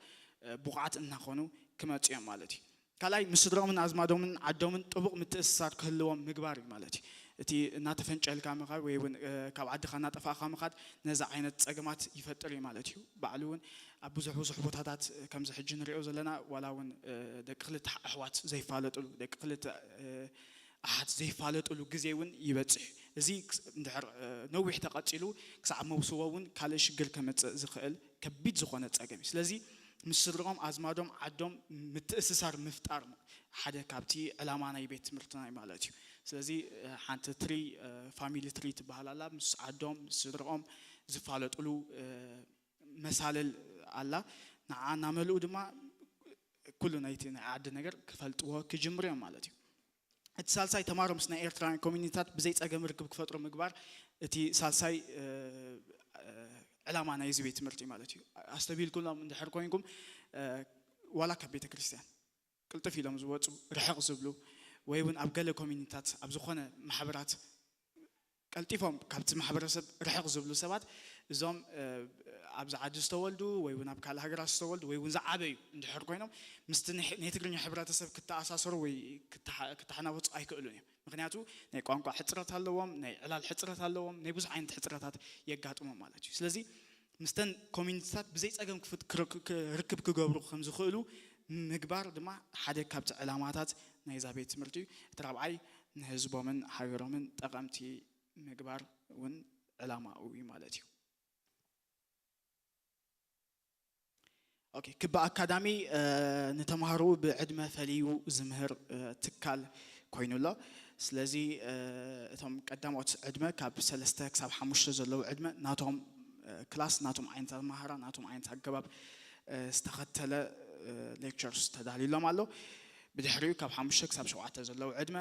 ብቑዓት እናኾኑ ክመፁ እዮም ማለት እዩ። ካልኣይ ምስ ስድሮምን ኣዝማዶምን ዓዶምን ጥቡቕ ምትእስሳር ክህልዎም ምግባር እዩ ማለት እዩ። እቲ እናተፈንጨልካ ምኻድ ወይ እውን ካብ ዓድኻ እናጠፋእካ ምኻድ ነዚ ዓይነት ፀገማት ይፈጥር እዩ ማለት እዩ። ባዕሉ እውን ኣብ ብዙሕ ብዙሕ ቦታታት ከምዚ ሕጂ ንሪኦ ዘለና ዋላ እውን ደቂ ክልተ ኣሕዋት ዘይፋለጥሉ፣ ደቂ ክልተ ኣሓት ዘይፋለጥሉ ግዜ እውን ይበፅሕ። እዚ እንድሕር ነዊሕ ተቐፂሉ ክሳዕ መውስቦ እውን ካልእ ሽግር ከመፅእ ዝኽእል ከቢድ ዝኾነ ፀገም እዩ። ስለዚ ምስ ስድርኦም ኣዝማዶም ዓዶም ምትእስሳር ምፍጣር ሓደ ካብቲ ዕላማ ናይ ቤት ትምህርትና እዩ ማለት እዩ። ስለዚ ሓንቲ ትሪ ፋሚሊ ትሪ ትበሃል ኣላ። ምስ ዓዶም ምስ ስድርኦም ዝፋለጥሉ መሳልል ኣላ። ንዓ እናመልኡ ድማ ኩሉ ናይቲ ናይ ዓዲ ነገር ክፈልጥዎ ክጅምሩ እዮም ማለት እዩ። እቲ ሳልሳይ ተማሮ ምስ ናይ ኤርትራውያን ኮሚኒቲታት ብዘይ ጸገም ርክብ ክፈጥሩ ምግባር እቲ ሳልሳይ ዕላማ ናይ እዚ ቤት ትምህርቲ ማለት እዩ። ኣስተብሂልኩሎም እንድሕር ኮይንኩም ዋላ ካብ ቤተ ክርስቲያን ቅልጥፍ ኢሎም ዝወፁ ርሕቕ ዝብሉ ወይ እውን ኣብ ገለ ኮሚኒቲታት ኣብ ዝኾነ ማሕበራት ቀልጢፎም ካብቲ ማሕበረሰብ ርሕቕ ዝብሉ ሰባት እዞም ኣብዚ ዓዲ ዝተወልዱ ወይ እውን ኣብ ካልእ ሃገራት ዝተወልዱ ወይ እውን ዝዓበዩ እንድሕር ኮይኖም ምስቲ ናይ ትግርኛ ሕብረተሰብ ክተኣሳሰሩ ወይ ክተሓናበፁ ኣይክእሉን እዮም። ምክንያቱ ናይ ቋንቋ ሕፅረት ኣለዎም፣ ናይ ዕላል ሕፅረት ኣለዎም፣ ናይ ብዙሕ ዓይነት ሕፅረታት የጋጥሞም ማለት እዩ። ስለዚ ምስተን ኮሚኒቲታት ብዘይ ፀገም ርክብ ክገብሩ ከም ዝኽእሉ ምግባር ድማ ሓደ ካብቲ ዕላማታት ናይዛ ቤት ትምህርቲ እዩ። እቲ ራብዓይ ንህዝቦምን ሃገሮምን ጠቐምቲ ምግባር እውን ዕላማኡ እዩ ማለት እዩ። ኦኬ፣ ክቢ ኣካዳሚ ንተምሃሮኡ ብዕድመ ፈሊዩ ዝምህር ትካል ኮይኑ ኣሎ። ስለዚ እቶም ቀዳሞት ዕድመ ካብ ሰለስተ ክሳብ ሓሙሽተ ዘለዉ ዕድመ ናቶም ክላስ፣ ናቶም ዓይነት ኣምሃራ፣ ናቶም ዓይነት ኣገባብ ዝተኸተለ ሌክቸርስ ተዳልዩሎም ኣሎ። ብድሕሪኡ ካብ ሓሙሽተ ክሳብ ሸውዓተ ዘለዉ ዕድመ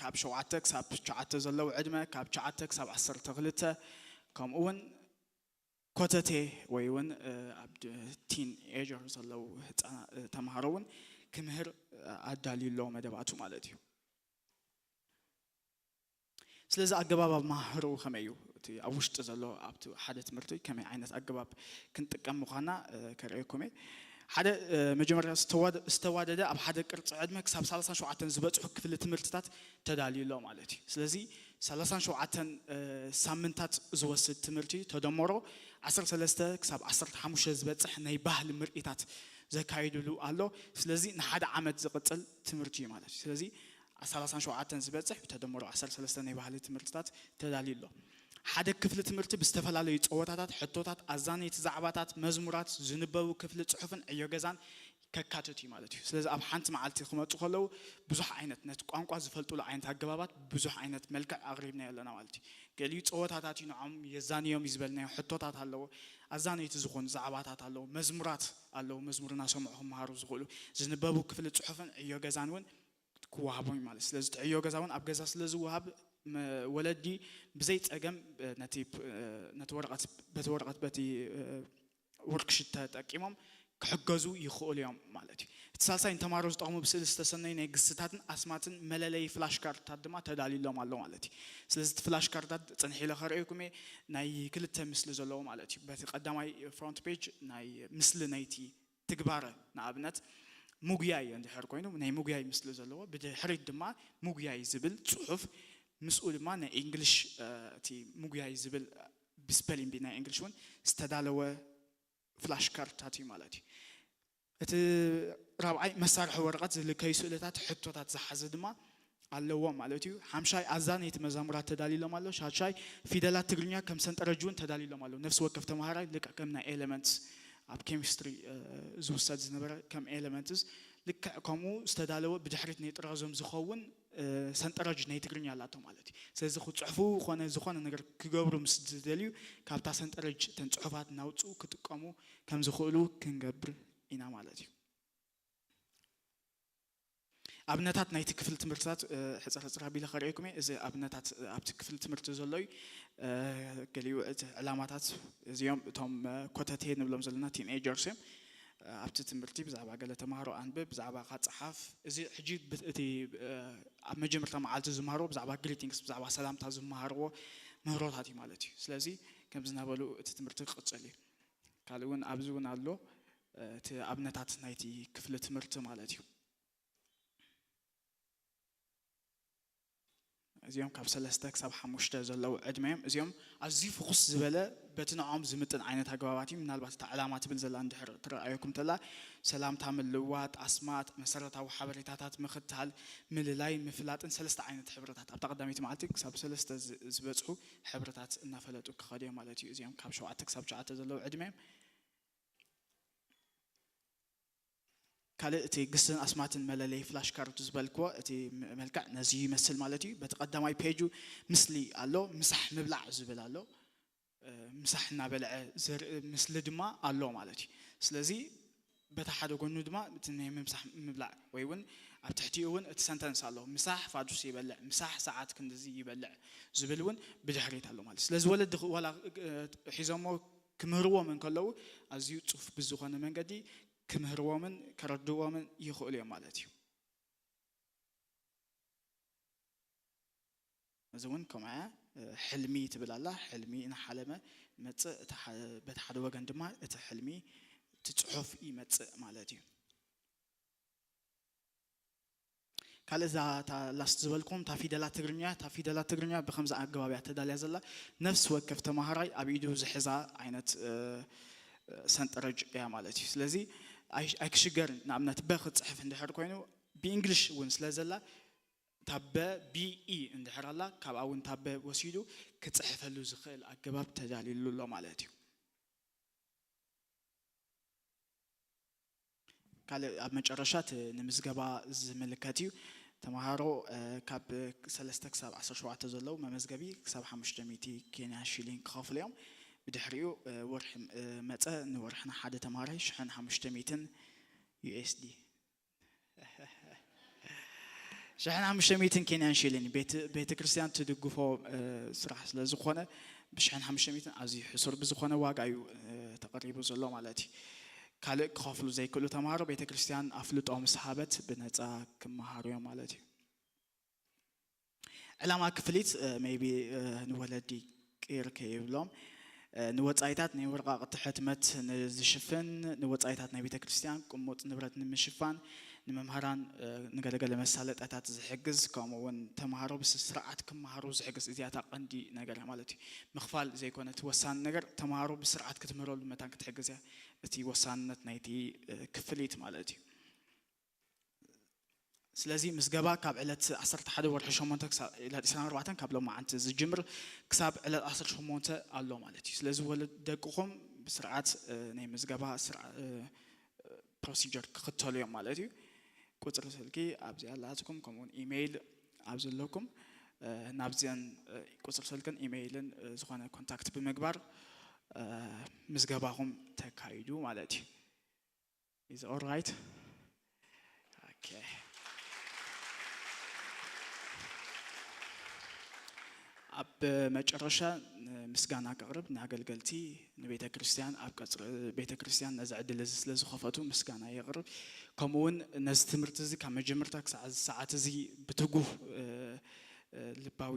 ካብ ሸውዓተ ክሳብ ትሽዓተ ዘለዉ ዕድመ፣ ካብ ትሽዓተ ክሳብ ዓሰርተ ክልተ፣ ከምኡ እውን ኮተቴ ወይ እውን ኣብ ቲን ኤጀር ዘለዉ ተምሃሮ እውን ክምህር ኣዳልዩ ኣሎ መደባቱ ማለት እዩ። ስለዚ ኣገባብ ኣመሃህርኡ ከመይ እዩ? እቲ ኣብ ውሽጢ ዘሎ ኣብቲ ሓደ ትምህርቲ ከመይ ዓይነት ኣገባብ ክንጥቀም ምዃንና ከርእየኩም እየ። ሓደ መጀመርያ ዝተዋደደ ኣብ ሓደ ቅርፂ ዕድመ ክሳብ ሰላሳን ሸውዓተን ዝበፅሑ ክፍሊ ትምህርትታት ተዳልዩ ኣሎ ማለት እዩ። ስለዚ ሰላሳን ሸውዓተን ሳምንታት ዝወስድ ትምህርቲ ተደመሮ ዓሰርተ ሰለስተ ክሳብ ዓሰርተ ሓሙሽተ ዝበፅሕ ናይ ባህሊ ምርኢታት ዘካይድሉ ኣሎ። ስለዚ ንሓደ ዓመት ዝቕፅል ትምህርቲ እዩ ማለት እዩ። ስለዚ ሰላሳን ሸውዓተን ዝበፅሕ ብተደመሮ ዓሰርተ ሰለስተ ናይ ባህሊ ትምህርትታት ተዳልዩ ኣሎ። ሓደ ክፍሊ ትምህርቲ ብዝተፈላለዩ ፀወታታት፣ ሕቶታት፣ ኣዛነይቲ ዛዕባታት፣ መዝሙራት፣ ዝንበቡ ክፍሊ ፅሑፍን ዕዮ ገዛን ከካትት እዩ ማለት እዩ። ስለዚ ኣብ ሓንቲ መዓልቲ ክመፁ ከለዉ ብዙሕ ዓይነት ነቲ ቋንቋ ዝፈልጡሉ ዓይነት ኣገባባት ብዙሕ ዓይነት መልክዕ ኣቕሪብናዮ ኣለና ማለት እዩ። ገሊኡ ፀወታታት እዩ፣ ንዖም የዛንዮም እዩ ዝበልናዮ ሕቶታት ኣለዎ። ኣዛነይቲ ዝኾኑ ዛዕባታት ኣለዉ፣ መዝሙራት ኣለዉ፣ መዝሙር እናሰምዑ ክመሃሩ ዝኽእሉ፣ ዝንበቡ ክፍሊ ፅሑፍን ዕዮ ገዛን እውን ክወሃቦም እዩ ማለት። ስለዚ እቲ ዕዮ ገዛ እውን ኣብ ገዛ ስለ ዝወሃብ፣ መ- ወለዲ ብዘይ ፀገም፣ እ፣ ነቲ ፕ- እ፣ ነቲ ወረቐት በቲ ወረቐት በቲ እ፣ ወርክሽት ተጠቂሞም ክሕገዙ ይኽእሉ እዮም ማለት እዩ። እቲ ሳልሳይ ንተማሃሮ ዝጠቕሙ ብስእሊ ዝተሰነዩ ናይ ግስታትን ኣስማትን መለለዪ ፍላሽ ካርድታት ድማ ተዳልዩሎም ኣሎ ማለት እዩ። ስለዚ እቲ ፍላሽ ካርድታት ፅንሕ ኢለ ከርእየኩም እየ። ናይ ክልተ ምስሊ ዘለዎ ማለት እዩ። በቲ ቀዳማይ ፍሮንት ፔጅ ናይ ምስሊ ናይቲ ትግባረ፣ ንኣብነት ምጉያይ እንድሕር ኮይኑ ናይ ምጉያይ ምስሊ ዘለዎ፣ ብድሕሪት ድማ ምጉያይ ዝብል ፅሑፍ፣ ምስኡ ድማ ናይ ኢንግሊሽ እቲ ምጉያይ ዝብል ብስፐሊንግ ቢ ናይ ኢንግሊሽ እውን ዝተዳለወ ፍላሽ ካርድታት እዩ ማለት እዩ። እቲ ራብዓይ መሳርሒ ወረቐት ዝልከዩ ስእልታት፣ ሕቶታት ዝሓዘ ድማ ኣለዎ ማለት እዩ። ሓምሻይ ኣዛነይቲ መዛሙራት ተዳልዩሎም ኣሎ። ሻድሻይ ፊደላት ትግርኛ ከም ሰንጠረጅ እውን ተዳልዩሎም ኣሎ። ነፍሲ ወከፍ ተምሃራይ ልክዕ ከም ናይ ኤለመንትስ ኣብ ኬሚስትሪ ዝውሰድ ዝነበረ ከም ኤለመንትስ ልክዕ ከምኡ ዝተዳለወ ብድሕሪት ናይ ጥራዞም ዝኸውን ሰንጠረጅ ናይ ትግርኛ ኣላቶ ማለት እዩ። ስለዚ ክፅሕፉ ኮነ ዝኾነ ነገር ክገብሩ ምስ ዝደልዩ ካብታ ሰንጠረጅ እተን ፅሑፋት እናውፅኡ ክጥቀሙ ከም ዝኽእሉ ክንገብር ኢና ማለት እዩ። ኣብነታት ናይቲ ክፍሊ ትምህርትታት ሕፅር ሕፅር ኣቢለ ከርእየኩም እየ። እዚ ኣብነታት ኣብቲ ክፍሊ ትምህርቲ ዘሎ እዩ። ገሊኡ እቲ ዕላማታት እዚኦም እቶም ኮተቴ ንብሎም ዘለና ቲንኤጀርስ እዮም። ኣብቲ ትምህርቲ ብዛዕባ ገለ ተምሃሮ ኣንብብ፣ ብዛዕባ ካ ፀሓፍ። እዚ ሕጂ እቲ ኣብ መጀመርታ መዓልቲ ዝመሃርዎ ብዛዕባ ግሪቲንግስ፣ ብዛዕባ ሰላምታ ዝመሃርዎ ምህሮታት እዩ ማለት እዩ። ስለዚ ከምዚ እናበሉ እቲ ትምህርቲ ክቕፅል እዩ። ካልእ እውን ኣብዚ እውን ኣሎ እቲ ኣብነታት ናይቲ ክፍሊ ትምህርቲ ማለት እዩ። እዚኦም ካብ ሰለስተ ክሳብ ሓሙሽተ ዘለዉ ዕድመ እዮም። እዚኦም ኣዝዩ ፍኹስ ዝበለ በቲ ንዕኦም ዝምጥን ዓይነት ኣገባባት እዩ። ምናልባት እታ ዕላማ ትብል ዘላ እንድሕር ትረኣየኩም ተላ ሰላምታ ምልውዋጥ፣ ኣስማጥ፣ መሰረታዊ ሓበሬታታት ምኽታል፣ ምልላይ፣ ምፍላጥን ሰለስተ ዓይነት ሕብርታት ኣብታ ቀዳመይቲ መዓልቲ ክሳብ ሰለስተ ዝ- ዝበፅሑ ሕብርታት እናፈለጡ ክኸዱ እዮም ማለት እዩ። እዚኦም ካብ ሸውዓተ ክሳብ ትሽዓተ ዘለዉ ዕድመ እዮም። ካልእ እቲ ግስን ኣስማትን መለለይ ፍላሽ ካርድ ዝበልክዎ እቲ ም- መልክዕ ነዚ ይመስል ማለት እዩ። በቲ ቀዳማይ ፔጁ ምስሊ ኣሎ፣ ምሳሕ ምብላዕ ዝብል ኣሎ። እ፣ ምሳሕ እናበልዐ ዘርኢ ምስሊ ድማ ኣሎ ማለት እዩ። ስለዚ በቲ ሓደ ጎኑ ድማ እቲ ናይ ምምሳሕ ምብላዕ ወይ እውን ኣብ ትሕቲኡ እውን እቲ ሰንተንስ ኣሎ፣ ምሳሕ ፋዱስ ይበልዕ፣ ምሳሕ ሰዓት ክንድዚ ይበልዕ ዝብል እውን ብድሕሪት ኣሎ ማለት እዩ። ስለዚ ወለዲ ክ- ዋላ እ፣ ሒዞሞ ክምህርዎም እንከለዉ ኣዝዩ ፅፉፍ ብዝኾነ መንገዲ ክምህርዎምን ከረድእዎምን ይኽእሉ እዮም ማለት እዩ። እዚ እውን ከምኡ እያ። ሕልሚ ትብል ኣላ። ሕልሚ እናሓለመ መፅእ፣ እቲ በቲ ሓደ ወገን ድማ እቲ ሕልሚ እቲ ፅሑፍ ይመፅእ ማለት እዩ። ካልእ እዛ እታ ላስት ዝበልኩም እታ ፊደላት ትግርኛ፣ እታ ፊደላት ትግርኛ ብከምዚ ኣገባብ እያ ተዳልያ ዘላ። ነፍሲ ወከፍ ተምሃራይ ኣብ ኢዱ ዝሕዛ ዓይነት ሰንጠረጅ እያ ማለት እዩ። ስለዚ ኣይክሽገርን። ንኣብነት በ ክፅሕፍ እንድሕር ኮይኑ ብእንግሊሽ እውን ስለ ዘላ እታ በ ቢኢ እንድሕር ኣላ ካብኣ እውን እታ በ ወሲዱ ክፅሕፈሉ ዝኽእል ኣገባብ ተዳልዩሉ ኣሎ ማለት እዩ። ካልእ ኣብ መጨረሻ እቲ ንምዝገባ ዝምልከት እዩ። ተምሃሮ ካብ ሰለስተ ክሳብ ዓሰርተ ሸውዓተ ዘለዉ መመዝገቢ ክሳብ ሓሙሽተ ሚእቲ ኬንያ ሺሊንግ ክኸፍሉ እዮም። ብድሕሪኡ ወርሒ መፀ ንወርሕና ሓደ ተምሃራይ ሽሕን ሓሙሽተ ሚእትን ዩኤስዲ ሽሕን ሓሙሽተ ሚእትን ኬንያን ሺሊንግ ቤተ ክርስቲያን ትድግፎ ስራሕ ስለ ዝኾነ ብሽሕን ሓሙሽተ ሚእትን ኣዝዩ ሕሱር ብዝኾነ ዋጋ እዩ ተቐሪቡ ዘሎ ማለት እዩ። ካልእ ክኸፍሉ ዘይክእሉ ተምሃሮ ቤተ ክርስቲያን ኣፍልጦ ምስ ሃበት ብነፃ ክመሃሩ እዮም ማለት እዩ። ዕላማ ክፍሊት maybe ንወለዲ ቅይር ከይብሎም ንወፃኢታት ናይ ወረቃቅቲ ሕትመት ንዝሽፍን፣ ንወፃኢታት ናይ ቤተ ክርስቲያን ቅሙጥ ንብረት ንምሽፋን፣ ንመምሃራን ንገለገለ መሳለጠታት ዝሕግዝ፣ ከምኡ እውን ተምሃሮ ብስርዓት ክመሃሩ ዝሕግዝ። እዚኣታ ቀንዲ ነገር ማለት እዩ። ምኽፋል ዘይኮነ እቲ ወሳኒ ነገር ተምሃሮ ብስርዓት ክትምህረሉ መታን ክትሕግዝ እያ እቲ ወሳንነት ናይቲ ክፍሊት ማለት እዩ። ስለዚ ምዝገባ ካብ ዕለት ዓሰርተ ሓደ ወርሒ ሸሞንተ ክሳብ ዕለት ዕስራን ኣርባዕተን ካብ ሎማዓንቲ ዝጅምር ክሳብ ዕለት ዓሰርተ ሸሞንተ ኣሎ ማለት እዩ። ስለዚ ወለድ ደቅኹም ብስርዓት ናይ ምዝገባ ፕሮሲጀር ክኽተሉ እዮም ማለት እዩ። ቁፅሪ ስልኪ ኣብዚ ኣላትኩም፣ ከምኡውን ኢሜይል ኣብዚ ኣለኩም። ናብዚአን ቁፅሪ ስልክን ኢሜይልን ዝኾነ ኮንታክት ብምግባር ምዝገባኹም ተካይዱ ማለት እዩ። Is all right? Okay. ኣብ መጨረሻ ምስጋና ከቕርብ ንኣገልገልቲ፣ ንቤተ ክርስቲያን፣ ኣብ ቀጽሪ ቤተ ክርስቲያን ነዚ ዕድል እዚ ስለ ዝኸፈቱ ምስጋና የቕርብ። ከምኡ እውን ነዚ ትምህርቲ እዚ ካብ መጀመርታ ክሳዕ እዚ ሰዓት እዚ ብትጉህ ልባዊ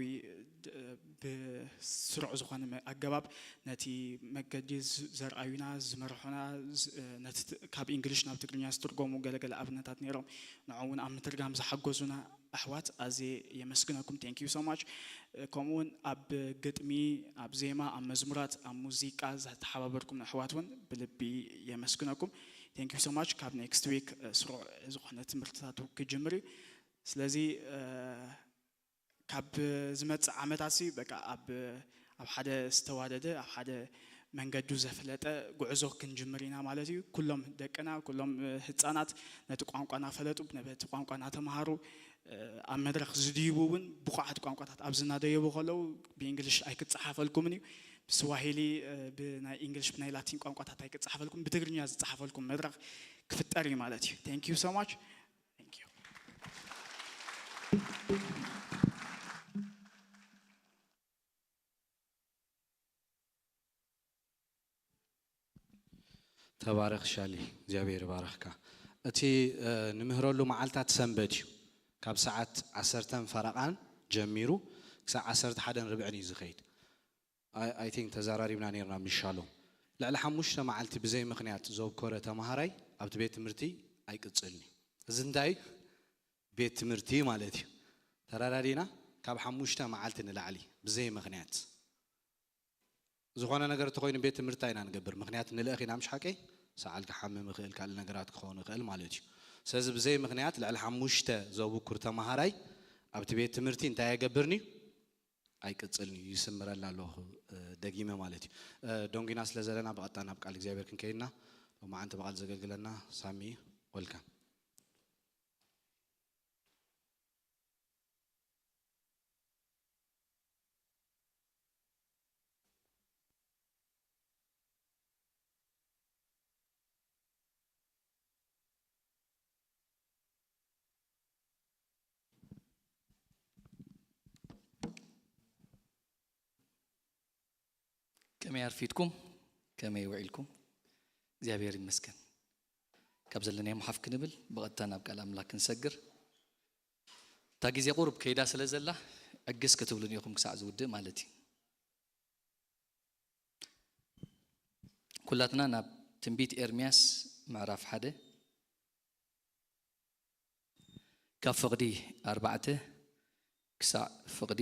ብስሩዕ ዝኾነ ኣገባብ ነቲ መገዲ ዘርኣዩና፣ ዝመርሑና፣ ነቲ ካብ እንግሊሽ ናብ ትግርኛ ዝትርጎሙ ገለገለ ኣብነታት ነይሮም። ንዖም እውን ኣብ ምትርጋም ዝሓገዙና ኣሕዋት ኣዝየ የመስግነኩም። Thank you so much። ከምኡ እውን ኣብ ግጥሚ፣ ኣብ ዜማ፣ ኣብ መዝሙራት፣ ኣብ ሙዚቃ ዝተሓባበርኩም ኣሕዋት እውን ብልቢ የመስግነኩም። Thank you so much። ካብ next week ስሩዕ ዝኾነ ትምህርትታት ክጅምር እዩ። ስለዚ ካብ ዝመጽእ ዓመታት ሲ በቃ ኣብ ኣብ ሓደ ዝተዋደደ ኣብ ሓደ መንገዱ ዘፍለጠ ጉዕዞ ክንጅምር ኢና ማለት እዩ። ኩሎም ደቅና ኩሎም ህጻናት ነቲ ቋንቋ እናፈለጡ ነቲ ቋንቋ እናተምሃሩ ኣብ መድረኽ ዝድይቡ እውን ብቑዓት ቋንቋታት ኣብዚ እናደየቡ ከለዉ ብእንግሊሽ ኣይክጸሓፈልኩምን እዩ። ብስዋሂሊ ብናይ እንግሊሽ ብናይ ላቲን ቋንቋታት ኣይክጸሓፈልኩም ብትግርኛ ዝጸሓፈልኩም መድረኽ ክፍጠር እዩ ማለት እዩ። Thank you so much። Thank you። ተባረኽ ሻሊ እግዚኣብሔር ይባረኽካ። እቲ ንምህረሉ መዓልታት ሰንበት እዩ። ካብ ሰዓት ዓሰርተን ፈረቓን ጀሚሩ ክሳብ ዓሰርተ ሓደን ርብዕን እዩ ዝኸይድ። I think ተዘራሪብና ነርና ምስ ሻሎም ልዕሊ ሓሙሽተ መዓልቲ ብዘይ ምኽንያት ዘብኮረ ተምሃራይ ኣብቲ ቤት ትምህርቲ ኣይቅጽልን እዩ። እዚ እንታይ ቤት ትምህርቲ ማለት እዩ። ተረዳዲና ካብ ሓሙሽተ መዓልቲ ንላዕሊ ብዘይ ምኽንያት ዝኾነ ነገር እንተኾይኑ ቤት ትምህርቲ ኢና ንገብር። ምኽንያት ንልእኽ ኢና ምሽ ሓቀይ ሰዓል ክሓምም ይኽእል ካልእ ነገራት ክኸውን ይኽእል ማለት እዩ። ስለዚ ብዘይ ምኽንያት ልዕሊ ሓሙሽተ ዘብኩር ተምሃራይ ኣብቲ ቤት ትምህርቲ እንታይ ኣይገብርን እዩ ኣይቅጽልን እዩ ይስምረላ ኣለኹ ደጊመ ማለት እዩ። ደንጉና ስለ ዘለና ብቐጥታ ናብ ቃል እግዚኣብሔር ክንከይድና ሎማዓንቲ ብቓል ዘገልግለና ሳሚ ወልካ ከመይ ኣርፊድኩም? ከመይ ውዒልኩም? እግዚኣብሔር ይመስገን። ካብ ዘለናዮም ሓፍ ክንብል ብቐጥታ ናብ ቃል ኣምላክ ክንሰግር። እታ ግዜ ቁሩብ ከይዳ ስለ ዘላ ዕግስ ክትብሉን ኢኹም ክሳዕ ዝውድእ ማለት እዩ። ኩላትና ናብ ትንቢት ኤርምያስ ምዕራፍ ሓደ ካብ ፍቕዲ ኣርባዕተ ክሳዕ ፍቕዲ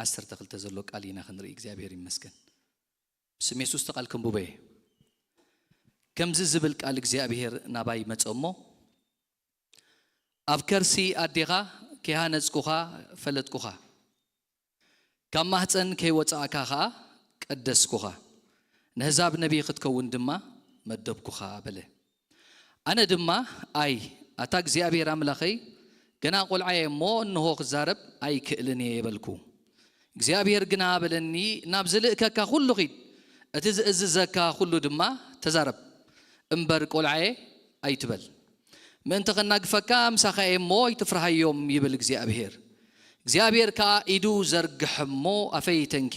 ዓሰርተ ክልተ ዘሎ ቃል ኢና ክንርኢ እግዚኣብሔር ይመስገን። ስም የሱስ ተቓል ክንብቦ እየ። ከምዚ ዝብል ቃል እግዚኣብሔር ናባይ መጸ እሞ ኣብ ከርሲ ኣዴኻ ከይሃነጽኩኻ ፈለጥኩኻ፣ ካብ ማህጸን ከይወጻእካ ኸኣ ቀደስኩኻ፣ ንህዛብ ነቢ ክትከውን ድማ መደብኩኻ በለ። ኣነ ድማ ኣይ ኣታ እግዚኣብሔር ኣምላኸይ ገና ቆልዓ እየ እሞ እንሆ ክዛረብ ኣይክእልን እየ በልኩ። እግዚኣብሔር ግና በለኒ ናብ ዝልእከካ ኩሉ ኺድ፣ እቲ ዝእዝዘካ ኩሉ ድማ ተዛረብ፣ እምበር ቆልዓ እየ ኣይትበል። ምእንቲ ኸናግፈካ ምሳኻ እየ እሞ ኣይትፍርሃዮም ይብል እግዚኣብሔር። እግዚኣብሔር ከኣ ኢዱ ዘርግሐ እሞ ኣፈይ ተንኬ፣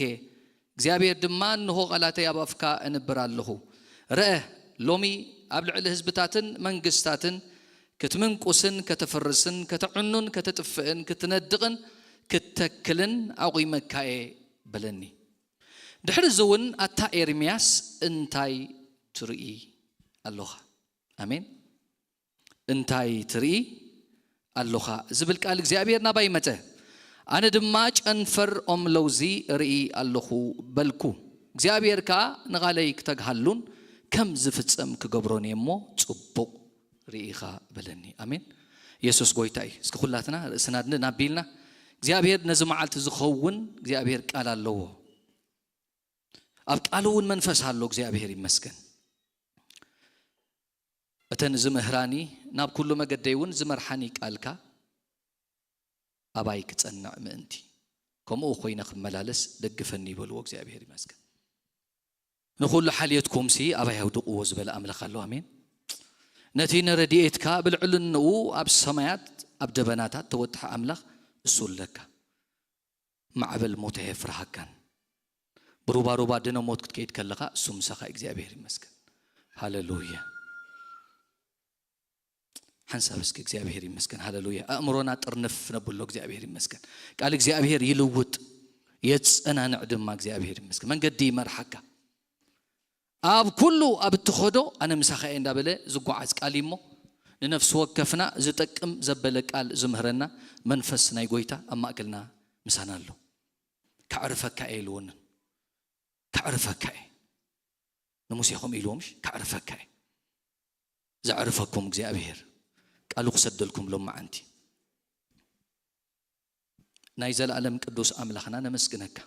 እግዚኣብሔር ድማ እንሆ ቓላተይ ኣብ ኣፍካ እንብር ኣለኹ። ርአ ሎሚ ኣብ ልዕሊ ህዝብታትን መንግስታትን ክትምንቁስን ከተፍርስን ከተዕኑን ከተጥፍእን ክትነድቕን ክትተክልን ኣቑመካ እየ በለኒ። ድሕሪ እዚ እውን ኣታ ኤርምያስ እንታይ ትርኢ ኣለኻ? ኣሜን። እንታይ ትርኢ ኣለኻ ዝብል ቃል እግዚኣብሔር ናባይ መጸ። ኣነ ድማ ጨንፈር ኦም ለውዚ እርኢ ኣለኹ በልኩ። እግዚኣብሔር ከኣ ንቓለይ ክተግሃሉን ከም ዝፍጸም ክገብሮን እየ እሞ ጽቡቕ ርኢኻ በለኒ። ኣሜን። የሱስ ጎይታ እዩ። እስኪ ኩላትና ርእስና ድንድን ኣቢልና፣ እግዚኣብሔር ነዚ መዓልቲ ዝኸውን እግዚኣብሔር ቃል ኣለዎ። ኣብ ቃሉ እውን መንፈስ ኣሎ። እግዚኣብሔር ይመስገን። እተን ዝምህራኒ፣ ናብ ኩሉ መገደይ እውን ዝመርሓኒ ቃልካ ኣባይ ክጸንዕ ምእንቲ፣ ከምኡ ኮይነ ክመላለስ ደግፈኒ ይበልዎ። እግዚኣብሔር ይመስገን። ንኹሉ ሓልየትኩምሲ ኣባይ ኣውድቕዎ ዝበለ ኣምላኽ ኣሎ። ኣሜን። ነቲ ንረድኤትካ ብልዕልንኡ ኣብ ሰማያት ኣብ ደበናታት ተወጥሐ ኣምላኽ እሱ ኣለካ። ማዕበል ሞት ኣየፍርሃካን። ብሩባሩባ ድነ ሞት ክትከይድ ከለኻ እሱ ምሳኻ። እግዚኣብሔር ይመስገን። ሃሌሉያ። ሓንሳብ እስኪ እግዚኣብሔር ይመስገን። ሃሌሉያ። ኣእምሮና ጥርንፍ ነብሎ። እግዚኣብሔር ይመስገን። ቃል እግዚኣብሔር ይልውጥ፣ የጸናንዕ ድማ። እግዚኣብሔር ይመስገን። መንገዲ ይመርሓካ። ኣብ ኩሉ ኣብ እትኸዶ ኣነ ምሳኻ እየ እንዳበለ ዝጓዓዝ ቃል እዩ እሞ፣ ንነፍሲ ወከፍና ዝጠቅም ዘበለ ቃል ዝምህረና መንፈስ ናይ ጎይታ ኣብ ማእከልና ምሳና ኣሎ። ከዕርፈካ እየ ኢልዎንን፣ ከዕርፈካ እየ። ንሙሴ ከምኡ ኢልዎ ምሽ? ከዕርፈካ እየ። ዘዕርፈኩም እግዚኣብሔር ቃሉ ክሰደልኩም ሎማዓንቲ። ናይ ዘለኣለም ቅዱስ ኣምላኽና ነመስግነካ።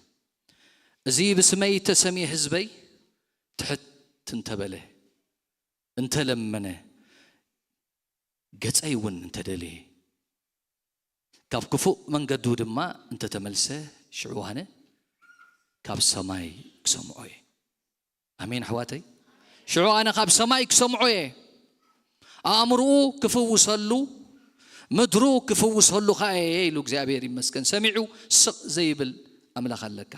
እዚ ብስመይ ተሰምየ ህዝበይ ትሕት እንተበለ፣ እንተለመነ፣ ገጸይ እውን እንተደለየ፣ ካብ ክፉእ መንገዱ ድማ እንተተመልሰ፣ ሽዑ ኣነ ካብ ሰማይ ክሰምዖ እየ። ኣሜን ኣሕዋተይ። ሽዑ ኣነ ካብ ሰማይ ክሰምዖ እየ። ኣእምርኡ ክፍውሰሉ፣ ምድሩ ክፍውሰሉ ኸኣ እየ ኢሉ። እግዚኣብሔር ይመስገን። ሰሚዑ ስቕ ዘይብል ኣምላኽ ኣለካ።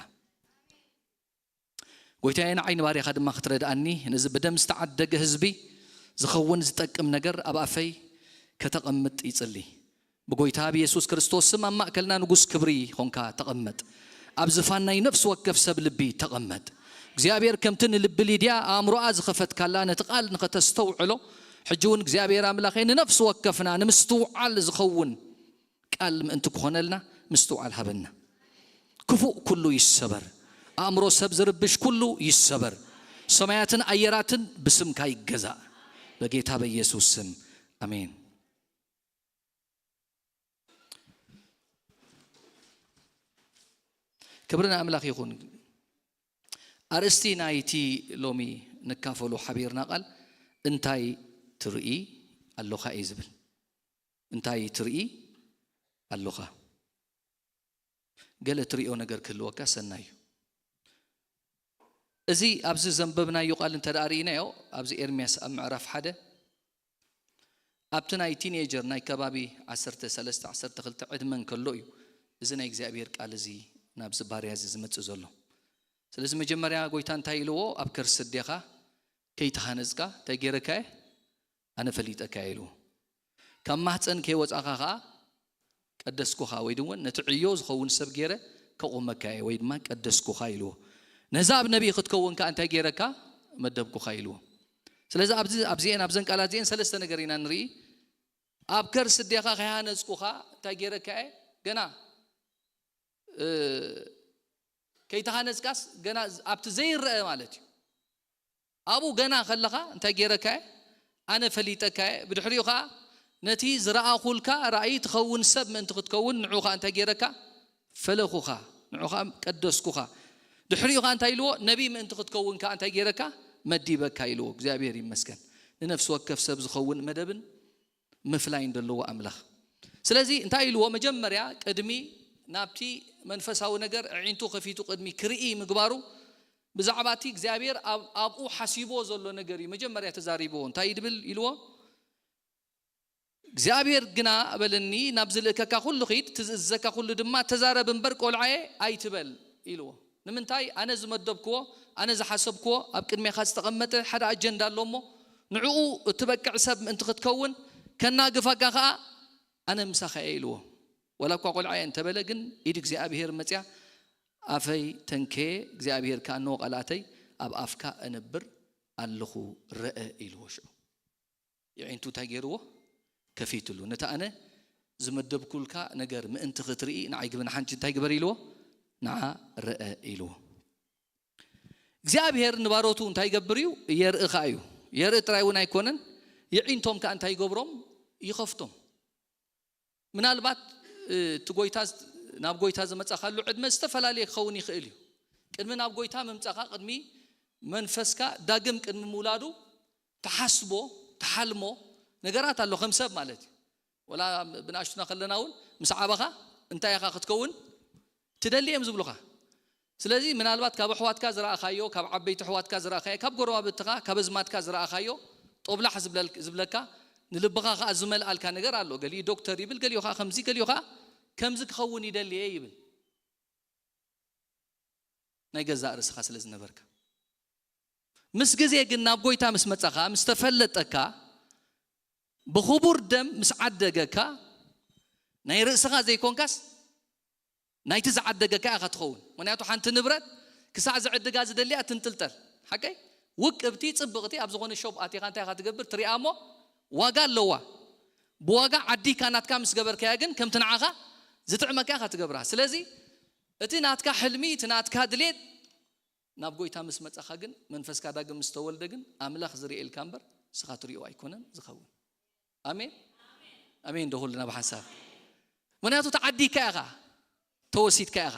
ጎይታዬ፣ ንዓይ ንባርያኻ ድማ ክትረድኣኒ፣ ነዚ ብደም ዝተዓደገ ህዝቢ ዝኸውን ዝጠቅም ነገር ኣብ ኣፈይ ከተቐምጥ ይጽሊ። ብጎይታ ብየሱስ ክርስቶስ ስም ኣብ ማእከልና ንጉስ ክብሪ ኾንካ ተቐመጥ። ኣብ ዝፋን ናይ ነፍሲ ወከፍ ሰብ ልቢ ተቐመጥ። እግዚኣብሔር ከምቲ ንልቢ ሊድያ ኣእምሮኣ ዝኸፈትካላ ነቲ ቃል ንኸተስተውዕሎ፣ ሕጂ እውን እግዚኣብሔር ኣምላኸይ ንነፍሲ ወከፍና ንምስትውዓል ዝኸውን ቃል ምእንቲ ክኾነልና ምስትውዓል ሃበና። ክፉእ ኩሉ ይሰበር። ኣእምሮ ሰብ ዝርብሽ ኩሉ ይሰበር። ሰማያትን ኣየራትን ብስምካ ይገዛእ። በጌታ በኢየሱስ ስም ኣሜን። ክብሪ ንኣምላኽ ይኹን። ኣርእስቲ ናይቲ ሎሚ ንካፈሎ ሓቢርና ቃል እንታይ ትርኢ ኣሎኻ እዩ ዝብል። እንታይ ትርኢ ኣሎኻ? ገለ ትርእዮ ነገር ክህልወካ ሰናይ እዩ። እዚ ኣብዚ ዘንበብናዮ ቃል እንተ ደኣ ርኢናዮ፣ ኣብዚ ኤርምያስ ኣብ ምዕራፍ ሓደ፣ ኣብቲ ናይ ቲኔጀር ናይ ከባቢ ዓሰርተ ሰለስተ ዓሰርተ ክልተ ዕድመ እንከሎ እዩ እዚ ናይ እግዚኣብሔር ቃል እዚ ናብዚ ባርያ እዚ ዝመጽእ ዘሎ። ስለዚ መጀመርያ ጎይታ እንታይ ኢልዎ? ኣብ ከርሲ ኣዴኻ ከይተሃነጽካ እንታይ ገይረካ እየ? ኣነ ፈሊጠካ እየ ኢልዎ። ካብ ማህፀን ከይወጻኻ ኸዓ ቀደስኩኻ፣ ወይ ድማ ነቲ ዕዮ ዝኸውን ሰብ ገይረ ከቑመካ እየ፣ ወይ ድማ ቀደስኩኻ ኢልዎ። ነዛ ኣብ ነቢይ ክትከውን ከኣ እንታይ ገይረካ? መደብኩኻ ኢልዎ። ስለዚ ኣብዚ፣ ኣብዚኤን፣ ኣብዘን ቃላት እዚኤን ሰለስተ ነገር ኢና ንርኢ። ኣብ ከርሲ ኣዴኻ ከይሃነጽኩኻ እንታይ ገይረካ እየ? ገና፣ እ፣ ከይተሃነጽካስ ገና ኣብቲ ዘይረአ ማለት እዩ። ኣብኡ ገና ከለኻ እንታይ ገይረካ እየ? ኣነ ፈሊጠካ እየ። ብድሕሪኡ ኸዓ ነቲ ዝረኣኹልካ ራእይ ትኸውን ሰብ ምእንቲ ክትከውን ንዑ ኸዓ እንታይ ገይረካ? ፈለኹኻ። ንዑ ኸዓ ቀደስኩኻ። ድሕሪኡ ኸዓ እንታይ ኢልዎ? ነቢይ ምእንቲ ክትከውን ከኣ እንታይ ገይረካ? መዲበካ ኢልዎ። እግዚኣብሔር ይመስገን። ንነፍሲ ወከፍ ሰብ ዝኸውን መደብን ምፍላይን ዘለዎ ኣምላኽ። ስለዚ እንታይ ኢልዎ? መጀመርያ ቅድሚ ናብቲ መንፈሳዊ ነገር ኣዒንቱ ከፊቱ ቅድሚ ክርኢ ምግባሩ፣ ብዛዕባ እቲ እግዚኣብሔር ኣብ-፣ ኣብኡ ሓሲብዎ ዘሎ ነገር እዩ መጀመርያ ተዛሪብዎ። እንታይ እዩ ድብል ኢልዎ? እግዚኣብሔር ግና በለኒ፣ ናብ ዝልእከካ ኩሉ ኺድ፣ ትዝእዘካ ኩሉ ድማ ተዛረብ እምበር፣ ቆልዓየ ኣይትበል ኢልዎ። ንምንታይ? ኣነ ዝመደብክዎ፣ ኣነ ዝሓሰብክዎ፣ ኣብ ቅድሜኻ ዝተቐመጠ ሓደ ኣጀንዳ ኣሎ እሞ፣ ንዕኡ እትበቅዕ ሰብ ምእንቲ ክትከውን፣ ከናግፈካ ኸኣ ኣነ ምሳኻ እየ ኢልዎ። ዋላ እኳ ቆልዓየ እንተበለ፣ ግን ኢድ እግዚኣብሔር መጽያ ኣፈይ ተንከየ፣ እግዚኣብሔር ከኣ እነሆ ቃላተይ ኣብ ኣፍካ እነብር ኣለኹ፣ ረአ ኢልዎ። ሽዑ የዒንቱ እንታይ ገይርዎ? ከፊትሉ። ነቲ ኣነ ዝመደብኩልካ ነገር ምእንቲ ክትርኢ፣ ንዓይ ግበ፣ ንሓንቲ እንታይ ግበር ኢልዎ? ንዓ ረአ ኢልዎ። እግዚኣብሔር ንባሮቱ እንታይ ይገብር እዩ? የርኢ ኸኣ እዩ። የርኢ ጥራይ እውን ኣይኮነን፣ የዒንቶም ከኣ እንታይ ይገብሮም? ይኸፍቶም። ምናልባት እቲ ጎይታ ናብ ጎይታ ዝመጻኻሉ ዕድመ ዝተፈላለየ ክኸውን ይኽእል እዩ። ቅድሚ ናብ ጎይታ ምምጻኻ፣ ቅድሚ መንፈስካ ዳግም ቅድሚ ምውላዱ ትሓስቦ፣ ትሓልሞ ነገራት ኣሎ፣ ከም ሰብ ማለት እዩ። ወላ ብንኣሽቱና ከለና እውን ምስ ዓበኻ እንታይ ኢኻ ክትከውን ትደሊ እዮም ዝብሉኻ። ስለዚ ምናልባት ካብ ኣሕዋትካ ዝረኣኻዮ፣ ካብ ዓበይቲ ኣሕዋትካ ዝረኣኻዮ፣ ካብ ጎረባብትኻ፣ ካብ ኣዝማድካ ዝረኣኻዮ ጦብላሕ ዝብለካ፣ ንልብኻ ከዓ ዝመልኣልካ ነገር ኣሎ። ገሊኡ ዶክተር ይብል፣ ገሊኡ ከዓ ከምዚ፣ ገሊኡ ከዓ ከምዚ ክኸውን ይደሊ እየ ይብል። ናይ ገዛእ ርእስኻ ስለ ዝነበርካ፣ ምስ ግዜ ግን ናብ ጎይታ ምስ መጻኻ፣ ምስ ተፈለጠካ፣ ብኽቡር ደም ምስ ዓደገካ፣ ናይ ርእስኻ ዘይኮንካስ ናይቲ ዝዓደገካ ኢኻ ትኸውን። ምክንያቱ ሓንቲ ንብረት ክሳዕ ዝዕድጋ ዝደልያ ትንጥልጠል። ሓቀይ? ውቅብቲ፣ ጽብቕቲ ኣብ ዝኾነ ሾፕ ኣቲኻ እንታይ ኢኻ ትገብር? ትሪኣ እሞ ዋጋ ኣለዋ። ብዋጋ ዓዲካ ናትካ ምስ ገበርካያ ግን ከምቲ ንዓኻ ዝጥዕመካ ኢኻ ትገብራ። ስለዚ እቲ ናትካ ሕልሚ፣ እቲ ናትካ ድሌት ናብ ጎይታ ምስ መጻኻ ግን፣ መንፈስካ ዳግም ምስ ተወልደ ግን፣ ኣምላኽ ዝርእየልካ እምበር ንስኻ ትሪኦ ኣይኮነን ዝኸውን። ኣሜን። ኣሜን ዶ ኩልና ብሓንሳብ? ምክንያቱ ተዓዲካ ኢኻ፣ ተወሲድካ ኢኻ።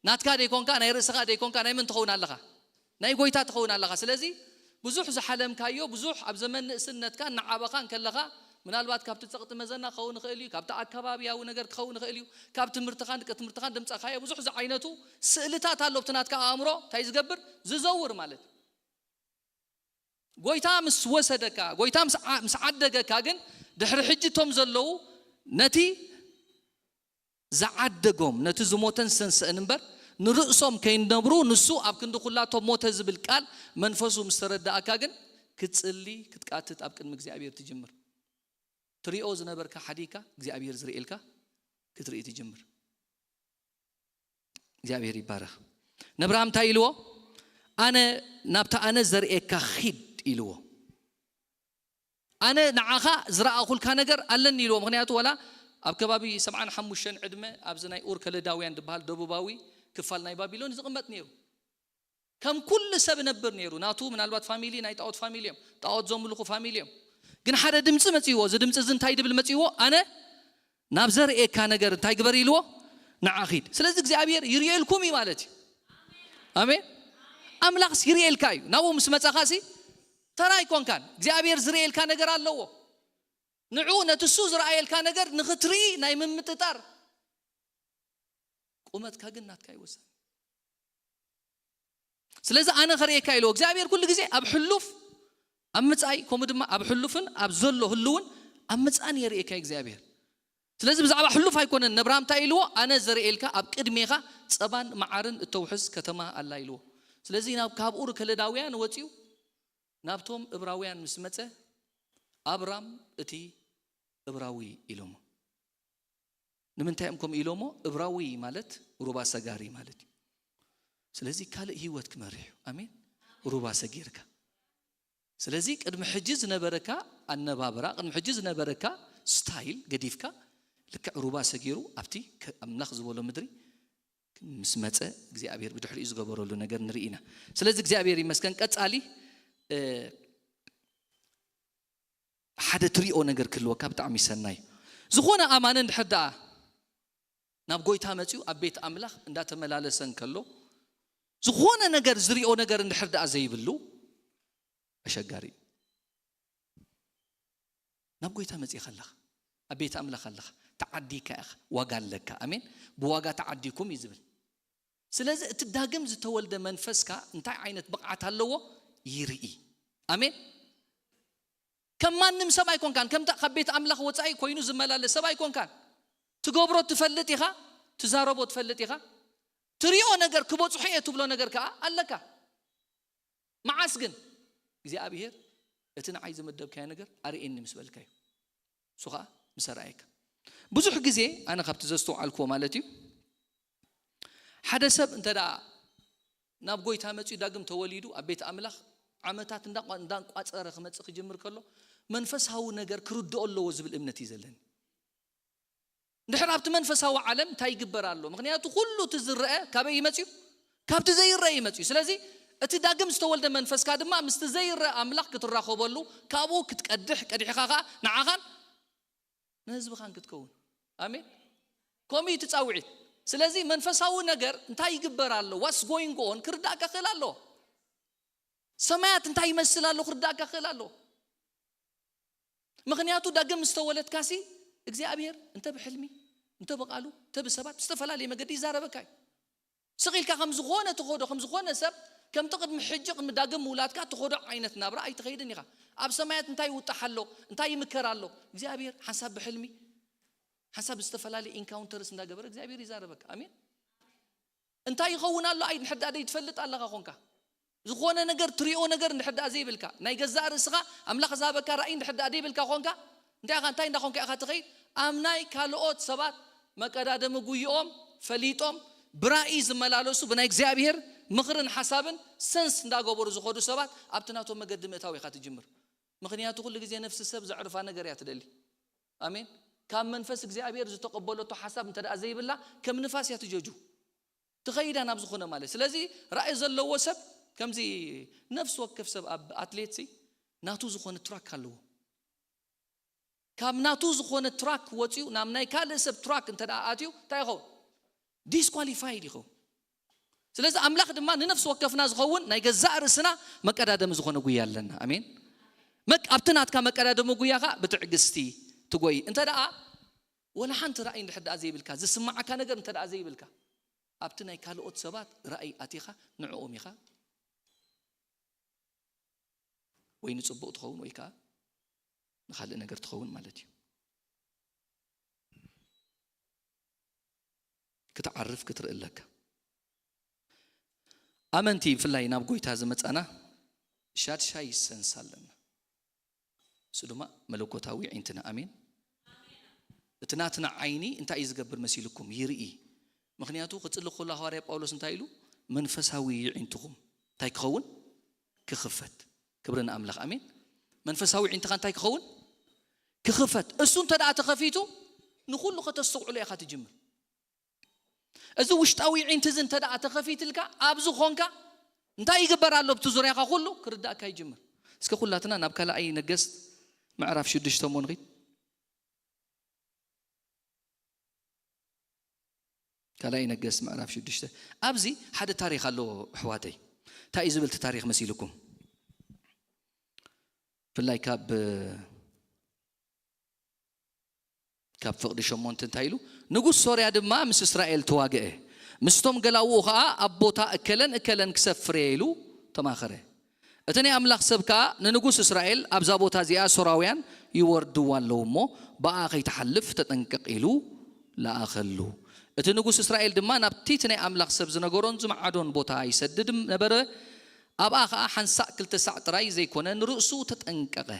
ናትካ ደይኮንካ፣ ናይ ርእስኻ ደይኮንካ፣ ናይ መን ትኸውን ኣለኻ? ናይ ጎይታ ትኸውን ኣለኻ። ስለዚ ብዙሕ ዝሓለምካዮ፣ ብዙሕ ኣብ ዘመን ንእስነትካ እናዓበኻ እንከለኻ፣ ምናልባት ካብቲ ጸቕጢ መዘና ክኸውን ይኽእል እዩ፣ ካብቲ ኣከባብያዊ ነገር ክኸውን ይኽእል እዩ፣ ካብ ትምህርትኻን ደቂ ትምህርትኻን ድምጻኻዮ፣ ብዙሕ ዝዓይነቱ ስእልታት ኣሎ ኣብቲ ናትካ ኣእምሮ እንታይ ዝገብር? ዝዘውር ማለት እዩ። ጎይታ ምስ ወሰደካ፣ ጎይታ ምስ ዓ-፣ ምስ ዓደገካ ግን፣ ድሕሪ ሕጂ እቶም ዘለዉ ነቲ ዝዓደጎም፣ ነቲ ዝሞተን ዝተንስአን እምበር፣ ንርእሶም ከይነብሩ፣ ንሱ ኣብ ክንዲ ኩላቶም ሞተ ዝብል ቃል መንፈሱ ምስ ተረዳእካ ግን፣ ክትጽሊ፣ ክትቃትት ኣብ ቅድሚ እግዚኣብሔር ትጅምር። ትሪኦ ዝነበርካ ሓዲግካ፣ እግዚኣብሔር ዝርእየልካ ክትርኢ ትጅምር። እግዚኣብሔር ይባረኽ። ነብርሃም እንታይ ኢልዎ? "ኣነ ናብታ ኣነ ዘርእየካ ኺድ" ኢልዎ። "ኣነ ንዓኻ ዝረኣኹልካ ነገር ኣለኒ" ኢልዎ። ምክንያቱ ዋላ ኣብ ከባቢ ሰብዓን ሓሙሽተን ዕድመ ኣብዚ ናይ ኡር ከለዳውያን ዝበሃል ደቡባዊ ክፋል ናይ ባቢሎን ዝቕመጥ ነይሩ። ከም ኩሉ ሰብ ነብር ነይሩ። ናቱ ምናልባት ፋሚሊ ናይ ጣዖት ፋሚሊ እዮም፣ ጣዖት ዘምልኹ ፋሚሊ እዮም። ግን ሓደ ድምፂ መፅይዎ። እዚ ድምፂ እዚ እንታይ ድብል መፅይዎ? "ኣነ ናብ ዘርእየካ ነገር እንታይ ግበር?" ኢልዎ፣ "ንዓ ኺድ።" ስለዚ እግዚኣብሔር ይርእየልኩም እዩ ማለት እዩ። ኣሜን። ኣምላኽስ ይርእየልካ እዩ። ናብኡ ምስ መጻኻሲ ተራ ኣይኮንካን። እግዚኣብሔር ዝርእየልካ ነገር ኣለዎ። ንዑ ነቲ እሱ ዝረኣየልካ ነገር ንኽትርኢ ናይ ምምጥጣር ቁመትካ ግን ናትካ ይወሰን። ስለዚ ኣነ ኸርእየካ ኢልዎ እግዚኣብሔር ኩሉ ግዜ ኣብ ሕሉፍ፣ ኣብ ምጻይ፣ ከምኡ ድማ ኣብ ሕሉፍን ኣብ ዘሎ ህልውን ኣብ ምጻን የርእየካ እግዚኣብሔር። ስለዚ ብዛዕባ ሕሉፍ ኣይኮነን ነብራም እንታይ ኢልዎ? ኣነ ዘርእየልካ ኣብ ቅድሜኻ ጸባን መዓርን እተውሕዝ ከተማ ኣላ ኢልዎ። ስለዚ ናብ ካብ ኡር ከለዳውያን ወጺኡ ናብቶም እብራውያን ምስ መጸ ኣብራም እቲ እብራዊ ኢሎሞ። ንምንታይ እዮም ከምኡ ኢሎሞ? እብራዊ ማለት ሩባ ሰጊር ማለት እዩ። ስለዚ ካልእ ህይወት ክመርሕ እዩ። ኣሜን። ሩባ ሰጊርካ። ስለዚ ቅድሚ ሕጂ ዝነበረካ ኣነባብራ፣ ቅድሚ ሕጂ ዝነበረካ ስታይል ገዲፍካ ልክዕ ሩባ ሰጊሩ ኣብቲ ከ-፣ ኣምላኽ ዝበሎ ምድሪ ምስ መጸ እግዚኣብሔር ብድሕሪኡ ዝገበረሉ ነገር ንርኢ ኢና። ስለዚ እግዚኣብሔር ይመስገን። ቀጻሊ፣ እ፣ ሓደ ትሪኦ ነገር ክህልወካ ብጣዕሚ ሰናይ። ዝኾነ ኣማኒ እንድሕር ደኣ ናብ ጎይታ መጺኡ ኣብ ቤት ኣምላኽ እንዳተመላለሰ እንከሎ፣ ዝኾነ ነገር ዝሪኦ ነገር እንድሕር ደኣ ዘይብሉ፣ ኣሸጋሪ እዩ። ናብ ጎይታ መጺእካ ኣለኻ፣ ኣብ ቤት ኣምላኽ ኣለኻ፣ ተዓዲካ ኢኻ፣ ዋጋ ኣለካ። ኣሜን። ብዋጋ ተዓዲኩም እዩ ዝብል። ስለዚ እቲ ዳግም ዝተወልደ መንፈስካ እንታይ ዓይነት ብቕዓት ኣለዎ? ይርኢ። ኣሜን። ከም ማንም ሰብ ኣይኮንካን። ከምታ ካብ ቤት ኣምላኽ ወጻኢ ኮይኑ ዝመላለስ ሰብ ኣይኮንካን። ትገብሮ ትፈልጥ ኢኻ፣ ትዛረቦ ትፈልጥ ኢኻ። ትሪኦ ነገር ክበጽሖ እየ ትብሎ ነገር ከኣ ኣለካ። መዓስ ግን እግዚኣብሔር እቲ ንዓይ ዝመደብካዮ ነገር ኣርእየኒ ምስ በልካዮ፣ እሱ ኸዓ ምስ ኣርኣየካ። ብዙሕ ግዜ ኣነ ካብቲ ዘስተውዓልክዎ ማለት እዩ፣ ሓደ ሰብ እንተ ደኣ ናብ ጎይታ መጺኡ ዳግም ተወሊዱ ኣብ ቤት ኣምላኽ ዓመታት እንዳ-፣ እንዳንቋጸረ ክመጽእ ክጅምር ከሎ፣ መንፈሳዊ ነገር ክርድኦ ኣለዎ ዝብል እምነት እዩ ዘለኒ። እንድሕር ኣብቲ መንፈሳዊ ዓለም እንታይ ይግበር ኣሎ? ምኽንያቱ ኩሉ እቲ ዝረአ ካበይ እዩ መጺኡ? ካብቲ ዘይረአ እዩ መጺኡ። ስለዚ እቲ ዳግም ዝተወልደ መንፈስካ ድማ ምስቲ ዘይረአ ኣምላኽ ክትራኸበሉ፣ ካብኡ ክትቀድሕ፣ ቀዲሕኻ ኸኣ ንዓኻን ንህዝብኻን ክትከውን። ኣሜን። ከምኡ እዩ እቲ ጻውዒት። ስለዚ መንፈሳዊ ነገር እንታይ ይግበር ኣሎ፣ what's going on ክርዳእካ ክእል ኣሎ። ሰማያት እንታይ ይመስል ኣሎ ክርዳእካ ክእል ኣሎ። ምኽንያቱ ዳግም ዝተወለድካሲ እግዚኣብሔር እንተ ብሕልሚ፣ እንተ ብቓሉ፣ እንተ ብሰባት ብዝተፈላለየ መገዲ ይዛረበካ እዩ። ስቕ ኢልካ ከም ዝኾነ ትኸዶ፣ ከም ዝኾነ ሰብ፣ ከምቲ ቅድሚ ሕጂ፣ ቅድሚ ዳግም ምውላድካ ትኸዶ ዓይነት ናብራ ኣይትኸይድን ኢኻ። ኣብ ሰማያት እንታይ ይውጣሕ ኣሎ፣ እንታይ ይምከር ኣሎ? እግዚኣብሔር ሓንሳብ ብሕልሚ፣ ሓንሳብ ብዝተፈላለየ ኢንካውንተርስ እንዳገበረ እግዚኣብሔር ይዛረበካ። ኣሜን። እንታይ ይኸውን ኣሎ ኣይ ንሕዳ ደይ ትፈልጥ ኣለኻ ኾንካ፣ ዝኾነ ነገር ትሪኦ ነገር እንድሕዳ ዘይብልካ፣ ናይ ገዛእ ርእስኻ ኣምላኽ ዝሃበካ ራእይ እንድሕዳ ዘይብልካ ኾንካ፣ እንታይ ኢኻ፣ እንታይ እንዳኾንካ ኢኻ ትኸይድ? ኣብ ናይ ካልኦት ሰባት መቀዳደሚ ጉይኦም ፈሊጦም ብራእይ ዝመላለሱ፣ ብናይ እግዚኣብሔር ምኽርን ሓሳብን ሰንስ እንዳገበሩ ዝኸዱ ሰባት ኣብቲ ናቶም መገዲ ምእታው ኢኻ ትጅምር። ምኽንያቱ ኩሉ ግዜ ነፍሲ ሰብ ዘዕርፋ ነገር እያ ትደሊ። ኣሜን። ካብ መንፈስ እግዚኣብሔር ዝተቐበለቶ ሓሳብ እንተ ደኣ ዘይብላ፣ ከም ንፋስ እያ ትጀጁ። ትኸይዳ ናብ ዝኾነ ማለት። ስለዚ ራእይ ዘለዎ ሰብ፣ ከምዚ ነፍሲ ወከፍ ሰብ ኣብ ኣትሌትሲ ናቱ ዝኾነ ትራክ ኣለዎ። ካብ ናቱ ዝኾነ ትራክ ወፂኡ ናብ ናይ ካልእ ሰብ ትራክ እንተ ደኣ ኣትዩ፣ እንታይ ይኸውን? ዲስኳሊፋይድ ይኸውን። ስለዚ ኣምላኽ ድማ ንነፍሲ ወከፍና ዝኸውን ናይ ገዛእ ርእስና መቀዳደሚ ዝኾነ ጉያ ኣለና። ኣሜን። መቅ-፣ ኣብቲ ናትካ መቀዳደሚ ጉያ ኸኣ ብትዕግስቲ ትጎይ። እንተ ደኣ ወላ ሓንቲ ራእይ እንድሕር ደኣ ዘይብልካ፣ ዝስማዓካ ነገር እንተ ደኣ ዘይብልካ፣ ኣብቲ ናይ ካልኦት ሰባት ራእይ ኣቲኻ ንዕኦም ኢኻ ወይ ንጽቡቕ ትኸውን ወይ ከኣ ንኻልእ ነገር ትኸውን ማለት እዩ። ክትዓርፍ ክትርኢ ኣለካ። ኣመንቲ ብፍላይ ናብ ጎይታ ዝመጻና ሻድሻይ ሰንስ ኣለና። እሱ ድማ መለኮታዊ ኣዒንትና። ኣሜን። እቲ ናትና ዓይኒ እንታይ እዩ ዝገብር መሲልኩም? ይርኢ። ምኽንያቱ ክጽሊ ከሎ ሃዋርያ ጳውሎስ እንታይ ኢሉ? መንፈሳዊ ኣዒንትኹም እንታይ ክኸውን? ክኽፈት። ክብሪ ንኣምላኽ። ኣሜን። መንፈሳዊ ኣዒንትኻ እንታይ ክኸውን? ክኽፈት። እሱ እንተ ደኣ ተኸፊቱ ንኹሉ ከተስተውዕሎ ኢኻ ትጅምር። እዚ ውሽጣዊ ኣዒንቲ እዚ እንተ ደኣ ተኸፊትልካ፣ ኣብዚ ኾንካ እንታይ ይግበር ኣሎ ኣብቲ ዙርያኻ ኩሉ ክርዳእካ ይጅምር። እስከ ኩላትና ናብ ካልኣይ ነገስት ምዕራፍ ሽዱሽተ እሞ ንኺድ። ካልኣይ ነገስት ምዕራፍ ሽዱሽተ። ኣብዚ ሓደ ታሪኽ ኣሎ ኣሕዋተይ። እንታይ እዩ ዝብል እቲ ታሪኽ መሲልኩም? ብፍላይ ካብ ካብ ፍቕዲ ሸሞንተ እንታይ ኢሉ? ንጉስ ሶርያ ድማ ምስ እስራኤል ተዋግአ፣ ምስቶም ገላውኡ ኸኣ ኣብ ቦታ እከለን እከለን ክሰፍር እየ ኢሉ ተማኸረ። እቲ ናይ ኣምላኽ ሰብ ከኣ ንንጉስ እስራኤል፣ ኣብዛ ቦታ እዚኣ ሶራውያን ይወርድዋ ኣለዉ እሞ፣ ብኣ ኸይትሓልፍ ተጠንቀቕ ኢሉ ለኣኸሉ። እቲ ንጉስ እስራኤል ድማ ናብቲ እቲ ናይ ኣምላኽ ሰብ ዝነገሮን ዝመዓዶን ቦታ ይሰድድ ነበረ። ኣብኣ ኸኣ ሓንሳእ ክልተ ሳዕ ጥራይ ዘይኮነ፣ ንርእሱ ተጠንቀቐ።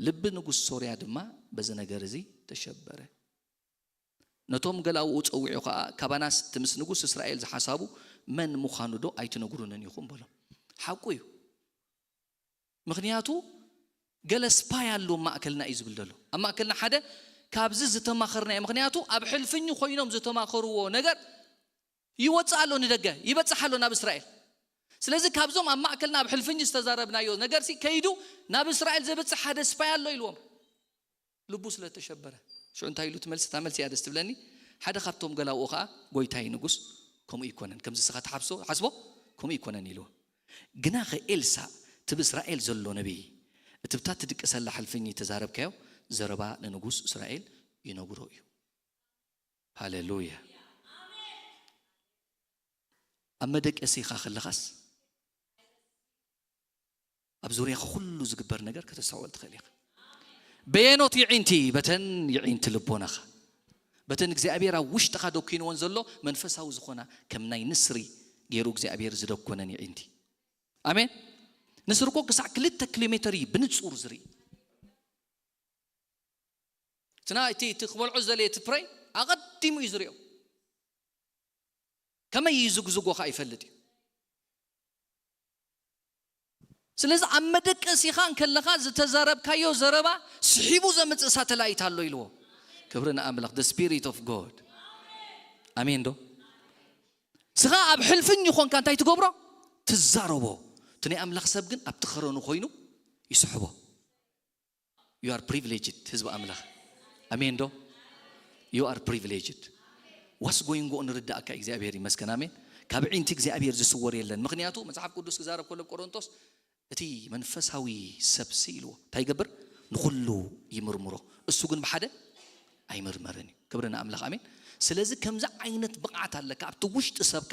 ልቢ ንጉስ ሶርያ ድማ በዚ ነገር እዚ ተሸበረ። ነቶም ገላውኡ ጸዊዑ ኸኣ፣ ካባናስ እቲ ምስ ንጉስ እስራኤል ዝሓሳቡ መን ምዃኑ ዶ ኣይትነግሩንን ኢኹም? በሎም። ሓቁ እዩ። ምኽንያቱ ገለ ስፓይ ኣሎ ኣብ ማእከልና እዩ ዝብል ዘሎ። ኣብ ማእከልና ሓደ ካብዚ ዝተማኸርናዮ፣ ምኽንያቱ ኣብ ሕልፍኙ ኮይኖም ዝተማኸርዎ ነገር ይወጽእ ኣሎ ንደገ፣ ይበጽሕ ኣሎ ናብ እስራኤል። ስለዚ ካብዞም ኣብ ማእከልና ኣብ ሕልፍኝ ዝተዛረብናዮ ነገርሲ ከይዱ ናብ እስራኤል ዘብጽሕ ሓደ ስፓይ ኣሎ ኢልዎም። ልቡ ስለ እተሸበረ። ሽዑ እንታይ ኢሉ እቲ መልሲ? እታ መልሲ እያ ደስ ትብለኒ። ሓደ ካብቶም ገላውኡ ኸኣ፣ "ጎይታይ ንጉስ፣ ከምኡ ኣይኮነን። ከምዚ ንስኻ ትሓብሶ-፣ ሓስቦ፣ ከምኡ ኣይኮነን" ኢልዎ። ግናኸ ኤልሳዕ፣ እቲ ብእስራኤል ዘሎ ነቢይ፣ እቲ ብታ ትድቅሰላ ሕልፍኝ እተዛረብካዮ ዘረባ ንንጉስ እስራኤል ይነግሮ እዩ። ሃሌሉያ። ኣብ መደቀሲኻ ከለኻስ ኣብ ዙርያኻ ኩሉ ዝግበር ነገር ከተስተውዕል ትኽእል ኢኻ። በየኖት የዒንቲ? በተን የዒንቲ ልቦናኻ፣ በተን እግዚኣብሔር ኣብ ውሽጥኻ ደኪንወን ዘሎ መንፈሳዊ ዝኾና፣ ከም ናይ ንስሪ ገይሩ እግዚኣብሔር ዝደኮነን የዒንቲ። ኣሜን። ንስሪ እኮ ክሳዕ ክልተ ኪሎ ሜተር እዩ ብንጹር ዝርኢ። እቲ ናይ እቲ፣ እቲ ክበልዖ ዝደለየ እቲ ፕሬ ኣቐዲሙ እዩ ዝሪኦ። ከመይ ይዝግዝጎ ኸኣ ይፈልጥ እዩ። ስለዚ ኣብ መደቀሲኻ እንከለኻ ዝተዛረብካዮ ዘረባ ስሒቡ ዘምጽእ ሳተላይት ኣሎ ኢልዎ። ክብሪ ንኣምላኽ፣ the spirit of God። ኣሜን ዶ? ስኻ ኣብ ሕልፍኝ ኾንካ እንታይ ትገብሮ? ትዛረቦ። እቲ ናይ ኣምላኽ ሰብ ግን ኣብቲ ኸረኑ ኮይኑ ይስሕቦ። You are privileged፣ ህዝቢ ኣምላኽ። ኣሜን ዶ? You are privileged. What's going on ንርዳእካ እግዚኣብሔር ይመስገን። ኣሜን። ካብ ዒንቲ እግዚኣብሔር ዝስወር የለን። ምክንያቱ መጽሓፍ ቅዱስ ክዛረብ ከሎ ቆሮንቶስ እቲ መንፈሳዊ ሰብሲ ኢልዎ እንታይ ይገብር? ንኩሉ ይምርምሮ፣ እሱ ግን ብሓደ ኣይምርመርን እዩ። ክብሪ ንኣምላኽ። ኣሜን። ስለዚ ከምዚ ዓይነት ብቕዓት ኣለካ ኣብቲ ውሽጢ ሰብካ።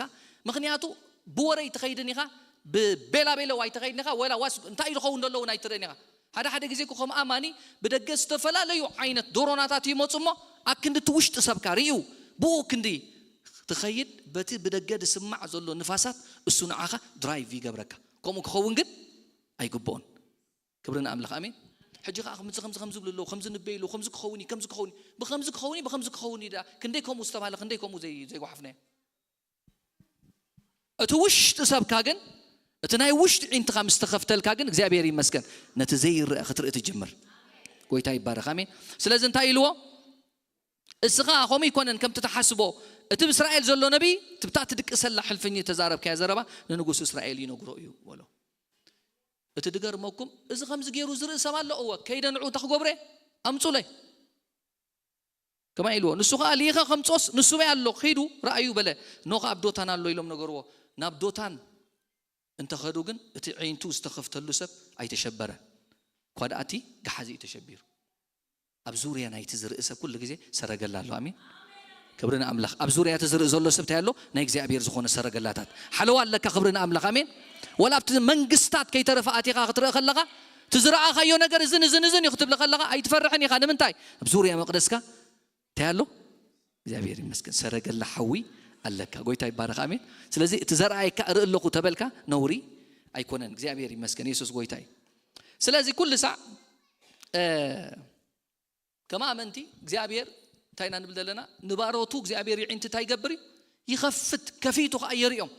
ምክንያቱ ብወረይ ትኸይድን ኢኻ፣ ብቤላቤለው ኣይትኸይድን ኢኻ፣ ወላ ዋስ እንታይ ዝኸውን ዘለውን ኣይትርእን ኢኻ። ሓደ ሓደ ግዜ እኮ ከም ኣማኒ ብደገ ዝተፈላለዩ ዓይነት ዶሮናታት ይመፁ እሞ ኣብ ክንዲ እቲ ውሽጢ ሰብካ ርእዩ ብኡ ክንዲ ትኸይድ፣ በቲ ብደገ ዝስማዕ ዘሎ ንፋሳት እሱ ንዓኻ ድራይቭ ይገብረካ። ከምኡ ክኸውን ግን ኣይግብኦን። ክብሪ ንኣምላኽ። ኣሜን። ሕጂ ከዓ ከምዚ ከምዚ ከምዚ ብሉ ኣለዉ፣ ከምዚ ንበይ ኣለዉ፣ ከምዚ ክኸውን እዩ፣ ከምዚ ክኸውን እዩ፣ ብከምዚ ክኸውን እዩ፣ ብከምዚ ክኸውን እዩ። ደኣ ክንደይ ከምኡ ዝተባህለ፣ ክንደይ ከምኡ ዘይ- ዘይጓሓፍናዮ። እቲ ውሽጢ ሰብካ ግን፣ እቲ ናይ ውሽጢ ዒንትኻ ምስ ተኸፍተልካ ግን እግዚኣብሔር ይመስገን፣ ነቲ ዘይረአ ክትርኢ ትጅምር። ጎይታ ይባረኽ። ኣሜን። ስለዚ እንታይ ኢልዎ? እስኻ ከምኡ ይኮነን ከምቲ ትሓስቦ፣ እቲ ብእስራኤል ዘሎ ነቢይ ትብታ ትድቅሰላ ሕልፍኝ ተዛረብካያ ዘረባ ንንጉስ እስራኤል ይነግሮ እዩ በሎ። እቲ ድገርመኩም፣ እዚ ከምዚ ገይሩ ዝርኢ ሰብ ኣሎ። እወ፣ ከይደ ንዑ እንታይ ክገብረ? ኣምፁለይ። ከማይ ኢልዎ። ንሱ ኸዓ ልኢኸ ከምፆስ ንሱ በይ ኣሎ፣ ኺዱ ረኣዩ በለ። ኖኸ ኣብ ዶታን ኣሎ ኢሎም ነገርዎ። ናብ ዶታን እንተኸዱ ግን እቲ ዒንቱ ዝተኸፍተሉ ሰብ ኣይተሸበረን። እኳ ደኣ እቲ ገሓዚ እዩ ተሸቢሩ። ኣብ ዙርያ ናይቲ ዝርኢ ሰብ ኩሉ ግዜ ሰረገላ ኣሎ። ኣሜን። ክብሪ ንኣምላኽ። ኣብ ዙርያ እቲ ዝርኢ ዘሎ ሰብ እንታይ ኣሎ? ናይ እግዚኣብሔር ዝኾነ ሰረገላታት ሓለዋ ኣለካ። ክብሪ ንኣምላኽ። ኣሜን። ወላ ኣብቲ መንግስታት ከይተረፈ ኣቲኻ ክትርኢ ከለኻ እቲ ዝረኣኻዮ ነገር እዝን እዝን እዝን እዩ ክትብል ከለኻ ኣይትፈርሕን ኢኻ። ንምንታይ? ኣብ ዙርያ መቕደስካ እንታይ ኣሎ? እግዚኣብሔር ይመስገን፣ ሰረገላ ሓዊ ኣለካ። ጎይታ ይባረኽ። ኣሜን። ስለዚ እቲ ዘርኣየካ እርኢ ኣለኹ ተበልካ ነውሪ ኣይኮነን። እግዚኣብሔር ይመስገን፣ የሱስ ጎይታ እዩ። ስለዚ ኩሉ ሳዕ እ፣ ከም ኣመንቲ እግዚኣብሔር እንታይ ኢና ንብል ዘለና? ንባሮቱ እግዚኣብሔር ይዒንቲ እንታይ ይገብር እዩ? ይኸፍት፣ ከፊቱ ከዓ የርእዮም።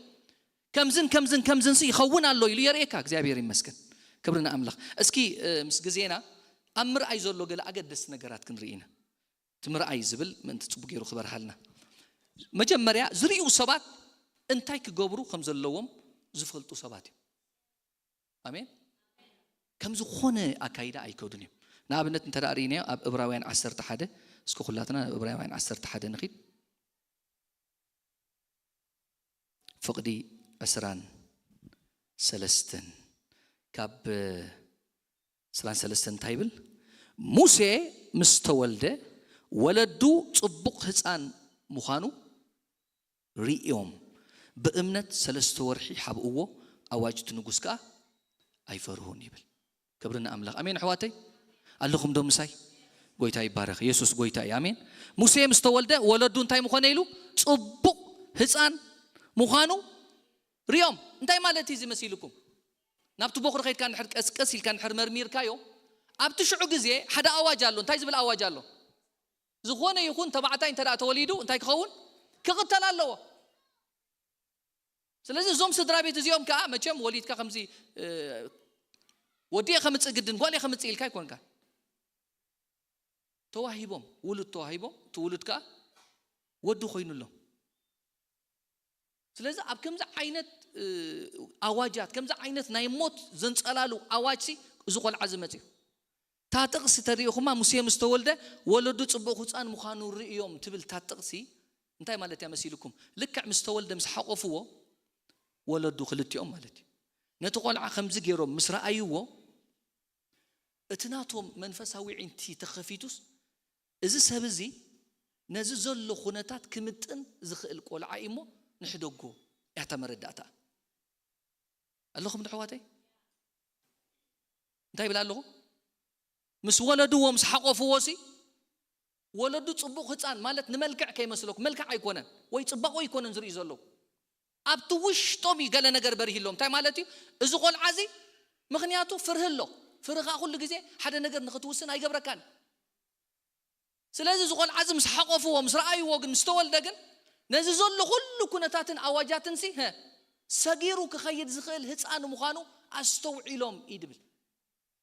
ከምዝን ከምዝን ከምዝንሲ ይኸውን ኣሎ ኢሉ የርእየካ። እግዚኣብሔር ይመስገን፣ ክብሪ ንኣምላኽ። እስኪ እ፣ ምስ ግዜና ኣብ ምርኣይ ዘሎ ገለ ኣገደስቲ ነገራት ክንርኢ ኢና። እቲ ምርኣይ ዝብል ምእንቲ ጽቡቅ ገይሩ ክበርሃልና። መጀመርያ ዝርእዩ ሰባት እንታይ ክገብሩ ከም ዘለዎም ዝፈልጡ ሰባት እዮም። ኣሜን። ከም ዝኾነ ኣካይዳ ኣይከዱን እዮም። ንኣብነት እንተ ደኣ ርኢናዮ ኣብ እብራውያን ዓሰርተ ሓደ፣ እስኪ ኩላትና ናብ እብራውያን ዓሰርተ ሓደ ንኺድ። ፍቕዲ ዕስራን ሰለስተን ካብ ዕስራን ሰለስተን እንታይ ይብል? ሙሴ ምስ ተወልደ ወለዱ ጽቡቕ ህፃን ምዃኑ ርእዮም ብእምነት ሰለስተ ወርሒ ሓብእዎ፣ ኣዋጅ እቲ ንጉስ ከኣ ኣይፈርሁን ይብል። ክብሪ ንኣምላኽ። ኣሜን ኣሕዋተይ፣ ኣለኹም ዶ ምሳይ? ጎይታ ይባረኽ። የሱስ ጎይታ እዩ። ኣሜን። ሙሴ ምስ ተወልደ ወለዱ እንታይ ምኾነ ኢሉ? ጽቡቕ ህፃን ምዃኑ ርእዮም። እንታይ ማለት እዩ እዚ መሲልኩም? ናብቲ ቦኽሪ ከይድካ እንድሕር ቀስቀስ ኢልካ እንድሕር መርሚርካዮ፣ ኣብቲ ሽዑ ግዜ ሓደ ኣዋጅ ኣሎ። እንታይ ዝብል ኣዋጅ ኣሎ? ዝኾነ ይኹን ተባዕታይ እንተ ደኣ ተወሊዱ እንታይ ክኸውን? ክቕተል ኣለዎ። ስለዚ እዞም ስድራ ቤት እዚኦም ከዓ መቸም ወሊድካ ከምዚ እ፣ ወዲኤ ከምፅእ ግድን ጓል ከምፅእ ኢልካ ኣይኮንካ። ተዋሂቦም፣ ውሉድ ተዋሂቦም፣ እቲ ውሉድ ከዓ ወዲ ኮይኑሎም። ስለዚ ኣብ ከምዚ ዓይነት እ፣ ኣዋጃት፣ ከምዚ ዓይነት ናይ ሞት ዘንፀላሉ ኣዋጅ ሲ እዚ ቆልዓ ዝመፅእ እዩ። እታ ጥቕሲ ተሪእኹማ፣ ሙሴ ምስ ተወልደ ወለዱ ጽቡቕ ህጻን ምዃኑ ርእዮም ትብል እታ ጥቕሲ እንታይ ማለት እያ መሲልኩም? ልክዕ ምስ ተወልደ ምስ ሓቆፍዎ ወለዱ ክልቲኦም ማለት እዩ። ነቲ ቆልዓ ከምዚ ገይሮም ምስ ረኣይዎ እቲ ናቶም መንፈሳዊ ዒንቲ ተኸፊቱስ፣ እዚ ሰብ እዚ ነዚ ዘሎ ኩነታት ክምጥን ዝኽእል ቆልዓ እዩ እሞ ንሕደጎ እያ እታ መረዳእታ። ኣለኹም ዶ ኣሕዋተይ? እንታይ ይብል ኣለኹ? ምስ ወለድዎ ምስ ሓቆፍዎ ሲ ወለዱ ጽቡቕ ህጻን ማለት ንመልክዕ ከይመስለኩም፣ መልክዕ ኣይኮነን ወይ ጽባቑ ኣይኮነን ዝርእዩ ዘለዉ፣ ኣብቲ ውሽጦም እዩ ገለ ነገር በሪህሎም። እንታይ ማለት እዩ እዚ ቆልዓ እዚ? ምኽንያቱ ፍርሂ ኣሎ። ፍርሂ ከዓ ኩሉ ግዜ ሓደ ነገር ንኽትውስን ኣይገብረካን። ስለዚ እዚ ቆልዓ እዚ ምስ ሓቆፍዎ ምስ ረኣይዎ ግን ምስ ተወልደ ግን ነዚ ዘሎ ኩሉ ኩነታትን ኣዋጃትን ሲ ሀ ሰጊሩ ክኸይድ ዝኽእል ህፃን ምዃኑ ኣስተውዒሎም እዩ ድብል።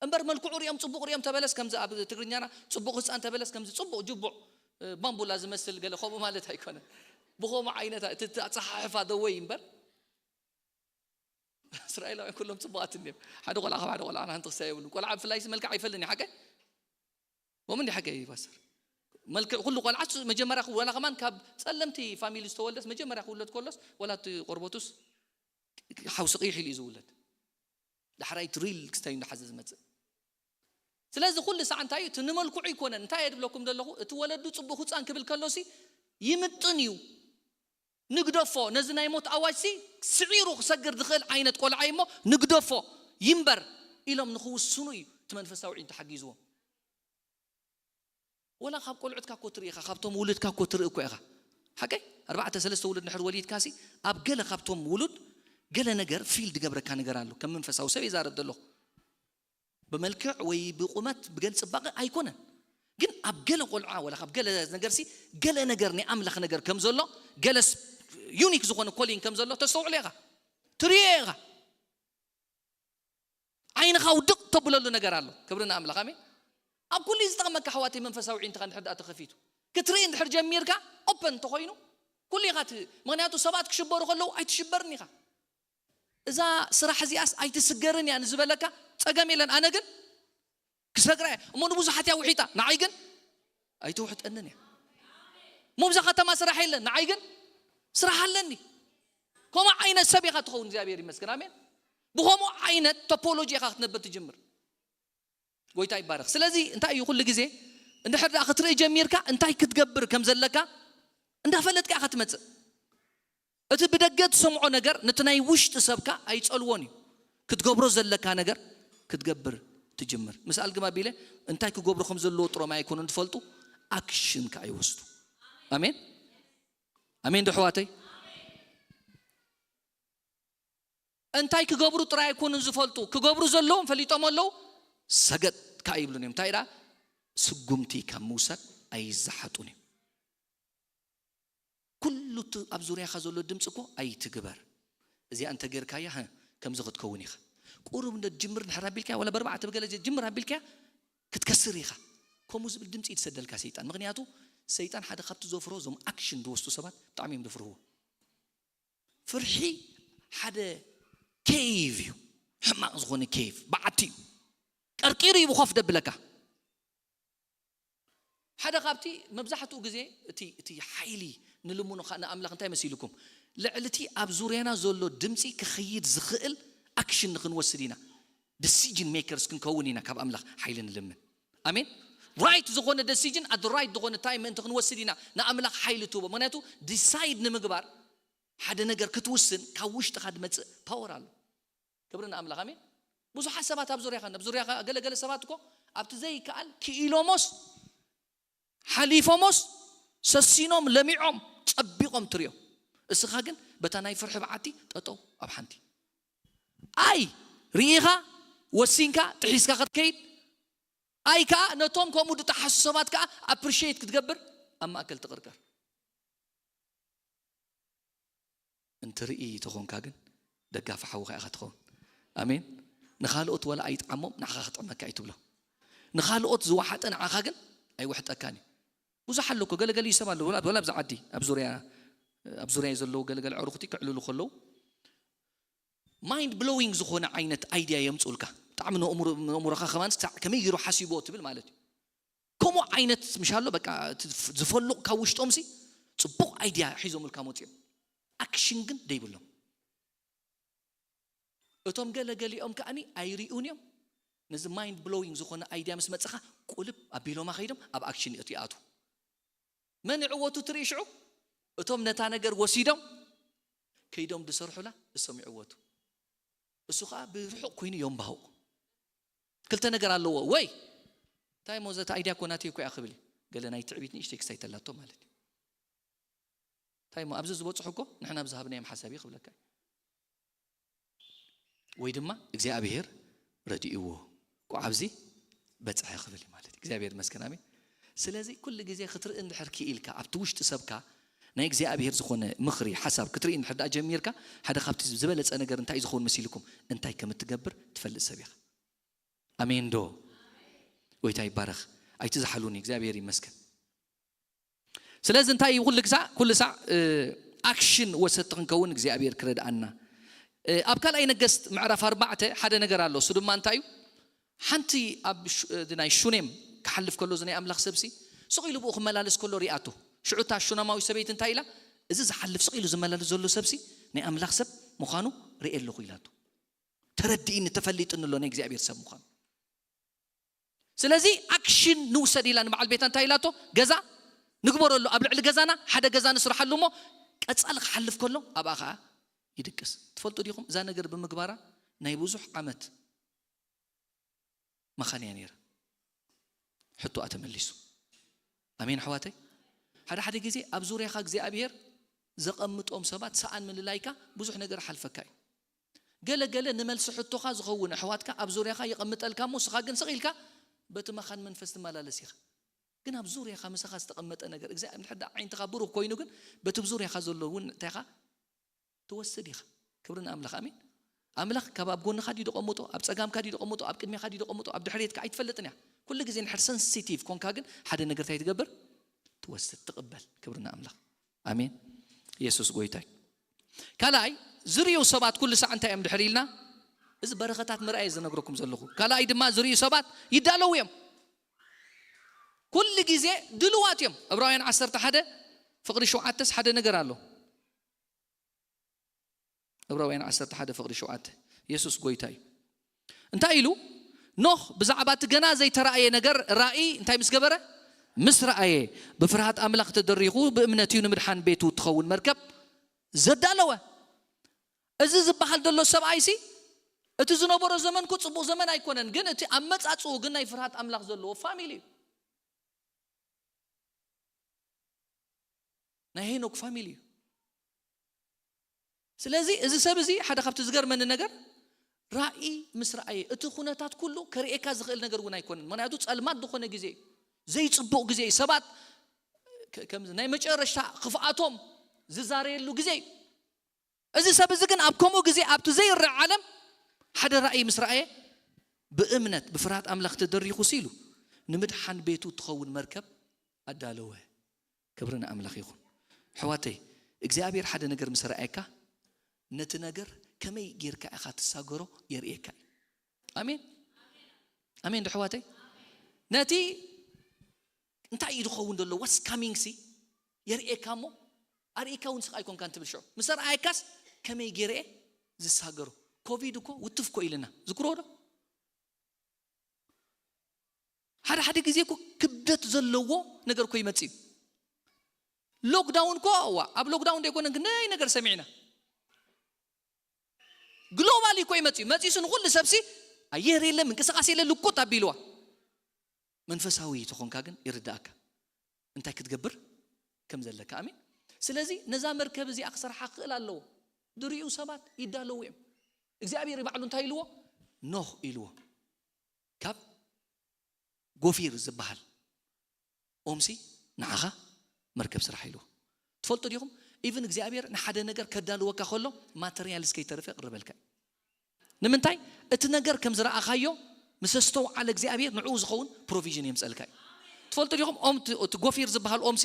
እምበር መልክዑ ሪኦም ጽቡቕ ሪኦም ተበለስ ከምዚ ኣብ ትግርኛና ጽቡቕ ህፃን ተበለስ ከምዚ ጽቡቕ ጅቡዕ እ፣ ባምቡላ ዝመስል ገለ ከምኡ ማለት ኣይኮነን። ብኸምኡ ዓይነት እቲ ኣፀሓሕፋ ደወይ እምበር እስራኤላውያን ኩሎም ጽቡቓት እንድዮም። ሓደ ቆልዓ ካብ ሓደ ቆልዓ ሓንቲ ክሳይ የብሉ። ቆልዓ ብፍላይ መልክዕ ኣይፈልን እዩ ሓቀ? ወምን ሓቀ እዩ ፓስተር? መልክዕ ኩሉ ቆልዓ መጀመርያ ክወላ ከማን ካብ ጸለምቲ ፋሚሊ ዝተወልደስ መጀመርያ ክውለድ ከሎስ ወላ እቲ ቆርበቱስ ሓውሲ ቅይሕ ኢሉ እዩ ዝውለድ። ዳሕራይ እቲ ሪል ክስታይ እንዳሓዘ ዝመጽእ። ስለዚ ኩሉ ሳዕ እንታይ እዩ እቲ ንመልክዑ ይኮነን። እንታይ እየ ድብለኩም ዘለኹ? እቲ ወለዱ ጽቡቕ ህፃን ክብል ከሎሲ ይምጥን እዩ። ንግደፎ። ነዚ ናይ ሞት ኣዋጅ ሲ ስዒሩ ክሰግር ዝኽእል ዓይነት ቆልዓ እዩ እሞ ንግደፎ ይንበር ኢሎም ንክውስኑ እዩ እቲ መንፈሳዊ ዒንቱ ሓጊዝዎም። ወላ ካብ ቆልዑትካ እኮ ትርኢ ኢኻ፣ ካብቶም ውሉድካ እኮ ትርኢ እኮ ኢኻ። ሓቀይ? ኣርባዕተ ሰለስተ ውሉድ ንድሕር ወሊድካ ሲ ኣብ ገለ ካብቶም ውሉድ ገለ ነገር ፊል ዝገብረካ ነገር ኣሎ። ከም መንፈሳዊ ሰብ ይዛረብ ዘለኹ። ብመልክዕ ወይ ብቁመት ብገል ጽባቐ ኣይኮነን። ግን ኣብ ገለ ቆልዓ ወላ ካብ ገለ ነገር ሲ ገለ ነገር ናይ ኣምላኽ ነገር ከም ዘሎ ገለ ዩኒክ ዝኾነ ኮሊንግ ከም ዘሎ ተስተውዕሎ ኢኻ፣ ትርእዮ ኢኻ። ዓይንኻ ውድቕ ተብለሉ ነገር ኣሎ። ክብሪ ንኣምላኽ፣ ኣሜን። ኣብ ኩሉ ዝጠቕመካ ኣሕዋተይ መንፈሳዊ ዒንትኻ እንድሕር ደኣ ተኸፊቱ ክትርኢ እንድሕር ጀሚርካ፣ ኦፐን እንተኾይኑ ኩሉ ኢኻ ት- ምኽንያቱ ሰባት ክሽበሩ ከለዉ ኣይትሽበርን ኢኻ። እዛ ስራሕ እዚኣስ ኣይትስገርን እያ ንዝበለካ ጸገም የለን። ኣነ ግን ክሰግራ እየ እሞ ንብዙሓት እያ ውሒጣ፣ ንዓይ ግን ኣይትውሕጠንን እያ። እሞ ብዛ ከተማ ስራሕ የለን፣ ንዓይ ግን ስራሕ ኣለኒ። ከምኡ ዓይነት ሰብ ኢኻ ትኸውን። እግዚኣብሔር ይመስገን፣ ኣሜን። ብኸምኡ ዓይነት ቶፖሎጂ ኢኻ ክትነብር ትጅምር። ጎይታ ይባረኽ። ስለዚ እንታይ እዩ ኩሉ ግዜ እንድሕር ደኣ ክትርኢ ጀሚርካ እንታይ ክትገብር ከም ዘለካ እንዳፈለጥካ ኢኻ ትመጽእ። እቲ ብደገ ትሰምዖ ነገር ነቲ ናይ ውሽጢ ሰብካ ኣይጸልዎን እዩ። ክትገብሮ ዘለካ ነገር ክትገብር ትጅምር። ምስ ኣልግም ኣቢለ እንታይ ክገብሩ ከም ዘለዎ ጥሮም ኣይኮኑን ትፈልጡ፣ ኣክሽን ከኣ ይወስዱ። ኣሜን ኣሜን። ዶ ኣሕዋተይ እንታይ ክገብሩ ጥራይ ኣይኮኑን ዝፈልጡ፣ ክገብሩ ዘለዎም ፈሊጦም ኣለዉ። ሰገጥ ከኣ ይብሉን እዮም። እንታይ ደኣ ስጉምቲ ካብ ምውሳድ ኣይዝሓጡን እዮም። ኩሉ እቲ ኣብ ዙርያኻ ዘሎ ድምፂ እኮ ኣይትግበር። እዚኣ እንተ ጌርካያ ህ፣ ከምዚ ክትከውን ኢኻ። ቁሩብ እንደ ጅምር እንድሕር ኣቢልካያ፣ ወላ በርባዕተ ብገለ ጀ- ጅምር ኣቢልካያ ክትከስር ኢኻ። ከምኡ ዝብል ድምፂ እዩ ዝሰደልካ ሰይጣን። ምኽንያቱ ሰይጣን ሓደ ካብቲ ዘፍሮ እዞም ኣክሽን ዝወስዱ ሰባት ብጣዕሚ እዮም ዘፍርህዎ። ፍርሒ ሓደ ኬቭ እዩ፣ ሕማቕ ዝኾነ ኬቭ በዓቲ እዩ። ቀርቂሩ እዩ ብኾፍ ደብለካ። ሓደ ካብቲ መብዛሕትኡ ግዜ እቲ እቲ ሓይሊ ንልምኖ ከኣ ንኣምላኽ እንታይ መሲልኩም? ልዕሊ እቲ ኣብ ዙርያና ዘሎ ድምጺ ክኸይድ ዝኽእል ኣክሽን ንኽንወስድ ኢና። ዲሲጅን ሜከርስ ክንከውን ኢና ካብ ኣምላኽ ሓይሊ ንልምን። ኣሜን። ራይት ዝኾነ ዲሲጅን ኣት ራይት ዝኾነ ታይም ምእንቲ ክንወስድ ኢና ንኣምላኽ ሓይሊ ትህቦ። ምክንያቱ ዲሳይድ ንምግባር ሓደ ነገር ክትውስን ካብ ውሽጥኻ ዝመጽእ ፓወር ኣሎ። ክብሪ ንኣምላኽ፣ ኣሜን። ብዙሓት ሰባት ኣብ ዙርያኻ፣ ኣብ ዙርያኻ ገለገለ ሰባት እኮ ኣብቲ ዘይከኣል ክኢሎሞስ ሓሊፎሞስ ሰሲኖም ለሚዖም ጸቢቖም ትሪኦም። እስኻ ግን በታ ናይ ፍርሒ በዓቲ ጠጠው ኣብ ሓንቲ ኣይ ርኢኻ ወሲንካ ጥሒስካ ክትከይድ ኣይ ከኣ ነቶም ከምኡ ዝጠሓሱ ሰባት ከኣ ኣፕሪሽየት ክትገብር ኣብ ማእከል ትቕርቀር። እንትርኢ ተኾንካ ግን ደጋፊ ሓውኻ ኢኻ ትኸውን። ኣሜን። ንኻልኦት ወላ ኣይጥዓሞም ንዓኻ ክጥዕመካ እዩ ትብሎ። ንኻልኦት ዝወሓጠ ንዓኻ ግን ኣይወሕጠካን እዩ። ብዙሕ ኣሎ እኮ ገለገለ ሰብ ኣሎ ወላ ወላ ኣብዚ ዓዲ ኣብ ዙርያ ኣብ ዙርያ ዘለዉ ገለገለ ዕሩኽቲ ክዕልሉ ከለዉ ማይንድ ብሎዊንግ ዝኾነ ዓይነት ኣይድያ የምፅኡልካ። ብጣዕሚ ንእምሮ- ንእምሮኻ ከማን ክሳዕ ከመይ ገይሩ ሓሲቦ ትብል ማለት እዩ። ከምኡ ዓይነት ምሻሎ በቃ እቲ ዝፈ- ዝፈልቕ ካብ ውሽጦም ሲ ፅቡቕ ኣይድያ ሒዞምልካ መፅኦም። ኣክሽን ግን ደይብሎም። እቶም ገለ ገሊኦም ከኣኒ ኣይሪኡን እዮም። ነዚ ማይንድ ብሎዊንግ ዝኾነ ኣይድያ ምስ መፅኻ ቁልብ ኣቢሎማ ከይዶም ኣብ ኣክሽን እቲ ይኣትዉ። መን ይዕወቱ ትርኢ ሽዑ? እቶም ነታ ነገር ወሲዶም ከይዶም ዝሰርሑላ እሶም ይዕወቱ። እሱ ከዓ ብርሑቕ ኮይኑ የንባሁ። ክልተ ነገር ኣለዎ ወይ እንታይ ሞ ዘታ ኣይድያ እኮ ናተይ እኮ እያ ክብል እዩ። ገለ ናይ ትዕቢት ንእሽተይ ክሳይ ተላቶ ማለት እዩ። እንታይ ሞ ኣብዚ ዝበፅሑ እኮ ንሕና ብዝሃብናዮም ሓሳብ እዩ ክብለካ እዩ። ወይ ድማ እግዚኣብሔር ረድእዎ እኮ ኣብዚ በፅሐ ክብል እዩ ማለት እዩ። እግዚኣብሔር ይመስገን፣ ኣሜን። ስለዚ ኩሉ ግዜ ክትርኢ እንድሕር ክኢልካ ኣብቲ ውሽጢ ሰብካ ናይ እግዚኣብሔር ዝኾነ ምኽሪ ሓሳብ ክትርኢ እንድሕር ደኣ ጀሚርካ ሓደ ካብቲ ዝበለፀ ነገር እንታይ እዩ ዝኸውን መሲልኩም እንታይ ከም እትገብር ትፈልጥ ሰብ ኢኻ። ኣሜን ዶ? ጎይታ ይባረኽ። ኣይትዝሓሉኒ፣ እግዚኣብሔር ይመስገን። ስለዚ እንታይ እዩ ኩሉ ግሳ ኩሉ ሳዕ ኣክሽን ወሰድቲ ክንከውን እግዚኣብሔር ክረድኣና። ኣብ ካልኣይ ነገስት ምዕራፍ ኣርባዕተ ሓደ ነገር ኣሎ። እሱ ድማ እንታይ እዩ? ሓንቲ ኣብ ሹ- እቲ ናይ ሹኔም ክሓልፍ ከሎ እዚ ናይ ኣምላኽ ሰብሲ ስቕ ኢሉ ብኡ ክመላለስ ከሎ ሪኣቶ። ሽዑ እታ ሹናማዊ ሰበይቲ እንታይ ኢላ? "እዚ ዝሓልፍ ስቕ ኢሉ ዝመላለስ ዘሎ ሰብሲ ናይ ኣምላኽ ሰብ ምዃኑ ርእየ ኣለኹ" ኢላቶ። "ተረዲእኒ፣ ተፈሊጥኒ ኣሎ ናይ እግዚኣብሔር ሰብ ምዃኑ። ስለዚ ኣክሽን ንውሰድ" ኢላ ንበዓል ቤታ እንታይ ኢላቶ? "ገዛ ንግበረሉ፣ ኣብ ልዕሊ ገዛና ሓደ ገዛ ንስርሓሉ እሞ ቀጻሊ ክሓልፍ ከሎ ኣብኣ ኸዓ ይድቅስ።" ትፈልጡ ዲኹም? እዛ ነገር ብምግባራ ናይ ብዙሕ ዓመት መኻን እያ ነይራ። ሕቶኣ ተመሊሱ። ኣሜን ኣሕዋተይ። ሓደ ሓደ ግዜ ኣብ ዙርያኻ እግዚኣብሔር ዘቐምጦም ሰባት ሰኣን ምልላይካ ብዙሕ ነገር ሓልፈካ እዩ። ገለ ገለ ንመልሲ ሕቶኻ ዝኸውን ኣሕዋትካ ኣብ ዙርያኻ የቐምጠልካ እሞ ንስኻ ግን ስቕ ኢልካ በቲ መኻን መንፈስ ትመላለስ ኢኻ። ግን ኣብ ዙርያኻ ምሳኻ ዝተቐመጠ ነገር እግዚኣብሔር እንድሕር ደኣ ዓይንትኻ ብሩህ ኮይኑ ግን በቲ ዙርያኻ ዘሎ እውን እንታይ ኢኻ ትወስድ ኢኻ። ክብሪ ንኣምላኽ። ኣሜን። ኣምላኽ ካብ ኣብ ጎንኻ ድዩ ደቐምጦ፣ ኣብ ጸጋምካ ድዩ ደቐምጦ፣ ኣብ ቅድሜኻ ድዩ ደቐምጦ፣ ኣብ ድሕሬትካ ኣይትፈልጥን እያ። ኩሉ ግዜ እንድሕር ሰንሲቲቭ ኮንካ ግን ሓደ ነገር እንታይ ትገብር? ትወስድ፣ ትቕበል። ክብሪ ንኣምላኽ። ኣሜን። የሱስ ጎይታይ። ካልኣይ ዝርእዩ ሰባት ኩሉ ሳዕ እንታይ እዮም ድሕር ኢልና? እዚ በረኸታት ምርኣይ ዝነግረኩም ዘለኹ። ካልኣይ ድማ ዝርእዩ ሰባት ይዳለዉ እዮም። ኩሉ ግዜ ድልዋት እዮም። ዕብራውያን ዓሰርተ ሓደ ፍቕሪ ሸውዓተስ ሓደ ነገር ኣሎ። ዕብራውያን ዓሰርተ ሓደ ፍቕሪ ሸውዓተ። የሱስ ጎይታ እዩ። እንታይ ኢሉ? ኖህ ብዛዕባ እቲ ገና ዘይተራእየ ነገር ራእይ እንታይ ምስ ገበረ? ምስ ረኣየ፣ ብፍርሃት ኣምላኽ ተደሪኹ ብእምነት እዩ ንምድሓን ቤቱ ትኸውን መርከብ ዘዳለወ። እዚ ዝበሃል ዘሎ ሰብኣይሲ እቲ ዝነበሮ ዘመንኩ ጽቡቕ ዘመን ኣይኮነን፣ ግን እቲ ኣመጻጽኡ ግን ናይ ፍርሃት ኣምላኽ ዘለዎ ፋሚሊ እዩ። ናይ ሄኖክ ፋሚሊ እዩ። ስለዚ እዚ ሰብ እዚ ሓደ ካብቲ ዝገርመኒ ነገር ራእይ ምስ ረኣየ እቲ ኩነታት ኩሉ ከርእየካ ዝኽእል ነገር እውን ኣይኮነን። ምክንያቱ ጸልማት ዝኾነ ግዜ እዩ፣ ዘይጽቡቕ ግዜ እዩ። ሰባት ከ- ከምዚ ናይ መጨረሻ ክፍኣቶም ዝዛረየሉ ግዜ እዩ። እዚ ሰብ እዚ ግን ኣብ ከምኡ ግዜ ኣብቲ ዘይረእ ዓለም ሓደ ራእይ ምስ ረኣየ ብእምነት ብፍርሃት ኣምላኽ ተደሪኹ ሲሉ ንምድሓን ቤቱ ትኸውን መርከብ ኣዳለወ። ክብሪ ንኣምላኽ ይኹን። ኣሕዋተይ እግዚኣብሔር ሓደ ነገር ምስ ረኣየካ ነቲ ነገር ከመይ ጌርካ ኢኻ ትሳገሮ የርእየካ እዩ። ኣሜን ኣሜን። ዶ ኣሕዋተይ ነቲ እንታይ እዩ ዝኸውን ዘሎ what's coming ሲ የርእየካ እሞ ኣርእካ እውን ስኻ ኣይኮንካን ትብል ሽዑ ምስ ኣርኣየካስ ከመይ ገይረ እየ ዝሳገሮ? ኮቪድ እኮ ውትፍ ኮ ኢልና ዝክሮ ዶ? ሓደ ሓደ ግዜ እኮ ክብደት ዘለዎ ነገር እኮ ይመጽእ እዩ። ሎክዳውን እኮ እዋ ኣብ ሎክዳውን ዘይኮነ ክንደይ ነገር ሰሚዕና። ግሎባሊ እኮ ይመጽእ እዩ። መጺሱ ንኹሉ ሰብሲ ኣየር የለ ምንቅስቃስ የለ ልቁጥ ኣቢልዋ። መንፈሳዊ ተኾንካ ግን ይርዳእካ እንታይ ክትገብር ከም ዘለካ። ኣሜን። ስለዚ ነዛ መርከብ እዚኣ ክሰርሓ ክኽእል ኣለዎ። ድሪኡ ሰባት ይዳለዉ እዮም። እግዚኣብሔር ባዕሉ እንታይ ኢልዎ? ኖህ ኢልዎ። ካብ ጎፊር ዝበሃል ኦምሲ ንዓኻ መርከብ ስራሕ ኢልዎ። ትፈልጡ ዲኹም? ኢቭን እግዚኣብሔር ንሓደ ነገር ከዳልወካ ከሎ ማተርያልስ ከይተረፈ የቕርበልካ እዩ። ንምንታይ? እቲ ነገር ከም ዝረኣኻዮ ምስ ኣስተውዓለ እግዚኣብሔር ንዕኡ ዝኸውን ፕሮቪዥን የምፀልካ እዩ። ትፈልጡ ዲኹም? ኦም እቲ ጎፊር ዝበሃል ኦምሲ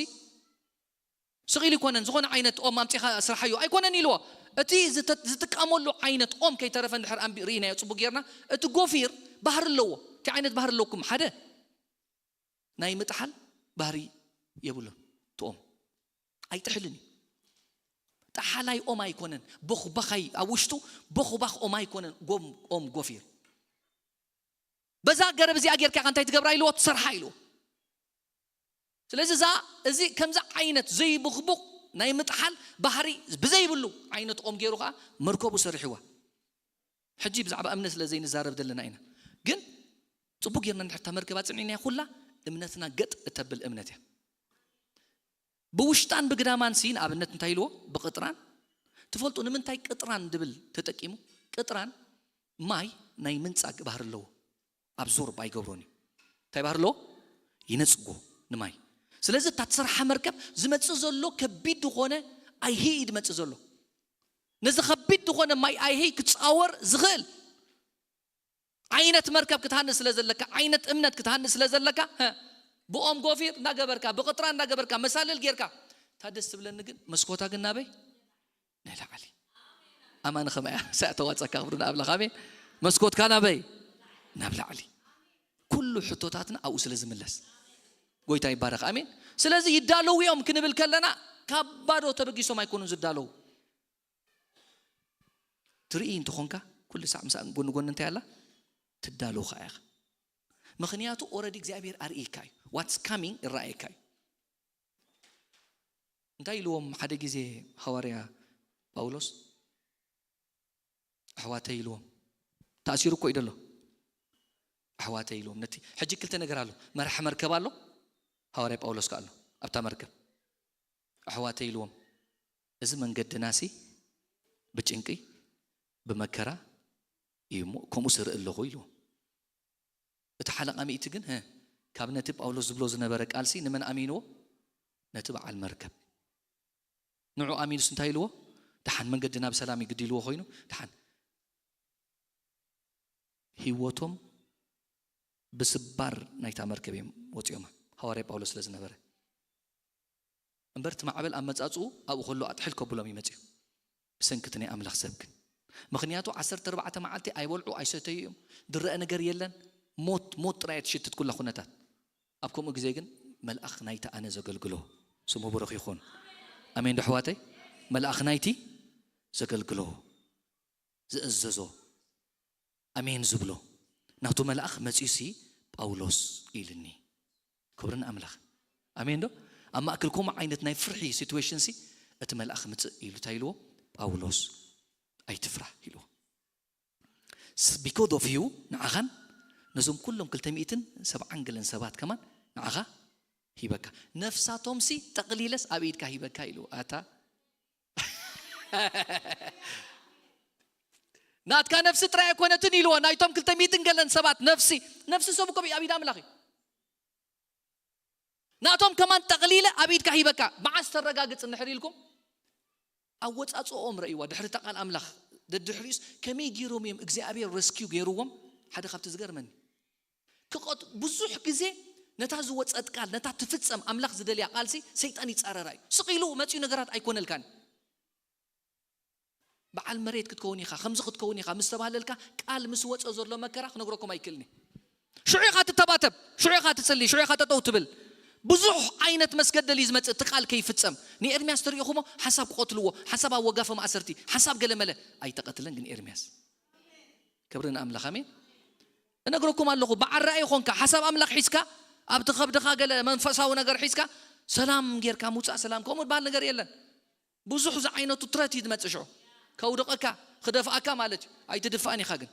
ስቕ ኢሉ ይኮነን ዝኾነ ዓይነት ኦም ኣምፂኻ ስርሓዮ ኣይኮነን ኢልዎ። እቲ ዝተ- ዝጥቀመሉ ዓይነት ኦም ከይተረፈ እንድሕር ኣንቢ ርኢናዮ ፅቡቅ ጌርና እቲ ጎፊር ባህሪ ኣለዎ። እንታይ ዓይነት ባህሪ ኣለኩም? ሓደ ናይ ምጥሓል ባህሪ የብሉን። እቲ ኦም ኣይጥሕልን እዩ። ጠሓላይ ኦም ኣይኮነን። ቦኽባኻይ ኣብ ውሽጡ ቦኽባኽ ኦም ኣይኮነን። ጎም ኦም ጎፊር በዛ ገረብ እዚኣ ጌርካ ኢኻ እንታይ ትገብራ ኢልዎ ትሰርሓ ኢልዎ። ስለዚ እዛ እዚ ከምዚ ዓይነት ዘይብኽቡቕ ናይ ምጥሓል ባህሪ ብዘይብሉ ዓይነት ኦም ገይሩ ከዓ መርከቡ ሰሪሕዋ። ሕጂ ብዛዕባ እምነት ስለ ዘይንዛረብ ዘለና ኢና፣ ግን ፅቡቅ ጌርና እንድሕር እታ መርከብ ኣፅኒዕናያ ኩላ እምነትና ገጥ እተብል እምነት እያ። ብውሽጣን ብግዳማን ሲ ንኣብነት እንታይ ኢልዎ? ብቅጥራን ትፈልጡ ንምንታይ ቅጥራን ድብል ተጠቂሙ? ቅጥራን ማይ ናይ ምንጻግ ባህሪ ኣለዎ። ኣብዞርብ ኣይገብሮን እዩ። እንታይ ባህሪ ኣለዎ? ይነጽጎ ንማይ። ስለዚ እታ ትሰርሓ መርከብ ዝመጽእ ዘሎ ከቢድ ዝኾነ ኣይሂ እዩ ዝመጽእ ዘሎ። ነዚ ከቢድ ዝኾነ ማይ ኣይሂ ክጻወር ዝኽእል ዓይነት መርከብ ክትሃንስ ስለ ዘለካ፣ ዓይነት እምነት ክትሃንስ ስለ ዘለካ፣ ሀ፣ ብኦም ጎፊር እናገበርካ፣ ብቕጥራ እናገበርካ፣ መሳልል ጌርካ፣ እታ ደስ ትብለኒ ግን መስኮታ ግን ናበይ? ንላዕሊ። ኣማን ኸማያ ሳዕ ተዋጸካ ክብሩ ንኣምላኽ። ኣሜን። መስኮትካ ናበይ? ናብ ላዕሊ። ኩሉ ሕቶታትና ኣብኡ ስለ ዝምለስ። ጎይታ ይባረኽ። ኣሜን። ስለዚ ይዳለዉ እዮም ክንብል ከለና ካብ ባዶ ተበጊሶም ኣይኮኑን ዝዳለዉ። ትርኢ እንተኾንካ ኩሉ ሳዕ ምሳእ ጎኒ ጎኒ እንታይ ኣላ? ትዳለዉ ከኣ ኢኻ። ምኽንያቱ ኦረዲ እግዚኣብሔር ኣርእይካ እዩ። ዋትስ ካሚንግ ይረኣየካ እዩ። እንታይ ኢልዎም ሓደ ግዜ ሃዋርያ ጳውሎስ? ኣሕዋተይ ኢልዎም። ተኣሲሩ እኮ እዩ ደሎ። ኣሕዋተይ ኢልዎም። ነቲ ሕጂ ክልተ ነገር ኣሎ። መራሒ መርከብ ኣሎ፣ ሃዋርያ ጳውሎስ ከኣ ኣሎ ኣብታ መርከብ። ኣሕዋተይ ኢልዎም፣ እዚ መንገድናሲ ብጭንቂ ብመከራ እዩ እሞ ከምኡ ስርኢ ኣለኹ ኢልዎም። እቲ ሓለቓ ሚእቲ ግን ህ ካብ ነቲ ጳውሎስ ዝብሎ ዝነበረ ቃልሲ ንመን ኣሚንዎ? ነቲ በዓል መርከብ። ንዑ ኣሚኑስ እንታይ ኢልዎ? ደሓን መንገድና ብሰላም እዩ ግዲ ኢልዎ ኮይኑ ደሓን ህይወቶም ብስባር ናይታ መርከብ እዮም ወፂኦም። ሃዋርያ ጳውሎስ ስለ ዝነበረ እምበር እቲ ማዕበል ኣብ መጻጽኡ ኣብኡ ከሎ ኣጥሕል ከብሎም ይመጽእ እዩ። ብሰንኪ እቲ ናይ ኣምላኽ ሰብ ግን ምኽንያቱ ዓሰርተ ኣርባዕተ መዓልቲ ኣይበልዑ ኣይሰተዩ እዮም። ድረአ ነገር የለን። ሞት ሞት ጥራይ ትሽትት ኩላ ኩነታት። ኣብ ከምኡ ግዜ ግን መልኣኽ ናይቲ ኣነ ዘገልግሎ ስሙ ብሩኽ ይኹን። ኣሜን ዶ ኣሕዋተይ? መልኣኽ ናይቲ ዘገልግሎ ዝእዘዞ ኣሜን ዝብሎ ናቱ መልኣኽ መጺኡሲ ጳውሎስ ኢልኒ። ክብሪ ንኣምላኽ። ኣሜን ዶ? ኣብ ማእከል ከምኡ ዓይነት ናይ ፍርሒ ሲትዌሽን ሲ እቲ መልኣኽ ምጽእ ኢሉ እንታይ ኢልዎ? ጳውሎስ ኣይትፍራህ ኢልዎ። ቢኮዝ ኦፍ ዩ ንዓኻን ነዞም ኩሎም ክልተ ሚእትን ሰብዓን ገለን ሰባት ከማን ንዓኻ ሂበካ። ነፍሳቶም ሲ ጠቕሊለስ ኣብ ኢድካ ሂበካ ኢልዎ። ኣታ ናትካ ነፍሲ ጥራይ ኣይኮነትን ኢልዎ። ናይቶም ክልተ ሚእትን ገለን ሰባት ነፍሲ ነፍሲ ሰብ እኮ ኣብ ኢድ ኣምላኽ እዩ። ናቶም ከማን ጠቕሊለ ኣብ ኢድካ ሂበካ። መዓስ ተረጋግጽ እንድሕር ኢልኩም ኣወጻጽኦም ረእይዋ። ድሕሪ እታ ቃል ኣምላኽ ደድሕሪኡስ ከመይ ገይሮም እዮም እግዚኣብሔር ረስኪው ገይርዎም? ሓደ ካብቲ ዝገርመኒ ክቐጥ ብዙሕ ግዜ ነታ ዝወጸት ቃል ነታ ትፍጸም ኣምላኽ ዝደልያ ቃልሲ ሰይጣን ይጻረራ እዩ። ስቕ ኢሉ መጺኡ ነገራት ኣይኮነልካን። በዓል መሬት ክትከውን ኢኻ፣ ከምዚ ክትከውን ኢኻ ምስ ተባህለልካ ቃል ምስ ወጸ ዘሎ መከራ ክነግረኩም ኣይክእልን እየ። ሽዑ ኢኻ ትተባተብ፣ ሽዑ ኢኻ ትጽሊ፣ ሽዑ ኢኻ ጠጠው ትብል። ብዙሕ ዓይነት መስገደል እዩ ዝመጽእ እቲ ቃል ከይፍጸም። ንኤርምያስ ትርእኹሞ ሓሳብ ክቐትልዎ፣ ሓሳብ ኣብ ወጋፈ ማእሰርቲ፣ ሓሳብ ገለመለ። ኣይተቐትለን ግን ኤርምያስ። ክብሪ ንኣምላኽ ኣሜን። እነግረኩም ኣለኹ ብዓራኢ ይኾንካ ሓሳብ ኣምላኽ ሒዝካ ኣብቲ ከብድኻ ገለ መንፈሳዊ ነገር ሒዝካ ሰላም ጌርካ ምውጻእ ሰላም ከምኡ ዝበሃል ነገር የለን። ብዙሕ ዝዓይነቱ ትረት እዩ ዝመጽእ ሽዑ ከውድቐካ ክደፍኣካ ማለት እዩ። ኣይትድፋእን ኢኻ ግን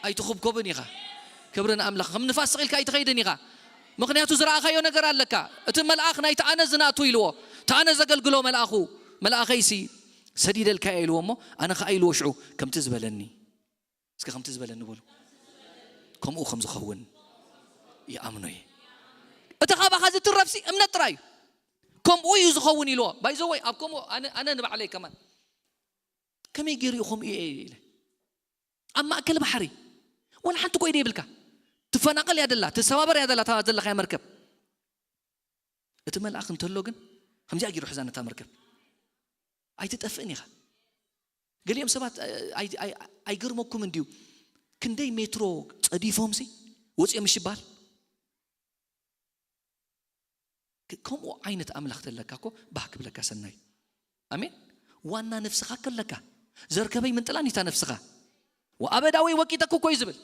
ኣይትኹብኮብን ኢኻ። ክብሪ ንኣምላኽ። ከም ንፋስ ስቕ ኢልካ ኣይትኸይድን ኢኻ። ምኽንያቱ ዝረኣኻዮ ነገር ኣለካ። እቲ መልኣኽ ናይቲ ኣነ ዝናቱ ኢልዎ እቲ ኣነ ዘገልግሎ መልኣኹ መልኣኸይሲ ሰዲደልካ እየ ኢልዎ እሞ ኣነ ኸዓ ኢልዎ ሽዑ ከምቲ ዝበለኒ እስኪ ከምቲ ዝበለኒ በሉ። ከምኡ ከም ዝኸውን ይኣምኖ እየ። እቲ ካባኻ ዝትረፍሲ እምነት ጥራይ እዩ። ከምኡ እዩ ዝኸውን ኢልዎ። ባይዘወይ ኣብ ከምኡ ኣነ ኣነ ንባዕለይ ከማን ከመይ ገይሩ እዩ ከምኡ እየ ኢለ ኣብ ማእከል ባሕሪ ወላ ሓንቲ ኮይደ ይብልካ ትፈናቐል እያ ደላ ትሰባበር እያ ደላ እታ ዘለኻያ መርከብ እቲ መልኣኽ እንተሎ ግን ከምዚኣ ገይሩ ሕዛ ነታ መርከብ ኣይትጠፍእን ኢኻ። ገሊኦም ሰባት ኣይገርመኩም እንድዩ ክንደይ ሜትሮ ጸዲፎምሲ ወፂኦም ምሽ ይበሃል። ከምኡ ዓይነት ኣምላኽ ተለካ እኮ ባህ ክብለካ ሰናይ። ኣሜን። ዋና ነፍስኻ ከለካ ዘርከበይ ምንጥላን ይታ ነፍስኻ ወኣበዳወይ ወቂጠኩ እኮ እዩ ዝብል።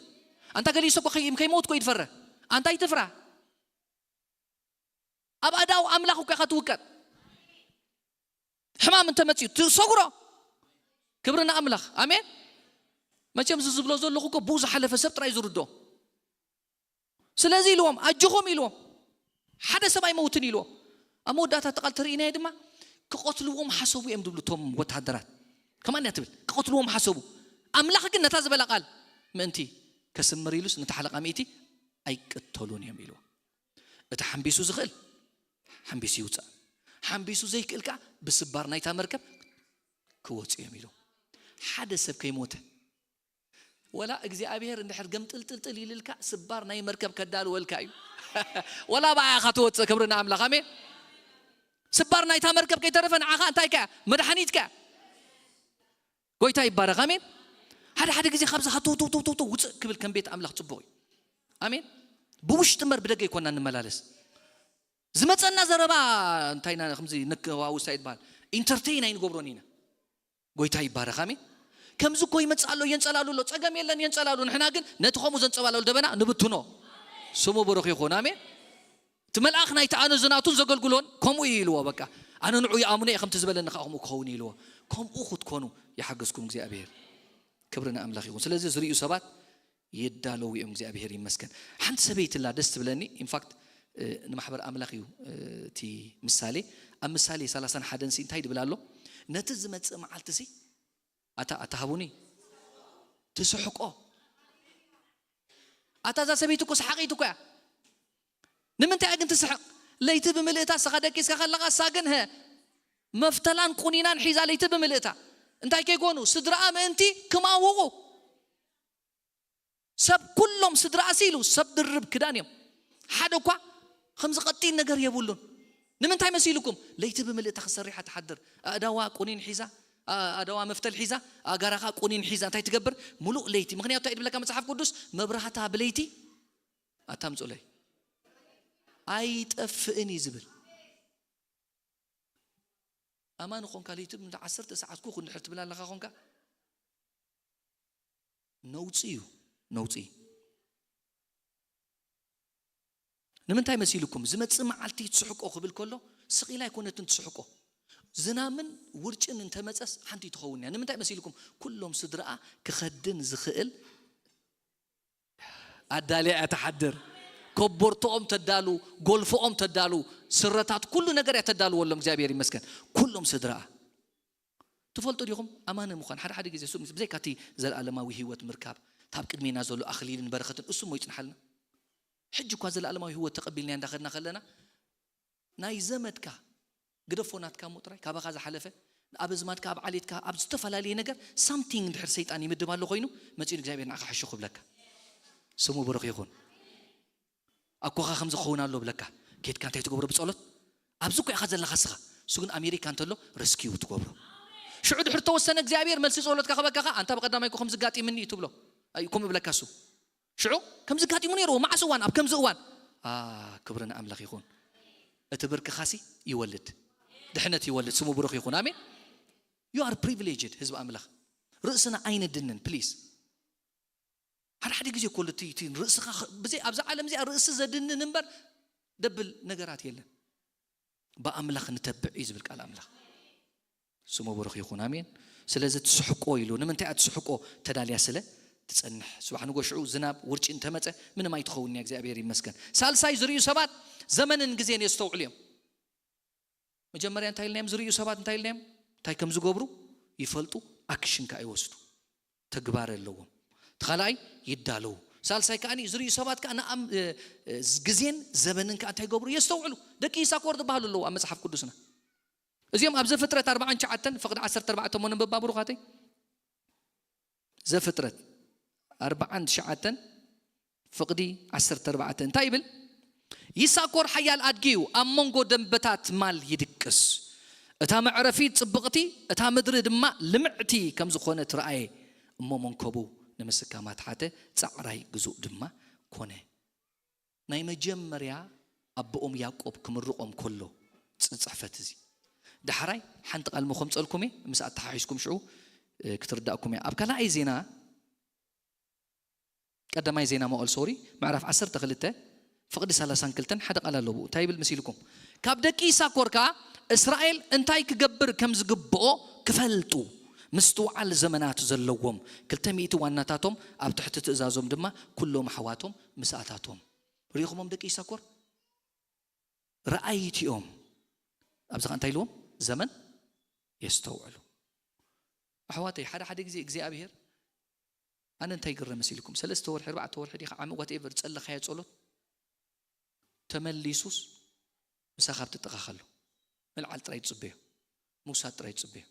ኣንታ ገሊሶ እኮ ከይሞት እኮ ይድፈረ ኣንታ ይትፍራ ኣብ ኣዳው ኣምላኽ እኮ ኢኻ ትውቀጥ። ሕማም እንተመፅዩ ትሰጉሮ። ክብሪ ንኣምላኽ ኣሜን። መቸም እዚ ዝብሎ ዘለኹ እኮ ብኡ ዝሓለፈ ሰብ ጥራይ ዝርዶ። ስለዚ ኢልዎም ኣጆኹም ኢልዎም ሓደ ሰብ ኣይመውትን ኢልዎም። ኣብ መወዳእታ ተቓል ተርእናዮ ድማ ክቐትልዎም ሓሰቡ እዮም ዝብሉ እቶም ወታደራት። ከማን እያ ትብል ክቐትልዎም ሓሰቡ። ኣምላኽ ግን ነታ ዝበላ ቃል ምእንቲ ከስምር ኢሉስ ነቲ ሓለቓ ሚእቲ ኣይቅተሉን እዮም ኢልዎም። እቲ ሓምቢሱ ዝኽእል ሓምቢሱ ይውፃእ። ሓምቢሱ ዘይክእል ከዓ ብስባር ናይታ መርከብ ክወፁ እዮም ኢሉ ሓደ ሰብ ከይሞተ ወላ እግዚኣብሔር እንድሕር ገምጥልጥልጥል ይልልካ ስባር ናይ መርከብ ከዳልወልካ እዩ። ወላ ብኣያኻ ትወፅእ ክብሪ ንኣምላኽ ኣሜን። ስባር ናይታ መርከብ ከይተረፈ ንዓኻ እንታይ ከያ መድሓኒት ከያ ጎይታ ይባረኽ ኣሜን። ሓደ ሓደ ግዜ ካብዚ ሃተውተውተውተው ውፅእ ክብል ከም ቤት ኣምላኽ ፅቡቕ እዩ። ኣሜን። ብውሽጢ እምበር ብደገ ይኮና እንመላለስ። ዝመፀና ዘረባ እንታይ ኢና ከምዚ ንከዋውሳ ይትበሃል? ኢንተርቴይን ኣይንገብሮን ኢና። ጎይታ ይባረኽ፣ ኣሜን። ከምዚ እኮ ይመፅእ ኣሎ፣ የንፀላሉ ኣሎ። ፀገም የለን፣ የንፀላሉ። ንሕና ግን ነቲ ከምኡ ዘንፀባለሉ ደበና ንብትኖ። ስሙ ብሩኽ ይኹን፣ ኣሜን። እቲ መልኣኽ ናይቲ ኣነ ዝናቱን ዘገልግሎን ከምኡ እዩ ኢልዎ። በቃ ኣነ ንዑ ይኣምኖ እየ፣ ከምቲ ዝበለኒ ከዓ ከምኡ ክኸውን እዩ ኢልዎ። ከምኡ ክትኮኑ ይሓገዝኩም እግዚኣብሔር። ክብሪ ንኣምላኽ ይኹን። ስለዚ ዝርእዩ ሰባት ይዳለዉ እዮም። እግዚኣብሔር ይመስገን። ሓንቲ ሰበይቲ ኣላ ደስ ትብለኒ። ኢንፋክት ንማሕበር ኣምላኽ እዩ እቲ ምሳሌ። ኣብ ምሳሌ ሰላሳን ሓደን ሲ እንታይ ድብል ኣሎ? ነቲ ዝመጽእ መዓልቲ ሲ ኣታ ኣታ ሃቡኒ ትስሕቆ። ኣታ እዛ ሰበይቲ እኮ ሰሓቂት እኮ እያ። ንምንታይ እያ ግን ትስሕቅ? ለይቲ ብምልእታ ንስኻ ደቂስካ ከለኻ እሳ ግን ሀ መፍተላን ቁኒናን ሒዛ ለይቲ ብምልእታ። እንታይ ከይኮኑ ስድራኣ ምእንቲ ክማውቑ። ሰብ ኩሎም ስድራኣ ሲሉ ሰብ ድርብ ክዳን እዮም። ሓደ እኳ ከምዚ ቀጢን ነገር የብሉን። ንምንታይ መሲልኩም? ለይቲ ብምልእታ ክሰሪሓ ትሓድር። ኣእዳዋ ቁኒን ሒዛ፣ ኣእዳዋ መፍተል ሒዛ፣ ኣእጋራኻ ቁኒን ሒዛ እንታይ ትገብር? ሙሉእ ለይቲ። ምኽንያቱ እንታይ ድብለካ መጽሓፍ ቅዱስ? መብራህታ ብለይቲ ኣታምጹለይ ኣይጠፍእን እዩ ዝብል። ኣማን ኾንካ ለይቲ እንዳ ዓሰርተ ሰዓት ኩኹ እንድሕር ትብል ኣለኻ ኾንካ ነውፂ እዩ፣ ነውፂ። ንምንታይ መሲልኩም? ዝመጽእ መዓልቲ ትስሕቆ ክብል ከሎ ስቕ ኢላ ኣይኮነትን ትስሕቆ። ዝናምን ውርጭን እንተመጸስ ሓንቲ ትኸውን እያ። ንምንታይ መሲልኩም? ኩሎም ስድራኣ ክኸድን ዝኽእል ኣዳልያ እያ ትሓድር። ኮቦርቶኦም ተዳሉ፣ ጎልፎኦም ተዳሉ፣ ስረታት ኩሉ ነገር እያ ተዳልወሎም። እግዚኣብሔር ይመስገን። ኩሎም ስድራኣ ትፈልጡ ዲኹም? ኣማኒ ምዃን ሓደ ሓደ ግዜ እሱ ብዘይካ እቲ ዘለኣለማዊ ህይወት ምርካብ፣ ታብ ቅድሜና ዘሎ ኣኽሊልን በረኸትን እሱ እሞ ይጽንሓልና። ሕጂ እኳ ዘለኣለማዊ ህይወት ተቐቢልና እንዳኸድና ከለና ናይ ዘመድካ ግደፎ ናትካ እሞ ጥራይ ካባኻ ዝሓለፈ ኣብ ኣዝማድካ ኣብ ዓሌትካ ኣብ ዝተፈላለየ ነገር ሳምቲንግ እንድሕር ሰይጣን ይምድብ ኣሎ ኮይኑ መጺኡ እግዚኣብሔር ንዓኻ ሕሹ ክብለካ። ስሙ ብሩኽ ይኹን። ኣኮኻ ከም ዝኸውን ኣሎ ብለካ። ኬድካ እንታይ ትገብሮ ብጸሎት? ኣብዚ እኮ ኢኻ ዘለኻ ስኻ። እሱ ግን ኣሜሪካ እንተሎ ረስኪው ትገብሮ። ሽዑ ድሕር ተወሰነ እግዚኣብሔር መልሲ ጸሎትካ ክበካኻ ኣንታ ብቐዳማይ እኮ ከም ዝጋጢምኒ እዩ ትብሎ። ኣይ ከምኡ ብለካ እሱ። ሽዑ ከም ዝጋጢሙ ነይርዎ መዓስ እዋን ኣብ ከምዚ እዋን። ኣ ክብሪ ንኣምላኽ ይኹን። እቲ ብርክኻሲ ይወልድ፣ ድሕነት ይወልድ። ስሙ ብሩኽ ይኹን። ኣሜን። You are privileged ህዝቢ ኣምላኽ። ርእስና ኣይነድንን ፕሊዝ። ሓደ ሓደ ግዜ እኮ እቲ እቲ ርእስኻ ኽ- ብዘይ ኣብዛ ዓለም እዚኣ ርእሲ ዘድንን እምበር ደብል ነገራት የለን። ብኣምላኽ ንተብዕ እዩ ዝብል ቃል ኣምላኽ። ስሙ ብሩኽ ይኹን፣ ኣሜን። ስለዚ ትስሕቆ ኢሉ። ንምንታይ እያ ትስሕቆ? ተዳልያ ስለ ትጸንሕ። ጽባሕ ንጎ ሽዑ ዝናብ ውርጪ እንተመጸ ምንም ኣይትኸውን እያ። እግዚኣብሔር ይመስገን። ሳልሳይ ዝርእዩ ሰባት ዘመንን ግዜን የስተውዕሉ እዮም። መጀመርያ እንታይ ኢልናዮም? ዝርእዩ ሰባት እንታይ ኢልናዮም? እንታይ ከም ዝገብሩ ይፈልጡ፣ ኣክሽን ከኣ ይወስዱ፣ ተግባር ኣለዎም። እቲ ካልኣይ ይዳለዉ። ሳልሳይ ከኣ ዝርእዩ ሰባት ከኣ ንኣም እ- እ- ግዜን ዘበንን ከኣ እንታይ ይገብሩ? የስተውዕሉ። ደቂ ይሳኮር ዝበሃሉ ኣለዉ ኣብ መጽሓፍ ቅዱስና። እዚኦም ኣብ ዘፍጥረት ኣርባዓን ትሽዓተን ፍቕዲ ዓሰርተ ኣርባዕተ እሞ ንንበባ ብሩኻተይ። ዘፍጥረት ኣርባዓን ትሽዓተን ፍቕዲ ዓሰርተ ኣርባዕተ እንታይ ይብል? ይሳኮር ሓያል ኣድጊ እዩ፣ ኣብ መንጎ ደንበታት ማል ይድቅስ። እታ መዕረፊት ጽብቕቲ፣ እታ ምድሪ ድማ ልምዕቲ ከም ዝኾነት ረኣየ። እሞ መንከቡ ንምስካም ኣትሓተ፣ ጻዕራይ ግዙእ ድማ ኮነ። ናይ መጀመርያ ኣቦኦም ያዕቆብ ክምርቖም ከሎ ጽ- ጽሕፈት እዚ። ዳሕራይ ሓንቲ ቃል ምኾምጸልኩም እየ፣ ምስ ኣተሓሒዝኩም ሽዑ እ፣ ክትርዳእኩም እያ። ኣብ ካልኣይ ዜና፣ ቀዳማይ ዜና መዋእል ሶሪ፣ ምዕራፍ ዓሰርተ ክልተ ፍቕዲ ሰላሳን ክልተን ሓደ ቃል ኣለዎ። እንታይ ይብል መሲልኩም? ካብ ደቂ ይሳኮር ከኣ እስራኤል እንታይ ክገብር ከም ዝግብኦ ክፈልጡ ምስትውዓል ዘመናት ዘለዎም ክልተ ሚእቲ ዋናታቶም ኣብ ትሕቲ ትእዛዞም ድማ ኩሎም ኣሕዋቶም ምስኣታቶም። ርኢኹሞም ደቂ ይሳኮር? ረኣይቲ እዮም። ኣብዚ ኸኣ እንታይ ኢልዎም? ዘመን የስተውዕሉ። ኣሕዋተይ፣ ሓደ ሓደ ግዜ እግዚኣብሔር ኣነ እንታይ ይግረም መሲልኩም? ሰለስተ ወርሒ፣ ኣርባዕተ ወርሒ ዲኻ ዓመት ዋትኤቨር ዝጸለኻዮ ጸሎት ተመሊሱስ ምሳኻ ኣብ ጥቓኻ ኣሎ። ምልዓል ጥራይ ትጽበዮ፣ ምውሳድ ጥራይ ትጽበዮ።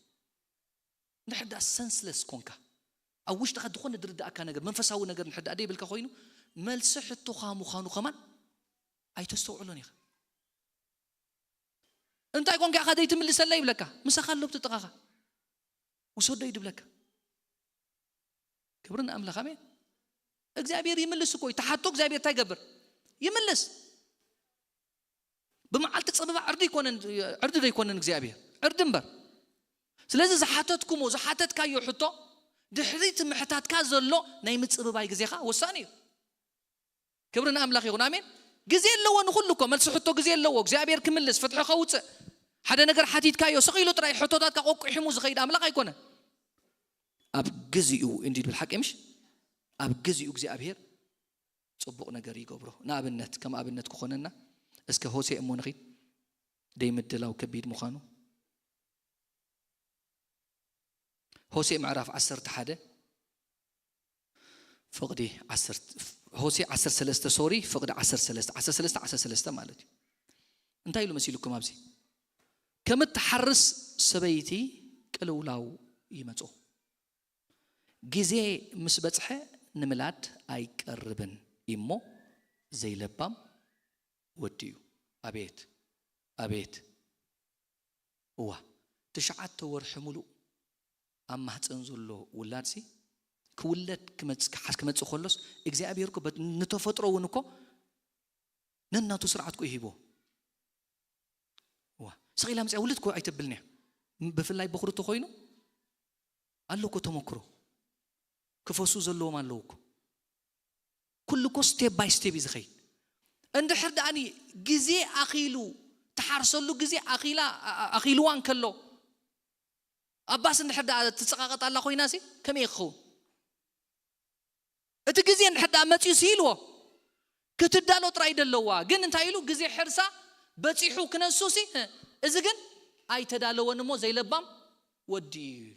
እንድሕር ደኣ ሰንስለስ ኮንካ፣ ኣብ ውሽጥኻ ዝኾነ ዝርድኣካ ነገር፣ መንፈሳዊ ነገር እንድሕር ደኣ ደይብልካ ኮይኑ፣ መልሲ ሕቶኻ ምዃኑ ከማን ኣይተስተውዕሎን ኢኻ። እንታይ ኮንካ ኢኻ ዘይትምልሰለይ ይብለካ፣ ምሳኻ ኣሎ ኣብቲ ጥቓኻ። ውሰዶ እዩ ድብለካ። ክብሪ ንኣምላኽ፣ ኣሜን። እግዚኣብሔር ይምልስ እኮ እዩ። ተሓቶ እግዚኣብሔር እንታይ ይገብር? ይምልስ። ብመዓልቲ ጸበባ ዕርዲ ኣይኮነን፣ ዕርዲ ዶ ኣይኮነን እግዚኣብሔር? ዕርዲ እምበር። ስለዚ ዝሓተትኩሞ፣ ዝሓተትካዮ ሕቶ ድሕሪቲ ምሕታትካ ዘሎ ናይ ምጽብባይ ግዜኻ ወሳኒ እዩ። ክብሪ ንኣምላኽ ይኹን። ኣሜን። ግዜ ኣለዎ ንኹሉ እኮ። መልሲ ሕቶ ግዜ ኣለዎ። እግዚኣብሔር ክምልስ፣ ፍትሒ ከውፅእ። ሓደ ነገር ሓቲትካዮ፣ ስቕ ኢሉ ጥራይ ሕቶታትካ ቆቂሒሙ ዝኸይድ ኣምላኽ ኣይኮነን። ኣብ ግዚኡ እንዲ ድብል ሓቂ ምሽ? ኣብ ግዚኡ እግዚኣብሔር ጽቡቕ ነገር ይገብሮ። ንኣብነት፣ ከም ኣብነት ክኾነና፣ እስከ ሆሴ እሞ ንኺድ። ደይ ምድላው ከቢድ ምዃኑ። ሆሴ ምዕራፍ ዓሰርተ ሓደ ፍቕዲ ዓሰርተ፣ ሆሴ ዓሰርተ ሰለስተ፣ ሶሪ፣ ፍቕዲ ዓሰርተ ሰለስተ፣ ዓሰርተ ሰለስተ፣ ዓሰርተ ሰለስተ ማለት እዩ። እንታይ ኢሉ መሲልኩም ኣብዚ? ከም እትሓርስ ሰበይቲ ቅልውላው ይመጾ። ግዜ ምስ በጽሐ ንምላድ ኣይቀርብን እሞ ዘይለባም ወዲ እዩ። ኣቤት፣ ኣቤት። እዋ፣ ትሽዓተ ወርሒ ሙሉእ ኣብ ማህፀን ዘሎ ውላድሲ ክውለድ ክመጽ-፣ ክሓስ-፣ ክመጽእ ከሎስ እግዚኣብሔር እኮ በት-፣ ንተፈጥሮ እውን እኮ ነናቱ ስርዓት እኮ ይሂቦ። እዋ፣ ስቕ ኢላ መጽያ ውልድ እኮ ኣይተብልን እያ። ብፍላይ በኹሪ ተኾይኑ ኣሎ እኮ ተመክሮ። ክፈሱ ዘለዎም ኣለዉ እኮ። ኩሉ እኮ ስቴፕ ባይ ስቴፕ እዩ ዝኸይድ። እንድሕር ደኣኒ ግዜ ኣኺሉ፣ ትሓርሰሉ ግዜ ኣኺላ፣ ኣ-፣ ኣ-፣ ኣኺልዋ እንከሎ፣ ኣባስ እንድሕር ደኣ ትጸቓቐጥ ኣላ ኮይናሲ ከመይ ክኸውን? እቲ ግዜ እንድሕር ደኣ መጺኡ ሲ ኢልዎ፣ ክትዳሎ ጥራይ ደለዋ። ግን እንታይ ኢሉ? ግዜ ሕርሳ በጺሑ ክነሱሲ፣ እዚ ግን ኣይተዳለወን እሞ ዘይለባም ወዲ እዩ ኢሉ።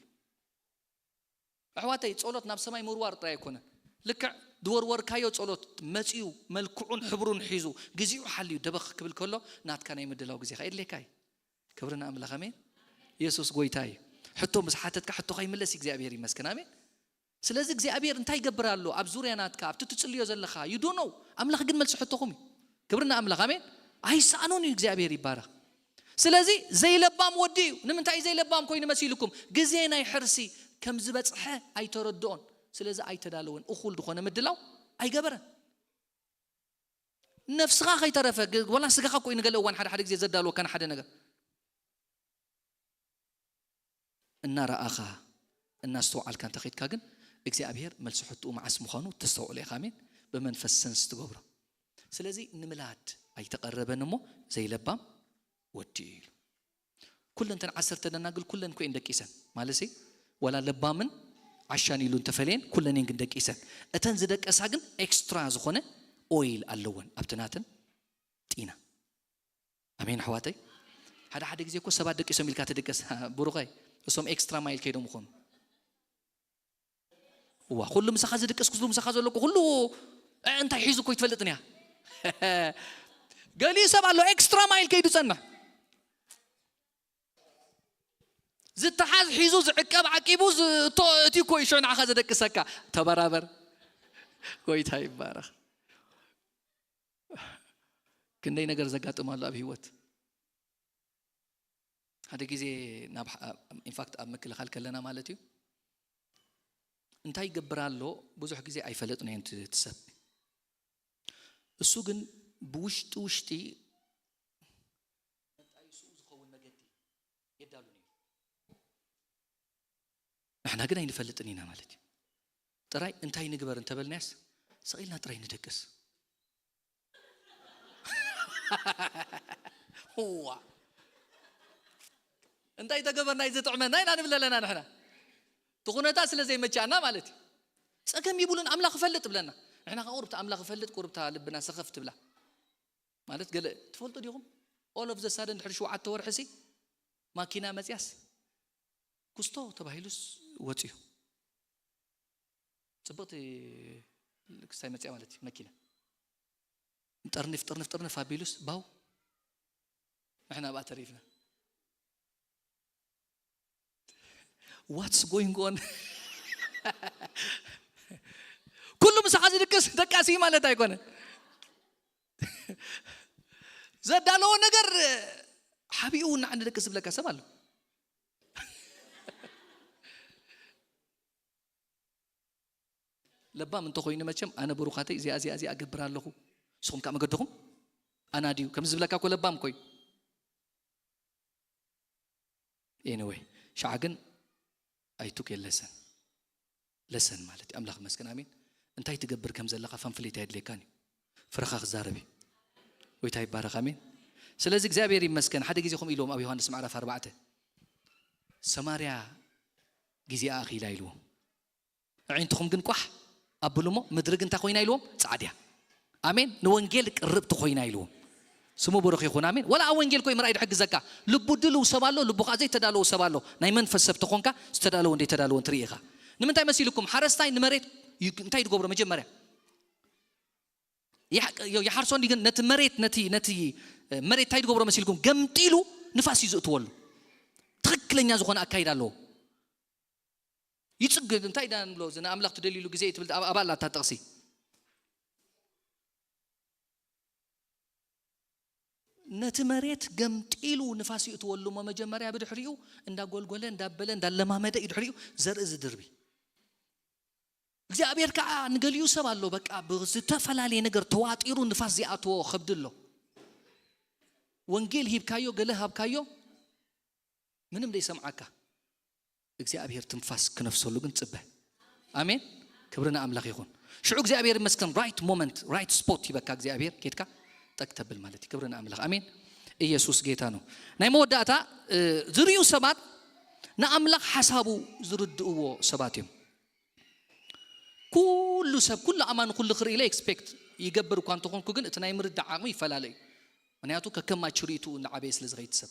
ኣሕዋተይ፣ ጸሎት ናብ ሰማይ ምውርዋር ጥራይ ኣይኮነን። ልክዕ ዝወርወርካዮ ጸሎት መጺኡ፣ መልክዑን ሕብሩን ሒዙ፣ ግዚኡ ሓልዩ ደበኽ ክብል ከሎ፣ ናትካ ናይ ምድላው ግዜኻ የድልየካ እዩ። ክብሪ ንኣምላኽ፣ ኣሜን። የሱስ ጎይታ እዩ። ሕቶ ምስ ሓተትካ፣ ሕቶኻ ይምለስ፣ እግዚኣብሔር ይመስገን፣ ኣሜን። ስለዚ እግዚኣብሔር እንታይ ይገብር ኣሎ? ኣብ ዙርያ ናትካ፣ ኣብቲ ትጽልዮ ዘለኻ፣ you don't know። ኣምላኽ ግን መልሲ ሕቶኹም እዩ። ክብሪ ንኣምላኽ፣ ኣሜን። ኣይሰኣኖን እዩ፣ እግዚኣብሔር ይባረኽ። ስለዚ ዘይለባም ወዲ እዩ። ንምንታይ እዩ ዘይለባም ኮይኑ መሲልኩም? ግዜ ናይ ሕርሲ ከም ዝበጽሐ ኣይተረድኦን። ስለዚ ኣይተዳለወን። እኹል ዝኾነ ምድላው ኣይገበረን። ነፍስኻ ከይተረፈ፣ ግ-፣ ወላ ስጋኻ እኮ እዩ ንገለ እዋን ሓደ ሓደ ግዜ ዘዳልወካ ንሓደ ነገር። እናረኣኻ፣ እናስተውዓልካ እንተኸይድካ ግን እግዚኣብሔር መልሲ ሕትኡ መዓስ ምዃኑ ተስተውዕሎ ኢኻ። ኣሜን። ብመንፈስ ሰንስ ትገብሮ። ስለዚ ንምላድ ኣይተቐረበን እሞ ዘይለባም ወዲ እዩ ኢሉ። ኩለን እተን ዓሰርተ ደናግል ኩለን እኮ እየን ደቂሰን። ማለትሲ ዋላ ለባምን ዓሻን ኢሉ እንተፈለየን ኩለን እየን ግን ደቂሰን። እተን ዝደቀሳ ግን ኤክስትራ ዝኾነ ኦይል ኣለወን ኣብቲ ናተን ጢና። ኣሜን ኣሕዋተይ። ሓደ ሓደ ግዜ እኮ ሰባት ደቂሶም ኢልካ ትድቅስ። ብሩኸይ፣ እሶም ኤክስትራ ማይል ከይዶም ይኾኑ። እዋ፣ ኩሉ ምሳኻ ዝድቅስ፣ ኩሉ ምሳኻ ዘሎ እኮ ኩሉ፣ እ፣ እንታይ ሒዙ እኮ ይትፈልጥን እያ። ገሊኡ ሰብ ኣሎ ኤክስትራ ማይል ከይዱ ጸንሕ። ዝተሓዝ ሒዙ ዝዕቀብ ዓቂቡ ዝ-፣ እቶ-፣ እቲ እኮ እዩ ሽዑ ንዓኻ ዘደቅሰካ። ተበራበር። ጎይታ ይባረኽ። ክንደይ ነገር ዘጋጥም ኣሎ ኣብ ህይወት። ሓደ ግዜ ናብ ሓ-፣ ኢንፋክት ኣብ ምክልኻል ከለና ማለት እዩ። እንታይ ይገብር ኣሎ ብዙሕ ግዜ ኣይፈለጥናዮን እቲ፣ እቲ ሰብ። እሱ ግን ብውሽጢ ውሽጢ መጣይስኡ ዝኸውን መገዲ የዳሉ ነይሩ። ንሕና ግን ኣይንፈልጥን ኢና ማለት እዩ። ጥራይ እንታይ ንግበር እንተበልናያስ፣ ስቕ ኢልና ጥራይ ንደቅስ። እዋ። እንታይ ተገበርና እዩ ዝጥዕመና ኢና ንብል ኣለና ንሕና። እቲ ኩነታት ስለ ዘይመቻና ማለት እዩ። ጸገም ይብሉን ኣምላኽ ይፈልጥ ብለና። ንሕና ከኣ ቁሩብቲ ኣምላኽ ይፈልጥ፣ ቁሩብታ ልብና ሰኸፍ ትብላ። ማለት ገለ ትፈልጡ ዲኹም? All of the sudden ድሕሪ ሸውዓተ ወርሒ ሲ ማኪና መጽያስ ኩስቶ ተባሂሉስ ወጽዩ። ጽብቕቲ ክስታይ መጽያ ማለት እዩ መኪና። ጠርኒፍ፣ ጠርኒፍ፣ ጠርኒፍ ኣቢሉስ ባው ንሕና ብኣ ተሪፍና። What's going on? ኩሉ ምሳኻ ዝድቅስ ደቃሲ ማለት ኣይኮነን። ዘዳለዎ ነገር ሓቢኡ እናዕ ንደቅስ ዝብለካ ሰብ ኣሎ። ለባም እንተኾይኑ መቸም ኣነ ብሩኻተይ እዚኣ፣ እዚኣ፣ እዚኣ እገብር ኣለኹ፣ ንስኹም ከኣ መገድኹም ኣናድዩ ከምዚ ዝብለካ እኮ ለባም እኮ እዩ። Anyway፣ ሻዓ ግን ኣይቱክ የለሰን ለሰን ማለት እዩ። ኣምላኽ መስገን ኣሜን። እንታይ ትገብር ከም ዘለኻ ፋንፍሌት ኣይድልየካን እዩ። ፍረኻ ክዛረብ እዩ። ወይታ ይባረኽ ኣሜን። ስለዚ እግዚኣብሔር ይመስገን። ሓደ ግዜ ከምኡ ኢልዎም ኣብ ዮሃንስ ምዕራፍ ኣርባዕተ፣ ሰማርያ ግዜኣ ኣኺላ ኢልዎም። ኣዒንትኹም ግን ቋሕ ኣብሉ እሞ ምድሪ ግን እንታይ ኮይና ኢልዎም? ጻዕድያ። ኣሜን። ንወንጌል ቅርብቲ ኮይና ኢልዎም። ስሙ ብሩኽ ይኹን። ኣሜን። ወላ ኣብ ወንጌል ኮይ ምርኣይ ድሕግዘካ። ልቡ ድልው ሰብ ኣሎ፣ ልቡ ከዓ ዘይተዳለወ ሰብ ኣሎ። ናይ መንፈስ ሰብ ተኾንካ ዝተዳለወን ዘይተዳለወን ትርኢ ኢኻ። ንምንታይ መሲልኩም? ሓረስታይ ንመሬት ዩ-፣ እንታይ ዝገብሮ መጀመርያ? ይሓ-፣ ዮ-፣ ይሓርሶ እንዲ ግን ነቲ መሬት፣ ነቲ፣ ነቲ፣ እ፣ መሬት እንታይ ዝገብሮ መሲልኩም? ገምጢሉ ንፋስ እዩ ዝእትወሉ። ትኽክለኛ ዝኾነ ኣካይዳ ኣለዎ። ይጽግን እንታይ ዳ ንብሎ? እዚ ንኣምላኽ ትደልይሉ ግዜ እዩ ትብል ኣብ-፣ ኣባላ እታ ጥቕሲ። ነቲ መሬት ገምጢሉ ንፋስ ይእትወሉ እሞ መጀመርያ ብድሕሪኡ እንዳጎልጎለ፣ እንዳበለ፣ እንዳለማመደ እዩ ድሕሪኡ ዘርኢ ዝድርቢ። እግዚኣብሔር ከዓ ንገሊኡ ሰብ ኣሎ፣ በቃ ብዝተፈላለየ ነገር ተዋጢሩ ንፋስ ዘይኣትዎ ከብዲ ኣሎ። ወንጌል ሂብካዮ፣ ገለ ሃብካዮ፣ ምንም ዘይሰምዓካ። እግዚኣብሔር ትንፋስ ክነፍሰሉ ግን ጽበ። ኣሜን። ክብሪ ንኣምላኽ ይኹን። ሽዑ እግዚኣብሔር ይመስገን፣ ራይት ሞመንት፣ ራይት ስፖት ይበካ እግዚኣብሔር፣ ኬድካ ጠቅ ተብል ማለት እዩ። ክብሪ ንኣምላኽ። ኣሜን። ኢየሱስ ጌታ ነው። ናይ መወዳእታ፣ እ፣ ዝርእዩ ሰባት ንኣምላኽ ሓሳቡ ዝርድእዎ ሰባት እዮም። ኩሉ ሰብ፣ ኩሉ ኣማኒ ኩሉ ክርኢ ኢለ ኤክስፔክት ይገብር እኳ እንተኾንኩ፣ ግን እቲ ናይ ምርዳእ ዓቕሚ ይፈላለ እዩ። ምክንያቱ ከከም ማቹሪቲኡ እናዓበየ ስለ ዝኸይድ ሰብ።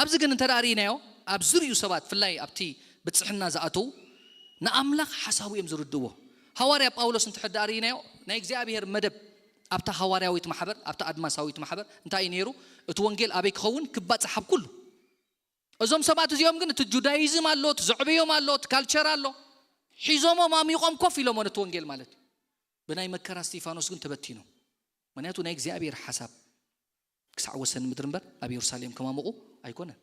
ኣብዚ ግን እንተ ደኣ ርኢናዮ፣ ኣብ ዝርእዩ ሰባት፣ ፍላይ ኣብቲ ብጽሕና ዝኣተዉ፣ ንኣምላኽ ሓሳቡ እዮም ዝርድእዎ። ሃዋርያ ጳውሎስ እንተ ደኣ ርኢናዮ፣ ናይ እግዚኣብሔር መደብ ኣብታ ሃዋርያዊት ማሕበር፣ ኣብታ ኣድማሳዊት ማሕበር እንታይ እዩ ነይሩ? እቲ ወንጌል ኣበይ ክኸውን? ክባጻሕ ኣብ ኩሉ። እዞም ሰባት እዚኦም ግን እቲ ጁዳይዝም ኣሎ፣ እቲ ዘዕበዮም ኣሎ፣ እቲ ካልቸር ኣሎ። ሒዞሞ ማሚቖም ኮፍ ኢሎሞ ነቲ ወንጌል ማለት እዩ። ብናይ መከራ እስጢፋኖስ ግን ተበቲኖም። ምክንያቱ ናይ እግዚኣብሔር ሓሳብ ክሳዕ ወሰን ምድሪ እምበር ኣብ የሩሳሌም ከማምቑ ኣይኮነን።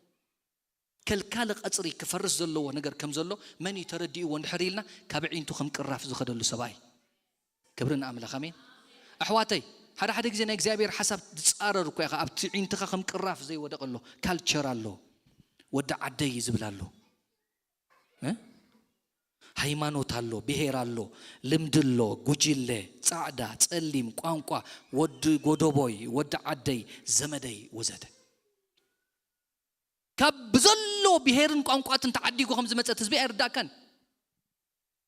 ከልካሊ ቀጽሪ ክፈርስ ዘለዎ ነገር ከም ዘሎ መን እዩ ተረዲእዎ እንድሕር ኢልና፣ ካብ ዒንቱ ከም ቅራፍ ዝኸደሉ ሰብኣይ። ክብሪ ንኣምላኽ፣ ኣሜን። ኣሕዋተይ፣ ሓደ ሓደ ግዜ ናይ እግዚኣብሔር ሓሳብ ዝጻረር እኮ ኢኻ። ኣብቲ ዒንትኻ ከም ቅራፍ ዘይወደቐ ኣሎ፣ ካልቸር ኣሎ፣ ወዲ ዓደይ ዝብል ኣሎ፣ እ? ሃይማኖት ኣሎ፣ ብሄር ኣሎ፣ ልምዲ ኣሎ፣ ጉጅለ፣ ጻዕዳ፣ ጸሊም፣ ቋንቋ፣ ወዲ ጎደቦይ፣ ወዲ ዓደይ፣ ዘመደይ ወዘተ። ካብ ብዘሎ ብሄርን ቋንቋትን ተዓዲጉ ከም ዝመጸት ህዝቢ ኣይርዳእካን።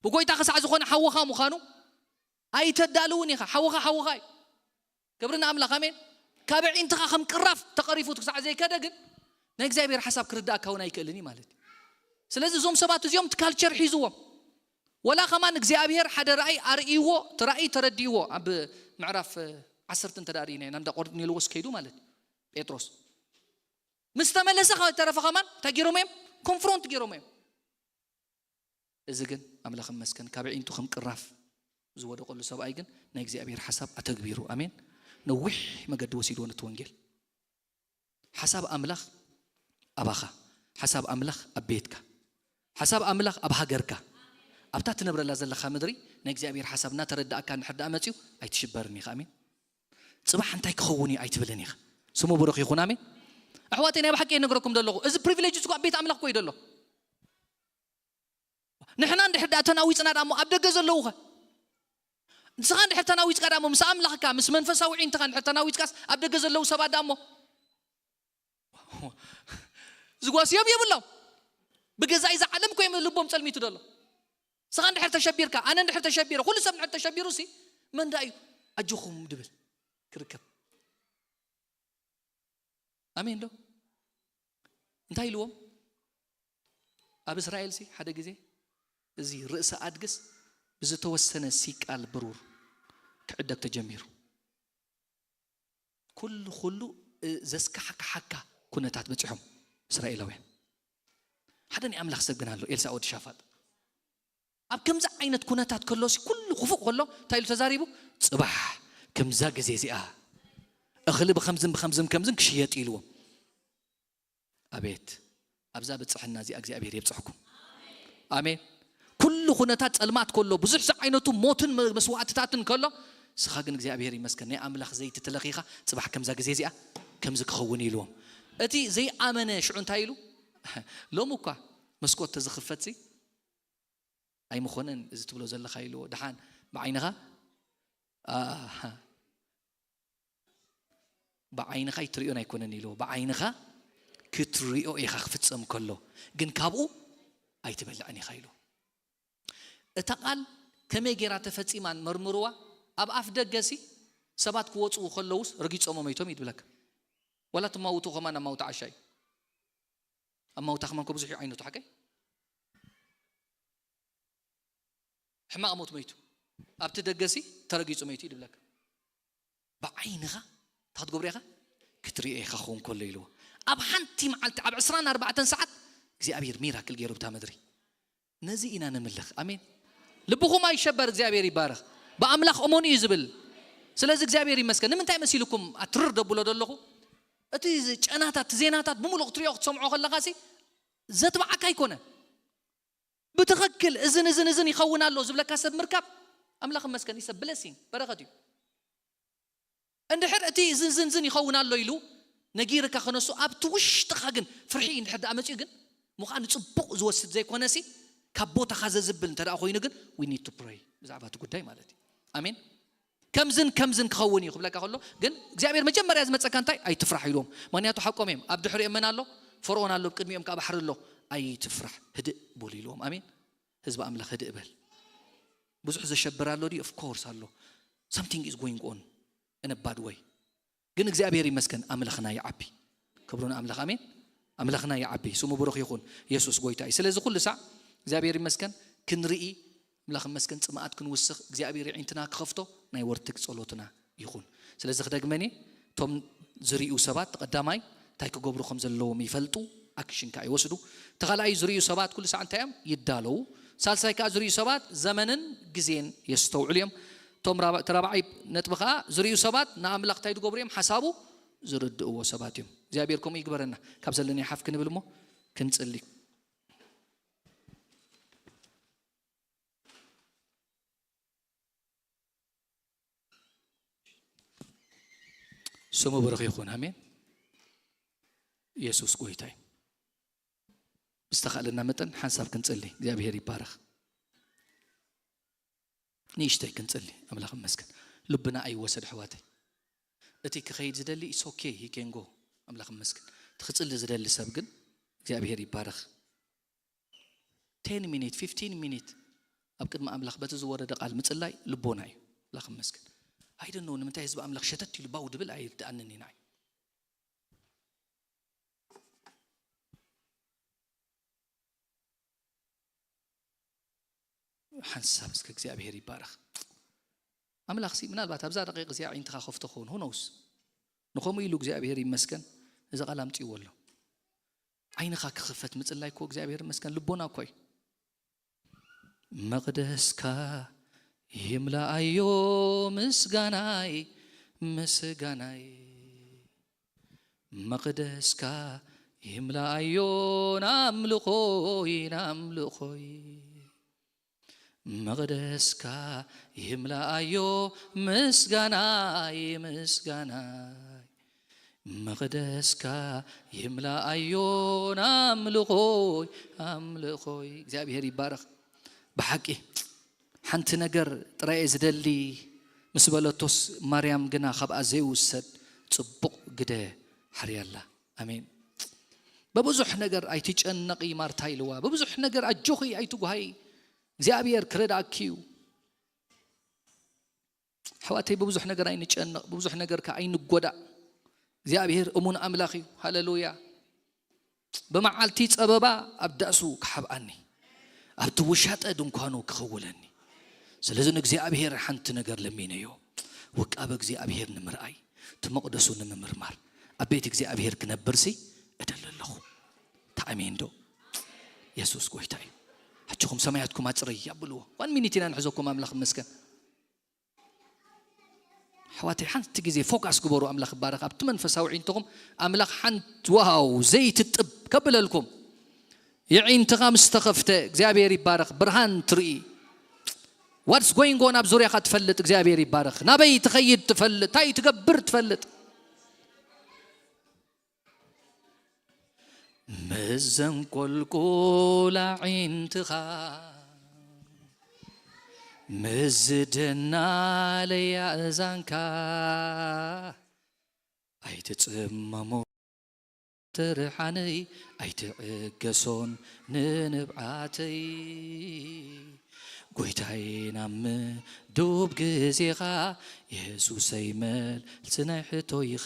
ብጎይታ ክሳዕ ዝኾነ ሓውኻ ምዃኑ ኣይተዳልውን ኢኻ። ሓውኻ ሓውኻ እዩ። ክብሪ ንኣምላኽ፣ ኣሜን። ካብ ዒንትኻ ከም ቅራፍ ተቐሪፉ ክሳዕ ዘይከደ ግን ናይ እግዚኣብሔር ሓሳብ ክርዳእካ እውን ኣይክእልን እዩ ማለት እዩ። ስለዚ እዞም ሰባት እዚኦም እቲ ካልቸር ሒዝዎም። ወላ ከማን እግዚኣብሔር ሓደ ራእይ ኣርእይዎ፣ እቲ ራእይ ተረዲእዎ። ኣብ ምዕራፍ ዓሰርተ እንተ ደኣ ርኢና ኢና፣ እንዳ ቆርኔሌዎስ ከይዱ ማለት እዩ፣ ጴጥሮስ። ምስ ተመለሰ ካብ ተረፈ ከማን እንታይ ገይሮም እዮም? ኮንፍሮንት ገይሮም እዮም። እዚ ግን ኣምላኽ ይመስገን፣ ካብ ዒንቱ ከም ቅራፍ ዝወደቐሉ ሰብኣይ ግን ናይ እግዚኣብሔር ሓሳብ ኣተግቢሩ። ኣሜን። ነዊሕ መገዲ ወሲድዎ ነቲ ወንጌል። ሓሳብ ኣምላኽ ኣባኻ፣ ሓሳብ ኣምላኽ ኣብ ቤትካ፣ ሓሳብ ኣምላኽ ኣብ ሃገርካ፣ ኣብታ ትነብረላ ዘለኻ ምድሪ ናይ እግዚኣብሔር ሓሳብ እናተረዳእካ እንድሕር ደኣ መጺኡ ኣይትሽበርን ኢኻ። ኣሜን። ጽባሕ እንታይ ክኸውን እዩ ኣይትብልን ኢኻ። ስሙ ብሩኽ ይኹን። ኣሜን። ኣሕዋተይ፣ ናይ ብሓቂ ይነግረኩም ዘለኹ፣ እዚ ፕሪቪሌጅ እኮ ኣብ ቤት ኣምላኽ እኮ እዩ ዘሎ። ንሕና እንድሕር ደኣ ተናዊጽና ደኣ እሞ ኣብ ደገ ዘለዉኸ? ንስኻ እንድሕር ተናዊጽካ ደኣ እሞ ምስ ኣምላኽካ፣ ምስ መንፈሳዊ ዒንትኻ እንድሕር ተናዊጽካስ ኣብ ደገ ዘለዉ ሰባት ደኣ እሞ ዝጓስዮም የብሎም። ብገዛእ እዛ ዓለም እኮ እዮም ልቦም ጸልሚቱ ዘሎ። ንስኻ እንድሕር ተሸቢርካ፣ ኣነ እንድሕር ተሸቢረ፣ ኩሉ ሰብ እንድሕር ተሸቢሩ ሲ መን ደኣ እዩ ኣጆኹም ድብል ክርከብ? ኣሜን ዶ? እንታይ ኢልዎም? ኣብ እስራኤል ሲ ሓደ ግዜ እዚ ርእሰ ኣድግስ ብዝተወሰነ ሲቃል ብሩር ክዕደግ ተጀሚሩ። ኩሉ፣ ኩሉ፣ እ፣ ዘስካሕክሓካ ኩነታት በጺሖም እስራኤላውያን። ሓደ ናይ ኣምላኽ ሰብ ግን ኣሎ፣ ኤልሳዕ ወዲ ሻፋጥ። ኣብ ከምዚ ዓይነት ኩነታት ከሎ ሲ ኩሉ ክፉእ ከሎ እንታይ ኢሉ ተዛሪቡ? ጽባሕ ከምዛ ግዜ እዚኣ እኽሊ ብኸምዝን ብኸምዝን ከምዝን ክሽየጥ ኢልዎም። ኣቤት፣ ኣብዛ ብጽሕና እዚኣ እግዚኣብሔር የብጽሕኩም። ኣሜን። ኩሉ ኩነታት ጸልማት ከሎ፣ ብዙሕ ዝዓይነቱ ሞትን መ-፣ መስዋዕትታትን ከሎ፣ ንስኻ ግን እግዚኣብሔር ይመስገን ናይ ኣምላኽ ዘይቲ ተለኺኻ፣ ጽባሕ ከምዛ ግዜ እዚኣ ከምዚ ክኸውን ኢልዎም። እቲ ዘይኣመነ ሽዑ እንታይ ኢሉ? ሎም እኳ መስኮት ተዝኽፈትሲ ኣይምኾነን እዚ ትብሎ ዘለኻ ኢልዎ። ደሓን ብዓይንኻ፣ ኣሃ፣ ብዓይንኻ ኣይትርእዮን ኣይኮነን ኢልዎ። ብዓይንኻ ክትርእዮ ኢኻ ክፍጸም ከሎ፣ ግን ካብኡ ኣይትበልዕን ኢኻ ኢልዎ። እታ ቃል ከመይ ጌራ ተፈጺማን መርምርዋ። ኣብ ኣፍ ደገሲ ሰባት ክወጽኡ ከለውስ ረጊጾሞ መይቶም ይድብለካ። ዋላ ትማውቱ ከማን ኣማውታ ዓሻ እዩ። ኣማውታ ከማን እኮ ብዙሕ እዩ ዓይነቱ፣ ሓቀይ? ሕማቕ ሞት መይቱ። ኣብቲ ደገሲ ተረጊጹ መይቱ ይድብለካ። ብዓይንኻ እንታይ ክትገብሮ ኢኻ? ክትርእዮ ኢኻ ክኸውን ከሎ ኢልዎ። ኣብ ሓንቲ መዓልቲ፣ ኣብ ዕስራን ኣርባዕተን ሰዓት እግዚኣብሔር ሚራክል ገይሩ ብታ ምድሪ። ነዚ ኢና ንምልኽ። ኣሜን። ልብኹም ኣይሸበር፣ እግዚኣብሔር ይባረኽ። ብኣምላኽ እመኑ እዩ ዝብል። ስለዚ እግዚኣብሔር ይመስገን። ንምንታይ መሲልኩም ኣትርር ደብሎ ዘለኹ? እቲ ጨናታት፣ እቲ ዜናታት ብምሉእ ክትርእዮ ክትሰምዖ ከለኻሲ ዘትብዓካ ኣይኮነ። ብትኽክል እዝን እዝን እዝን ይኸውን ኣሎ ዝብለካ ሰብ ምርካብ ኣምላኽ ይመስገን፣ is a blessing፣ በረኸት እዩ። እንድሕር እቲ እዝን ዝን ዝን ይኸውን ኣሎ ኢሉ ነጊርካ ክነሱ፣ ኣብቲ ውሽጥኻ ግን ፍርሒ እንድሕር ደኣ መጺኡ ግን፣ ምዃን ንጽቡቕ ዝወስድ ዘይኮነሲ፣ ካብ ቦታኻ ዘዝብል እንተ ደኣ ኮይኑ ግን፣ we need to pray ብዛዕባ እቲ ጉዳይ ማለት እዩ። ኣሜን። ከምዝን ከምዝን ክኸውን እዩ ክብለካ ከሎ ግን እግዚኣብሔር መጀመርያ ዝመጸካ እንታይ? ኣይትፍራሕ ኢልዎም። ምክንያቱ ሓቆም እዮም። ኣብ ድሕሪኦም መን ኣሎ? ፈርዖን ኣሎ፣ ኣብ ቅድሚኦም ከዓ ባሕሪ ኣሎ። ኣይትፍራሕ፣ ህድእ በሉ ኢልዎም። ኣሜን። ህዝቢ ኣምላኽ ህድእ በል። ብዙሕ ዘሸብር ኣሎ ድዩ? Of course ኣሎ። Something is going on in a bad way። ግን እግዚኣብሔር ይመስገን ኣምላኽና ይዓቢ። ክብሩ ንኣምላኽ። ኣሜን። ኣምላኽና ይዓቢ፣ ስሙ ብሩኽ ይኹን። የሱስ ጎይታ እዩ። ስለዚ ኩሉ ሳዕ እግዚኣብሔር ይመስገን ክንርኢ፣ ኣምላኽ ይመስገን ጽምኣት ክንውስኽ፣ እግዚኣብሔር የዒንትና ክኸፍቶ ናይ ወርትግ ጸሎትና ይኹን። ስለዚ ክደግመኒ፣ እቶም ዝርእዩ ሰባት ቀዳማይ እንታይ ክገብሩ ከም ዘለዎም ይፈልጡ፣ ኣክሽን ከኣ ይወስዱ። እቲ ካልኣይ ዝርእዩ ሰባት ኩሉ ሳዕ እንታይ እዮም? ይዳለዉ። ሳልሳይ ከኣ ዝርእዩ ሰባት ዘመንን ግዜን የስተውዕሉ እዮም። እቶም ራባ-፣ እቲ ራብዓይ ነጥቢ ከኣ ዝርእዩ ሰባት ንኣምላኽ እንታይ ዝገብሩ እዮም? ሓሳቡ ዝርድእዎ ሰባት እዮም። እግዚኣብሔር ከምኡ ይግበረና። ካብ ዘለኒ ሓፍ ክንብል እሞ ክንጽሊ። ስሙ ብሩኽ ይኹን። ኣሜን። የሱስ ጎይታ እዩ። ብዝተኻእለና መጠን ሓንሳብ ክንጽሊ። እግዚኣብሔር ይባረኽ። ንእሽተይ ክንጽሊ። ኣምላኽ ይመስገን። ልብና ኣይወሰድ ኣሕዋተይ። እቲ ክኸይድ ዝደሊ it's okay, he can go። ኣምላኽ ይመስገን። እቲ ክጽሊ ዝደሊ ሰብ ግን እግዚኣብሔር ይባረኽ። Ten ሚኒት፣ ፊፍቲን ሚኒት ኣብ ቅድሚ ኣምላኽ በቲ ዝወረደ ቃል ምጽላይ ልቦና እዩ። ኣምላኽ ይመስገን። I don't know ንምንታይ ህዝቢ ኣምላኽ ሸተት ኢሉ ባው ድብል ኣይርድኣንን እዩ ንዓይ። ሓንሳብ እስከ እግዚኣብሔር ይባረኽ። ኣምላኽሲ ምናልባት ኣብዛ ደቂቕ እዚኣ ኣዒንትኻ ከፍቶ ክኸውን፣ who knows? ንኸምኡ ኢሉ እግዚኣብሔር ይመስገን እዚ ቃል ኣምጺእዎ ኣሎ። ዓይንኻ ክኽፈት ምጽላይ እኮ እግዚኣብሔር ይመስገን ልቦና እኮ እዩ። መቕደስካ ይምላኣዮ ምስጋናይ፣ ምስጋናይ። መቕደስካ ይምላኣዮ ናምልኾይ፣ ናምልኾይ። መቕደስካ ይምላኣዮ ምስጋናይ፣ ምስጋናይ። መቕደስካ ይምላኣዮ ናምልኾይ፣ ኣምልኾይ። እግዚኣብሔር ይባረኽ። ብሓቂ ሓንቲ ነገር ጥራይ እየ ዝደሊ ምስ በለቶስ፣ ማርያም ግና ካብኣ ዘይውሰድ ጽቡቕ ግደ ሓርያላ። ኣሜን። በብዙሕ ነገር ኣይትጨነቒ ማርታ ኢልዋ። በብዙሕ ነገር ኣጆኺ ኣይትጉሃይ፣ እግዚኣብሔር ክረዳእኪ እዩ። ኣሕዋተይ፣ ብብዙሕ ነገር ኣይንጨነቕ፣ ብብዙሕ ነገር ከ ኣይንጎዳእ። እግዚኣብሔር እሙን ኣምላኽ እዩ። ሃሌሉያ። ብመዓልቲ ጸበባ ኣብ ዳሱ ክሓብኣኒ፣ ኣብቲ ውሻጠ ድንኳኑ ክኽውለኒ። ስለዚ ንእግዚኣብሔር ሓንቲ ነገር ለሚነዮ፣ ውቃበ እግዚኣብሔር ንምርኣይ፣ እቲ መቕደሱ ንምምርማር፣ ኣብ ቤት እግዚኣብሔር ክነብርሲ እደሊ ኣለኹ። ተኣሜን ዶ? የሱስ ጎይታ እዩ። ኣጆኹም ሰማያትኩም ኣጽረይ ኣብልዎ። ዋን ሚኒት ኢና ንሕዘኩም፣ ኣምላኽ ይመስገን። ኣሕዋተይ፣ ሓንቲ ግዜ ፎካስ ግበሩ። ኣምላኽ ይባረኽ። ኣብቲ መንፈሳዊ ዒንትኹም ኣምላኽ ሓንቲ፣ ዋው፣ ዘይትጥብ ከብለልኩም። የዒንትኻ ምስ ተኸፍተ እግዚኣብሔር ይባረኽ፣ ብርሃን ትርኢ። What's going on ኣብ ዙርያኻ ትፈልጥ። እግዚኣብሔር ይባረኽ። ናበይ ትኸይድ ትፈልጥ። እንታይ ትገብር ትፈልጥ። መዘንቆልቆላ ዒንትኻ፣ መዝደናለያ እዛንካ፣ ኣይትጽመሞ ትርሓነይ፣ ኣይትዕገሶን ንንብዓተይ። ጎይታዬ ናብ ምዱብ ግዜኻ፣ የሱሰይ መልሲ ናይ ሕቶይኻ።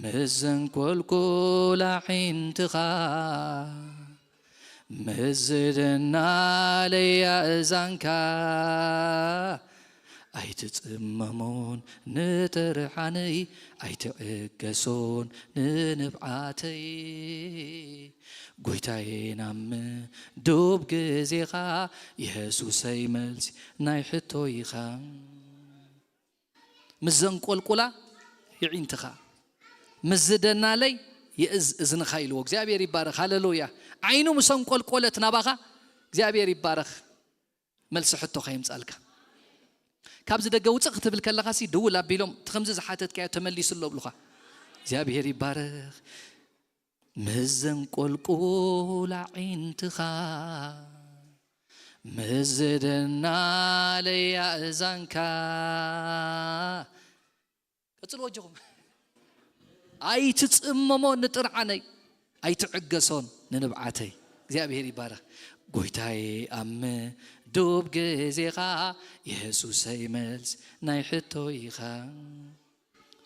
መዘንቆልቆላ ዒንትኻ፣ መዝደናለያ እዛንካ፣ ኣይትጽመሞን ንትርሓነይ፣ ኣይትዕገሶን ንንብዓተይ። ጎይታዬ ናብ ምዱብ ግዜኻ፣ የሱሰይ መልሲ ናይ ሕቶይኻ። ምስ ዘንቆልቁላ የዒንትኻ፣ ምስ ዝደናለይ የእዝ እዝንኻ ኢልዎ። እግዚኣብሔር ይባረኽ። ሃሌሉያ። ዓይኑ ምስ ኣንቆልቆለት ናባኻ፣ እግዚኣብሔር ይባረኽ። መልሲ ሕቶኻ የምጻልካ። ካብዚ ደገ ውጽእ ክትብል ከለኻሲ፣ ድውል ኣቢሎም፣ "እቲ ከምዚ ዝሓተትካዮ ተመሊሱ ኣሎ" ብሉኻ። እግዚኣብሔር ይባረኽ። መዘንቆልቆላ ዒንትኻ፣ መዝደናለያ እዛንካ። ቀጽልዎ ኣጆኹም። ኣይትጽመሞ ንጥርዓነይ፣ ኣይትዕገሶን ንንብዓተይ። እግዚኣብሔር ይባረኽ። ጎይታዬ ኣብ ምዱብ ግዜኻ፣ የሱሰይ መልሲ ናይ ሕቶይኻ።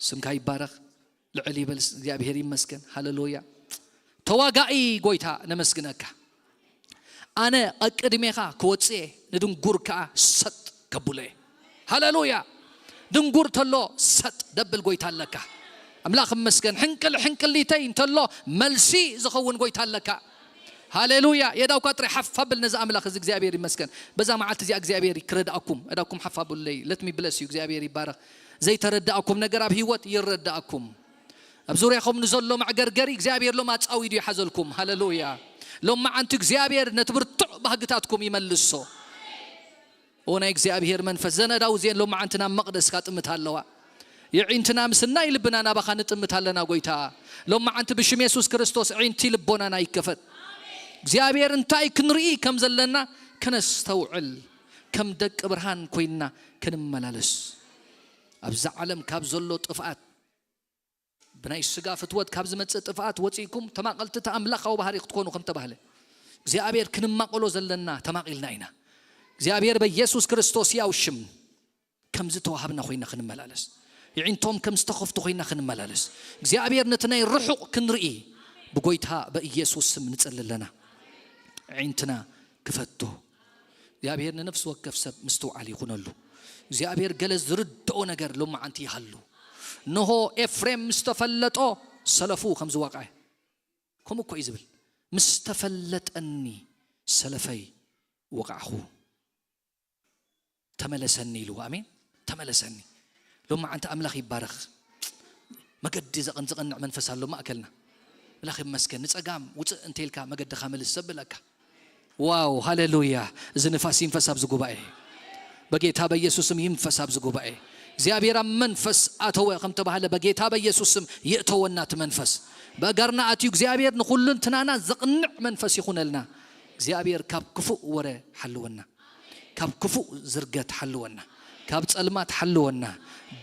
ስምካ ይባረኽ። ልዕል ይበል። እግዚኣብሔር ይመስገን። ሃሌሉያ። ተዋጋኢ ጎይታ ነመስግነካ። ኣነ ቀቅድሜኻ ክወጽእ እየ፣ ንድንጉር ከኣ ሰጥ ከብሎ እየ። ሃሌሉያ። ድንጉር ተሎ ሰጥ ደብል ጎይታ ኣለካ። ኣምላኽ ይመስገን። ሕንቅል ሕንቅሊተይ እንተሎ መልሲ ዝኸውን ጎይታ ኣለካ። ሃሌሉያ። የዳውካ ጥራይ ሓፍ ኣብል ነዚ ኣምላኽ እዚ። እግዚኣብሔር ይመስገን። በዛ መዓልቲ እዚኣ እግዚኣብሔር ክረድኣኩም። እዳኩም ሓፍ ኣብለይ። Let me bless you። እግዚኣብሔር ይባረኽ። ዘይተረዳእኩም ነገር ኣብ ህይወት ይረዳእኩም። ኣብ ዙርያኹም ንዘሎ መዕገርገሪ እግዚኣብሔር ሎም ኣጻዊዱ ይሓዘልኩም። ሃሌሉያ። ሎም መዓንቲ እግዚኣብሔር ነቲ ብርቱዕ ባህግታትኩም ይመልሶ። ኦ ናይ እግዚኣብሔር መንፈስ፣ ዘነዳው እዚኤን ሎም መዓንቲ ናብ መቕደስካ ጥምት ኣለዋ። የዒንትና ምስ ናይ ልብና ናባኻ ንጥምት ኣለና ጎይታ። ሎም መዓንቲ ብሽም የሱስ ክርስቶስ ዒንቲ ልቦናና ይከፈት። እግዚኣብሔር እንታይ ክንርኢ ከም ዘለና ከነስተውዕል፣ ከም ደቂ ብርሃን ኮይንና ክንመላለስ፣ ኣብዛ ዓለም ካብ ዘሎ ጥፍኣት፣ ብናይ ስጋ ፍትወት ካብ ዝመጽእ ጥፍኣት ወጺእኩም ተማቐልቲ እቲ ኣምላኻዊ ባህሪ ክትኮኑ ከም ተባህለ፣ እግዚኣብሔር ክንማቐሎ ዘለና ተማቒልና ኢና። እግዚኣብሔር በኢየሱስ ክርስቶስ ያው ሽም ከም ዝተዋሃብና ኮይና ክንመላለስ፣ የዒንቶም ከም ዝተኸፍቱ ኮይና ክንመላለስ፣ እግዚኣብሔር ነቲ ናይ ርሑቕ ክንርኢ ብጎይታ በኢየሱስ ስም ንጸሊ ኣለና። ዒንትና ክፈቶ። እግዚኣብሔር ንነፍሲ ወከፍ ሰብ ምስትውዓል ይኹነሉ። እግዚኣብሔር ገለ ዝርድኦ ነገር ሎማዓንቲ ይሃሉ። እንሆ ኤፍሬም ምስ ተፈለጦ ሰለፉ ከም ዝወቕዐ፣ ከምኡ እኮ እዩ ዝብል። "ምስ ተፈለጠኒ ሰለፈይ ወቓዕኹ፣ ተመለሰኒ" ኢልዎ። ኣሜን። "ተመለሰኒ።" ሎማዓንቲ ኣምላኽ ይባረኽ። መገዲ ዘቕን-፣ ዘቕንዕ መንፈስ ኣሎ ማእከልና። ኣምላኽ ይመስገን። ንጸጋም ውጽእ እንተ ኢልካ መገድኻ መልስ ዘብለካ። ዋው፣ ሃሌሉያ። እዚ ንፋስ ይንፈስ ኣብዚ ጉባኤ። በጌታ በኢየሱስም ይንፈስ ኣብዚ ጉባኤ። እግዚኣብሔር ኣብ መንፈስ ኣተወ ከም ተባህለ፣ በጌታ በኢየሱስም ይእተወና እቲ መንፈስ። በእጋርና ኣትዩ እግዚኣብሔር ንኹሉ እንትናና ዘቕንዕ መንፈስ ይኹነልና። እግዚኣብሔር ካብ ክፉእ ወረ ሓልወና። ካብ ክፉእ ዝርገት ሓልወና። ካብ ጸልማት ሓልወና።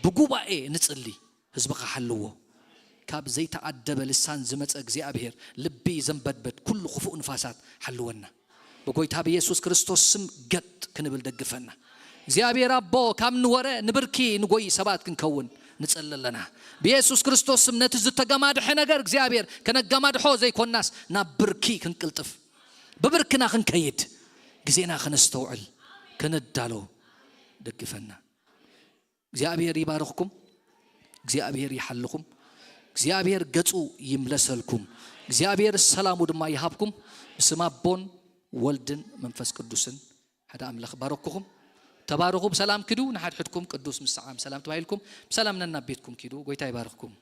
ብጉባኤ ንጽሊ። ህዝብኻ ሓልዎ። ካብ ዘይተኣደበ ልሳን ዝመጸ እግዚኣብሔር፣ ልቢ ዘንበድበድ ኩሉ ክፉእ ንፋሳት ሓልወና። ብጎይታ ብየሱስ ክርስቶስ ስም ገጥ ክንብል ደግፈና። እግዚኣብሔር ኣቦ፣ ካብ ንወረ ንብርኪ ንጎይ ሰባት ክንከውን ንጸሊ ኣለና። ብየሱስ ክርስቶስ ስም ነቲ ዝተገማድሐ ነገር እግዚኣብሔር ከነገማድሖ ዘይኮናስ ናብ ብርኪ ክንቅልጥፍ፣ ብብርክና ክንከይድ፣ ግዜና ከነስተውዕል፣ ክንዳሎ ደግፈና። እግዚኣብሔር ይባርኽኩም። እግዚኣብሔር ይሓልኹም። እግዚኣብሔር ገጹ ይምለሰልኩም። እግዚኣብሔር ሰላሙ ድማ ይሃብኩም። ብስም ኣቦን ወልድን መንፈስ ቅዱስን ሓደ ኣምላኽ ባረኩኹም። ተባረኹ። ብሰላም ኪዱ። ንሓድሕድኩም ቅዱስ ምሰዓም ሰላም ተባሂልኩም ብሰላም ነናብ ቤትኩም ኪዱ። ጎይታ ይባርኽኩም።